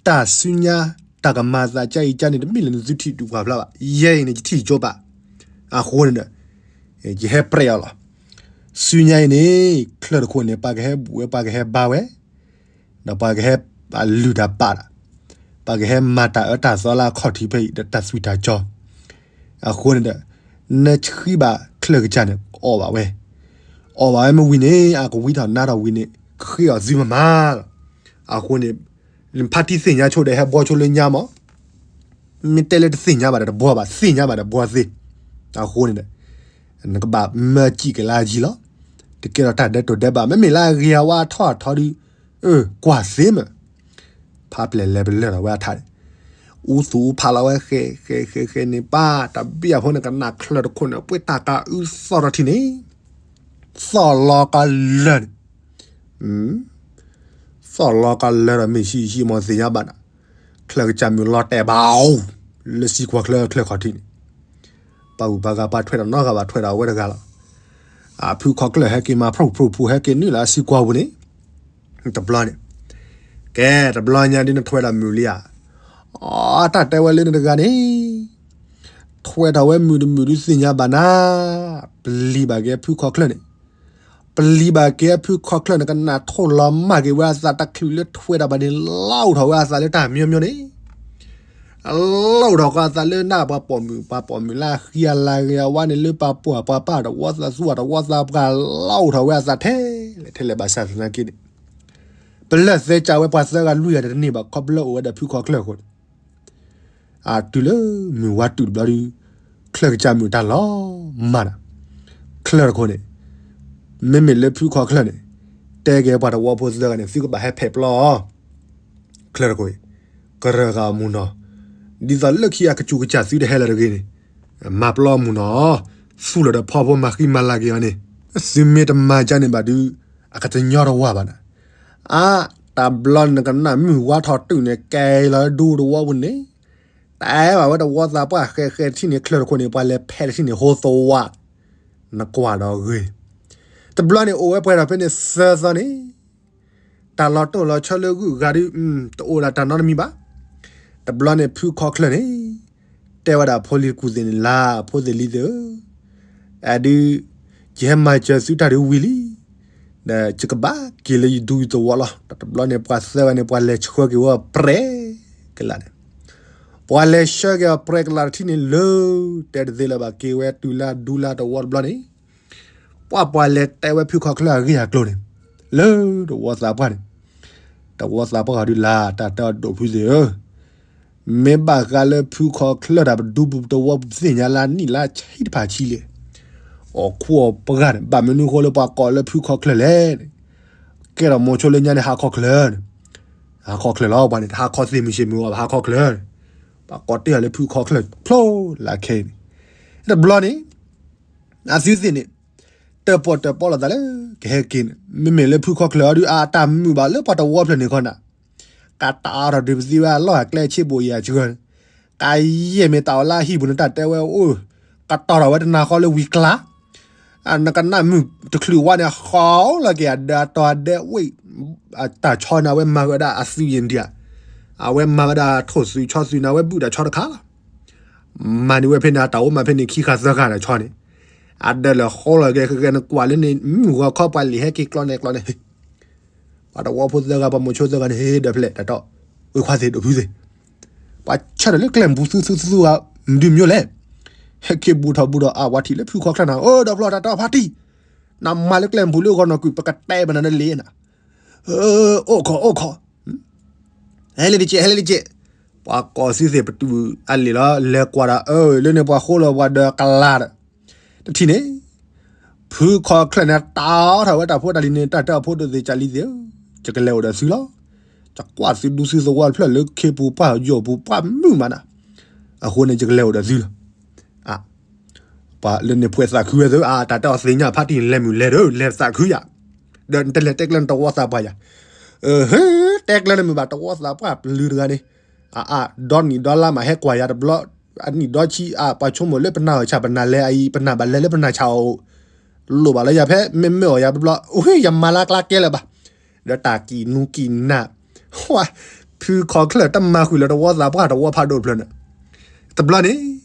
တၢ်ဆူညါ, တၢ်ကမၤသးကၢ်အံၤကၢ်န့ၣ် တမ့ၢ်လၢနသုထံၣ်ဒူၣ်ပှၤဖျါဘၣ်, ယဲအံၤန့ၣ် ယထံၣ်ကၠိဘၣ်, အဃိန့ၣ်ဒီး, ယဟဲပြဲးအီၤလီၤ. ဆူညါအံၤန့ၣ်, ချၢၣ်တခိၣ်န့ၣ် ပှၤကဟဲဘူးဝဲ ပှၤကဟဲဘါဝဲ, ဒီးပှၤကဟဲလုၢ်တၢ်ပာ်တၢ်, ပှၤကဟဲမၤတၢ်အၢတၢ်သီလၢအခီၣ်ထံးဖဲအံၤ ဒီးတၢ်သွံၣ်တၢ်စီ, အဃိန့ၣ်ဒီး, နဆှံဘၣ်ချၢၣ်ကစၢ်န့ၣ် အီၣ်ဘၣ်ဝဲ, အီၣ်ဘၣ်ဝဲမ့ၢ်ဝံၤန့ၣ် အကဝံထီၣ်နါထီၣ်ဝံၤန့ၣ် ဃ့အီၣ်သုမမၤလီၤ. အဃိန့ၣ်, ဖါတံၢ်သ့ၣ်ညါဆိဒီးဟဲဘှီဆိလၢညါမး မ့ၢ်တဲလၢတသ့ၣ်ညါဘၣ်ဒီးတဘှီဘၣ်, သ့ၣ်ညါဘၣ်ဒီးဘှီသ့, အဃိန့ၣ်ဒီး, နကဘၣ်မၢစံၣ်က့ၤလၢအယံၤလီၤ. တကဲထီၣ်တၢ်ဒဲးတိာ်ဒဲးဘး မ့မ့ၢ်လၢအဂ့ၤအဝါအထီၣ်အထီဒီး, အၢ ကွၢ်သ့မး, ဖးပျဲၢ်လဲၤပလၢၢ်ထီၣ်ဝဲအထးန့ၣ်, အူသူၣ်အူဖးလီၤဝဲဃဲးဃဲးဃဲးဃဲးန့ၣ် ပၢ်တဘ့ၣ်အဖိန့ၣ် ကနၣ်ချၢၣ်တခိၣ်န့ၣ် ပှ့ၤတၢ်ကးအုသီၣ်ထီၣ်ထံန့ၣ်, သီၣ်လီၤကလၢာ်န့ၣ် သီၣ်လီၤကလၢာ်ဒီးမ့ၢ်ဆံးဆံးမ့ၢ်သ့ၣ်ညါဘၣ်နၤ, ချၢၣ်ကစၢ်မုၢ်လီၤတဲာ်ဘၣ်အီၤ, လၢစံကွၢ်ချၢချၢခီၣ်ထံးန့ၣ်, ပှၤဂုၤပှၤဂၤပှၤထွဲဒီးနီတဂၤဘၣ်ထွဲဒီးအဝဲတဂၤလီၤ. အဖုခီချၢၣ်ဟဲက့ၤမၤဖျိဖျိဖှိၣ်ဟဲက့ၤနုာ်လၢအစံကွၢ်ပူၤန့ၣ်, တဘျီန့ၣ်, ကဲတဘျီညါဒ်နထွဲဒီးမုၢ်လံဧါ, အတၢ်တဲဝဲလၢနတဂၤန့ၣ် ထွဲထီၣ်ဝဲမုၢ်တမုၢ်ဒုးသ့ၣ်ညါဘၣ်နၤ, ပလံၤဘၣ်က့ၤဖုခီချၢၣ်န့ၣ်, ပလံၤဘၣ်က့ၤဖုခီချၢၣ်န့ၣ် ကနၣ်ထိၣ်လီၤမၢ်က့ၤဝဲအသးတချုးလၢထွဲတၢ်ဘၣ်န့ၣ် လီၢ်အိၣ်ထီၣ်ဝဲအသးလၢတၢ်မံၤမံၤန့ၣ်, လီၢ်အိၣ်ထီၣ်ဃီအသးလၢနၢ်ပှၤပိာ်မုၣ် ပှၤပိာ်မုၣ်လၢအဃံအလၤဂ့ၤအဝါန့ၣ် လၢပှၤပိာ်ပှၤပာ်တဝီသးသူၣ်တဝီသးပှၢ် လီၢ်အိၣ်ထီၣ်ဝဲအသးထဲလဲၣ်ထဲလဲၣ်ဘၣ်ဆၣ်သနာ်က့န့ၣ်, ပလၢၢ်သဲကၢဝဲပှၤသၢဂၤလွံၢ်ဂၤတန့ၢ်ဘၣ် ခီဖျိအိၣ်ဝဲဒီးဖုခီချၢၣ်အဃိန့ၣ် အတုၤလၢမုၢ်ဝါတုာ်တဘျီဒုး, ချၢၣ်ကစၢ်မုၢ်တၢ်လီၤမၢ်နၤ, ချၢၣ်တခိၣ်န့ၣ်, မ့မ့ၢ်လၢဖုခီချၢၣ်န့ၣ်, တဲက့ၤပှၤတဝီဖိသၢဂၤန့ၣ် သုကဘၣ်ဟဲဖဲးပျီအီၤ, ချၢၣ်တခိၣ်အံၤ, ကရၢၢ်ဂၤအမူၤနီၤ, ဒ်သိးလၢခံအကစူၤကစၢ်သုတဟဲလၢၤတဂ့ၤန့ၣ်, မၤပျီအမူၤနီၤ, သူၣ်လီၤဒီးဖီဖိမၤဃံမၤလၤက့ၤအီၤန့ၣ်, သုမ့ၢ်တမၤကန့ၣ်ဘၣ်ဒုး, အကတညီတဝၢ်ဘၣ်နၤ အါ, တဘျီနကနၣ်မုၢ်ဝါထီၣ်တုၤန့ၣ် ကဲလီၤဒူတဝီပူၤန့ၣ်, တအဲၣ်ဘၣ်ဝဲတဝီသးပှၢ်ဃဲးဃဲးတထံၣ်န့ၣ် ချၢၣ်တခိၣ်န့ၣ် ပှၤလဲၤဖဲးတထံၣ်န့ၣ် ဟိသဝး, နကွၢ်ဒီးဂ့ၤ, တဘျီန့ၣ်အိၣ်ဝဲပှဲၤဒီးဖဲန့ၣ်သၢသီန့ၣ်, တၢ်လီၤတိၢ်လီၤဆီလၢဂုာ်အဂၤဒုး တအိၣ်ဒၣ်တၢ်နီတမံၤဘၣ်. တဘျီန့ၣ်ဖုခီချၢၣ်န့ၣ် တဲဝဲဒၣ်ဖိလံၤကူၣ်သ့ၣ်န့ၣ်လၢ ဖိသ့ၣ်လံၤသ့ၣ်ဧၢ, အဒုး ယဟဲမၤစၢၤသုတၢ်ဒုးဝံၤလံ, ဒီးယကဘၣ်က့ၤလၢယဒူယသဝီလီၤ. တဘျီန့ၣ်ပှၤသၢဂၤန့ၣ် ပှၤလဲၤဆှၢက့ၤဝဲပြဲကလးန့ၣ်, ပှၤလဲၤဆှၢက့ၤအပြဲကလးတထံၣ်န့ၣ်လၢ တဲတသ့လၢၤဘၣ်က့ၤဝဲတုၤလၢဒူလၢတဝီတဘျီန့ၣ်, ပှၤပှၤလဲၤတဲဝဲဖုခီချၢၣ်အဂ့ၢ်အကျိၤန့ၣ် လၢတဝီသးပှၢ်န့ၣ်, တဝီသးပှၢ်ဂၤဒုးလၢ် တၢ်တဲအီၤဒိၣ်ဖုသ့ၣ်ဧၢ, မ့ၢ်ဘၣ်ဃးလၢဖုခီချၢၣ်တၢ်ပဒူပူၤတဝီပူၤသ့ၣ်ညါလၢနံၣ်လၢဆံတဖၣ်ဆံလံ, အိၣ်ခိးအီၤပှၤဂၤန့ၣ် ဘၣ်မနုၤဃိလၢပှၤကိးလၢဖုခီချၢၣ်လဲၣ်န့ၣ်, ကဲထီၣ်မိၤဆိလၢညါန့ၣ် ဟးခီချၢၣ်န့ၣ်, ဟးခီချၢၣ်လီၤ ပှၤန့ၣ် တဟးခီသ့မုၢ်ဆ့ၣ်မုၢ်ဂီၤဘၣ် ဟးခီချၢၣ်န့ၣ်, ပှၤကိးတ့ၢ်အီၤလၢဖုခီချၢၣ်ဖျိလၢခဲအံၤန့ၣ်, တဘျီန့ၣ် အသုသ့ၣ်န့ၣ် တၢၣ်ပီၣ်တၢၣ်ပီလိာ်သးလၢကဟဲက့ၤန့ၣ် မ့မ့ၢ်လၢဖုခီချၢၣ်အီၤဒုး အတၢ်မုာ်ဘၣ်လၢပှၤတဝီဖျၢၣ်န့ၣ်ခီနၤ, ကတၢ်အါထီၣ်ဒုးပသံဝဲအလီၢ်အကျဲဆ့ဘိၣ်ယၤစှၤန့ၣ်, ကယဲၢ်မ့ၢ်တၢ်အီၣ်လၢအဟံၣ်ပူၤန့ၣ် တၢ်တဲဝဲအိၣ်, ကတီၢ်ထီၣ်ဝဲတနၤဃီလၢဝံၤကျါ နကနၣ်မုၢ်တချုးဝါန့ၣ် ဟီလီၤက့ၤအဒၢးတီၤအဒဲဝ့ၢ်, တၢ်ဆီန့ၣ် အဝဲမၤဝဲဒၣ်အသုးယံၤဒံးဧါ, အဝဲမၤဝဲဒၣ်ထိၣ်သုးဆီသုးန့ၣ် အဝဲဘုၣ်တၢ်ဆီတခါလီၤ. မၤန့ၢ်ဝဲဖဲန့ၣ် အတၢ်အိၣ်မးဖဲန့ၣ် ခံခါသၢခါတၢ်ဆီန့ၣ်, အဒၢးလၢဟီလီၤက့ၤ ကဂဲၤနကွၢ်လၢန့ၣ် မုၢ်ဂီၤခီပှၤလံာ်ဟဲက့ၤကျီန့ၣ်ကျီန့ၣ် ပှၤတဝီဖိသၢဂၤ ပှၤမိၤဆိသၢဂၤန့ၣ် ဟ့ၣ်ဒၢးဖျဲၣ်တၢ်တီ, ဝ့ၢ်ခွါသ့ၣ်ဒိၣ်ဖုသ့ၣ်, ပှၤဆၢထၢၣ်လၢကျဲမုၢ်ပူၤသူသူသူသူဧါ, မဒုးမ့ၢ်လဲၣ်, ဟဲက့ၤဘူးထီၣ်ဘူးဒီး အဝဲထံၣ်လၢဖုခီချၢၣ်နၤ, အိၣ်ဒီးဖျီတၢ်တီဖါတံၢ်, နမၤလၢကျဲမုၢ်ပူၤလၢဂီၤနီၢ်ကွံာ် ပကတဲပနၤလၢလ့နၤ, အိၣ်ခိးအိၣ်ခိး ဟဲလၢတကဲး ဟဲလၢတကဲး, ပှၤကိးသုသ့ၣ်ပတုာ်အလံာ်လီၤ လဲၤကွၢ်ဒီး အၢ လၢန့ၣ်ပှၤဃိလီၤပှၤဒၢးကလၤဒီး, တထံၣ်န့ၣ်, ဖုခီချၢၣ်န့ၣ် တၢ်ထီၣ်ဝဲတၢ်ဖိတၢ်လံၤန့ၣ် တၢ်တဲအဖိဒိၣ်သ့ၣ်ကၢ်လံသ့ၣ်ဧၢ, ယကလဲၤအိၣ်ဒီးသုလီၤ, ယကွၢ်သုဒူသုသဝီတဖျၢၣ်လၢခ့ပူၤပှၢ်ယိာ်ပူၤပှၢ် မုာ်မးနၤ, အဃိန့ၣ် ယကလဲၤအိၣ်ဒီးသုလီၤ. ပှၤလၢန့ၣ်ဖှဲးသးခုဝဲသ့ၣ် အတၢ်တဲအီၤသ့ၣ်ညါဖါတံၢ် လဲၤမုၢ်လဲၤဒီး လဲၤသးခုယၤ, ဒီးနတလဲၤတဲကျဲနတဝီသးပှၢ်ယၤ, ဟ့ တဲကျဲနမုာ်ဘၣ် တဝီသးပှၢ်ပလုာ်တဂၤန့ၣ်, အအါ ဒီနံၣ်ဒီလါမး ဟဲကွၢ်ယၤတဘျီ, အနံၣ်ဒီဆံ အပှၤဆိကမိၣ်လၢပနၢ်အီၣ်ဆၣ် ပနၢ်လဲၤအအံၤ ပနၢ်ဘၣ်လဲၤလၢပနၢ်ဆၣ်အအိၣ်, လိၣ်ဘၣ်လၢယၤဖဲ မ့မ့ၢ်အီၣ်ယၤတဘျီ ဝ့ၢ် ယမၤလၢကျါကဲလၢၤဘၣ်, ဒီးတၢ်ကံၣ်နူကံၣ်နၢ်, ဝါ, ဖုခီချၢၣ်တမၤဃုာ်လၢတဝီသးပှၢ် တဝီဖးဒိၣ်တဖျၢၣ်န့ၣ်, တဘျီန့ၣ်,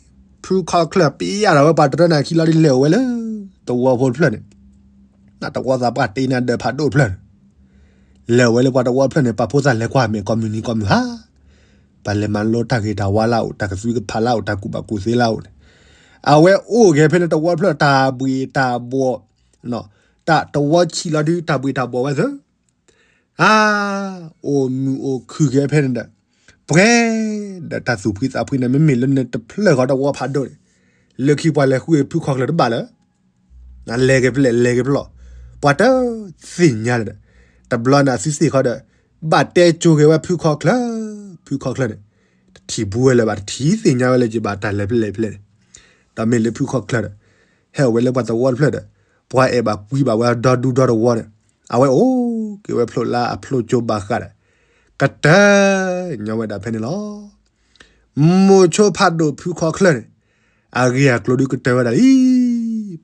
ဖုခီချၢၣ်ပျံၤယၤဒီးဝဲပှၤတရၢနၤခံလီၤဒ်လဲၤအိၣ်ဝဲလၢ တဝီဖိတဖျၢၣ်န့ၣ်, တဝီသးပှၢ်တ့နၤဒၢးဖးဒိၣ်တဖျၢၣ်န့ၣ်, လဲၤအိၣ်ဝဲလၢပှၤတဝီတဖျၢၣ်န့ၣ် ပာ်ဖှိၣ်သးလဲၤကွၢ်မဲာ်ကိးမုၢ်နံၤကိးမုၢ်ဟါ, ပှၤလဲၤမၤလိတၢ်ဂ့ၤတၢ်ဝါလၢအအိၣ် တၢ်ကသွံကဖးလၢအအိၣ် တၢ်ကူၣ်ဘၣ်ကူၣ်သ့လၢအအိၣ်န့ၣ်, အဝဲအိၣ်က့ၤဖဲန့ၣ်တဝီတဖျၢၣ်တၢ်ဘှ့ၣ်တၢ်ဘှီၣ်, တၢ်တဝီဆံးလီၤဒုးတၢ်ဘှ့ၣ်တၢ်ဘှီၣ်ဝဲသ့ၣ် အါ, အိၣ်မုာ်အိၣ်ခုၣ်က့ၤဖဲန့ၣ်ဒီး, ပှဲၤ, ဒီးတၢ်သူၣ်ဖှံသးဖှံန့ၣ် မ့မ့ၢ်လၢန့ၣ်တဖျၢၣ်ဃီတဝီဖးဒိၣ်န့ၣ်, လၢခံပှၤလဲၤဃုဖုခီချၢၣ်တဘၣ်လၢ, လဲၤက့ၤဖဲလဲၣ် လဲၤက့ၤဖဲလဲၣ်, ပှၤတသ့ၣ်ညါလၢၤဒီး, တဘျီန့ၣ်အသုသ့ၣ်ဃီဒီး, ဘၣ်တဲကၠိက့ၤဝဲဖုခီချၢၣ်, ဖုခီချၢၣ်န့ၣ်, တထံၣ်ဘူးဝဲလၢၤဘၣ် တထံၣ်သ့ၣ်ညါဝဲလၢၤဘၣ်တၢ်လဲၤဖဲလဲၣ်ဖဲလဲၣ်န့ၣ်, ဒီးမ့ၢ်လၢဖုခီချၢၣ်ဒီး, ဟဲအိၣ်ဝဲလၢပှၤတဝီတဖျၢၣ်ဒီး, ပှၤအဲၣ်ဘၣ်ကွံဘၣ်ဝဲဒီဒူဒီတဝီန့ၣ်, အဝဲအိၣ်က့ၤဝဲဖျိလၢအဖျိကၠိဘၣ်ဃးဒီး, ကတၢၢ်ညီဝဲဒၣ်ဖဲန့ၣ်လီၤ. မိၤဆိဖးဒိၣ်ဖုခီချၢၣ်န့ၣ်, အဂ့ၢ်အကျိၤဒုးကတၢၢ်ဝဲဒၣ်လံ,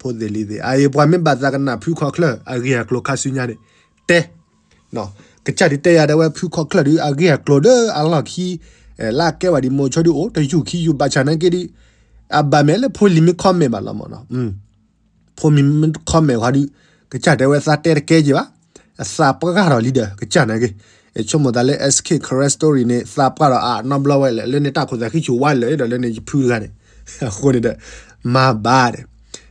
ဖိသ့ၣ်လံၤသ့ၣ် အအံၤပှၤမ့ၢ်ဘၣ်သးကနၣ်ဖုခီချၢၣ် အဂ့ၢ်အကျိၤခါဆူညါန့ၣ်, တဲ ကစၢ်ဒုးတဲယၤဒၣ်ဝဲဖုခီချၢၣ်ဒုး အဂ့ၢ်အကျိၤဒီးအလီၢ်ခံ, လၢအကဲဝဲဒ်မိၤဆိဒုးအိၣ် တယူၢ်ခံယူၢ်ဘၣ်ဆၣ်နာ်က့ဒုး, အဘၣ်မ့ၢ်လၢဖိလံၤမ့ၢ် comment ဘၣ်လီၤမၢ်နီၤ, ဖိမံၤမ့ၢ် comment ဃီဒုး, ကစၢ်တဲဝဲသးတဲတကဲက့ၤဘၣ်, အသးပှၢ်ထီၣ်လံဒီး ကစၢ်နာ်က့, ဆိကမိၣ်သးလၢ SK Karen Story န့ၣ် သးပှၢ်ထီၣ်အနီတဘျီဝဲလဲၣ် လၢန့ၣ်တၢ်ခိၣ်သးခံဆူၣ်ဝါလၢာ်ဒီးလၢန့ၣ်ယဖုတဂၤန့ၣ်, အဃိန့ၣ်ဒီး, မၤဘၣ်ဒီး,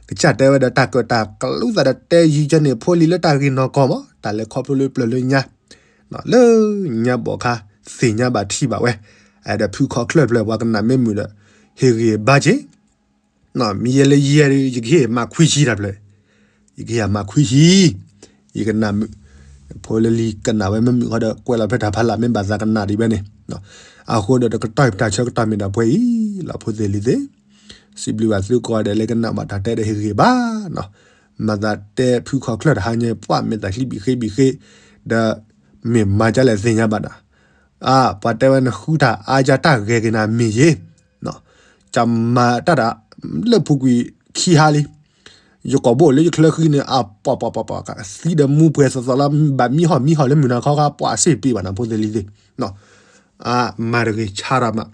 ကစၢ်တဲဝဲဒီးတၢ်ကၢၣ်တၢ်ကျူသးဒီးတဲယံၤကဲန့ၣ် ဖိလံၤလၢတၢ်ဂ့ၢ်နီၢ်ကီၢ်မး တၢ်လဲၤခီဖျိလၢပျၢၤလၢညါ လၢညါဘီၣ်ခါ, သ့ၣ်ညါဘၣ်ထံၣ်ဘၣ်ဝဲ, ဒီးဖုခီချၢၣ်ဖျၢၣ်ပှၤကနၣ်မ့ၢ်မုာ်ဒီး, ဟ့ၣ်ဂံၢ်ဘါက့ၤ, မ့ၢ်ယဲလၢယဲ, ယကဟ့ၣ်မၤခွံဆံတၢ်ဖျၢၣ်, ယကဟ့ၣ်မၤခွံဆံ, ယကနၣ်မုာ်, ဖိလၢလံၤကနၣ်ဝဲမ့ၢ်မုာ်ဃီဒီး ကွဲးလီၤဖဲတၢ်ဖးလၢ်မ့ၢ်ဘၣ်သးကနၣ်ဒံးဝဲန့ၣ်, အဃိဒီးတကတီၢ် ပတၢ်ဆၢကတီၢ်မ့ၢ်ဒၣ်ပှဲၤအံၤလီၤ ဖိသ့ၣ်လံၤသ့ၣ်, စံးဘျုးဘၣ်သုကိးဂၤဒဲးလၢကနၣ်ဘၣ်တၢ်တဲဒီးဟ့ၣ်ဂံၢ်ဘါ မၤသးတဲဖုခီချၢၣ်တဟါညါ ပှၢ်မ့ၢ်သးချံဘံၣ်ဃ့ဘံၣ်ဃ့, ဒီး, မ့ၢ်မၤဒ်လဲၣ်သ့ၣ်ညါဘၣ်နၤ, အါ ပှၤတဲဝဲနဃုတၢ်အါယါတၢ်ဂဲၤက့ၤနၤမ့ၢ်ယ့ၣ်, ကမၤတၢ်ဒၣ်, လၢပူၤကွံာ်ခံဟါလံ, ယကိာ်ဘိအိၣ်လၢယချၢဃံန့ၣ် အပှၤပှၤပှၤပှၤ သံဒီးမူပှဲၤသီသီလီၤ, ဘၣ်မံဟီၣ်မံဟီၣ်လၢမုၢ်နၤခီခါ ပှၤအစ့ၣ်ပ့ၤဘၣ်နၤဖိသ့ၣ်လံၤသ့ၣ်, မၤတဂ့ၤဆါတၢ်မး,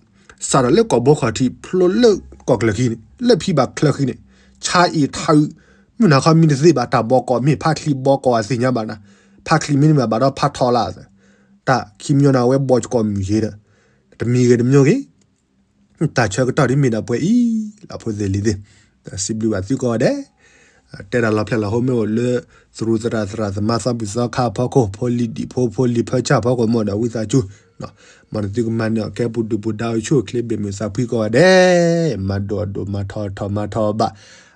စးထီၣ်လၢကိာ်ဘိခီၣ်ထံး ဖျိလၢကီၢ်ကျၢၢ်ခံန့ၣ် လၢဖံဘၣ်ချၢဃံန့ၣ် ဆါအံၤထါအုး, မုၢ်နၤခီမံတသ့ဘၣ် တၢ်ဘီကီၢ်မ့ၢ်ဖးချံဘီကီၢ်အသ့ၣ်ညါဘၣ်နၤ, ဖးချံမ့တမ့ၢ်ဘၣ်ဒီးဖးထီလၢ်, တၢ်ခံမံညီနၤဝဲဘီကီၢ်မုၢ်ယ့ၤဒီး တမံၤဂ့ၤတမံၤဂ့ၤ တၢ်ဆၢကတီၢ်ဒ်မ့ၢ်ဒၣ်ပှဲၤအံၤ လၢဖိသ့ၣ်လံၤသ့ၣ်, စံးဘျုးဘၣ်သုကိးဂၤဒဲး, တဲဒၣ်လီၤဖျဲၣ်လီၤဟိမ့ၢ်အိၣ်လၢ သရူးသရၣ်သရၣ်သမါသီဘူၣ်သီခါအဖီခိၣ် ဖိလံၤဒံၣ်ဖိ ဖိလံၤဖၢဆၣ်အဖီခိၣ် မ့ၢ်ဒီးဝံသးစူၤ, မ်နသုကမၤန့ၢ်အီၣ်ကဲပူၤဒုၣ်ပူၤဒါအိၣ်ဆူၣ်အိၣ်ချ့ဘ့ၣ်မုာ်သးဖှံကိးဂၤဒဲး, မၤဒိၣ်အဒိၣ် မၤထီၣ်အထီၣ် မၤထီၣ်အဘၣ်,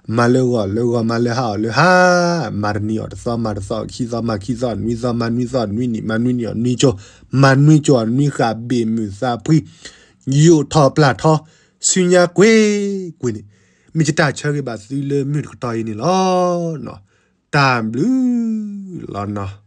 မၤလၢဂီၢ်လၢဂီၢ် မၤလၢဟါအီၣ်လၢဟါ, မၤတနံၤအီၣ်တသီ မၤတသီအီၣ်ခံသီ မၤခံသီအီၣ်နွံသီ မၤနွံသီအီၣ်နွံနံၣ် မၤနွံနံၣ်အီၣ်နွံကၠိ, မၤနွံကၠိအီၣ်နွံဃၣ်ဘ့ၣ်မုာ်သးဖှံ, ယိာ်ထီၣ်ပျၢ်ထီ ဆူညါကွ့ၢ်ကွ့ၢ်န့ၣ် မ့ၢ်ယတၢ်ဆၢဂ့ၤဘၣ်သုလၢမုၢ်တကတီၢ်အံၤန့ၣ်လီၤ. တၢ်ဘျုးလီၤနီၤ.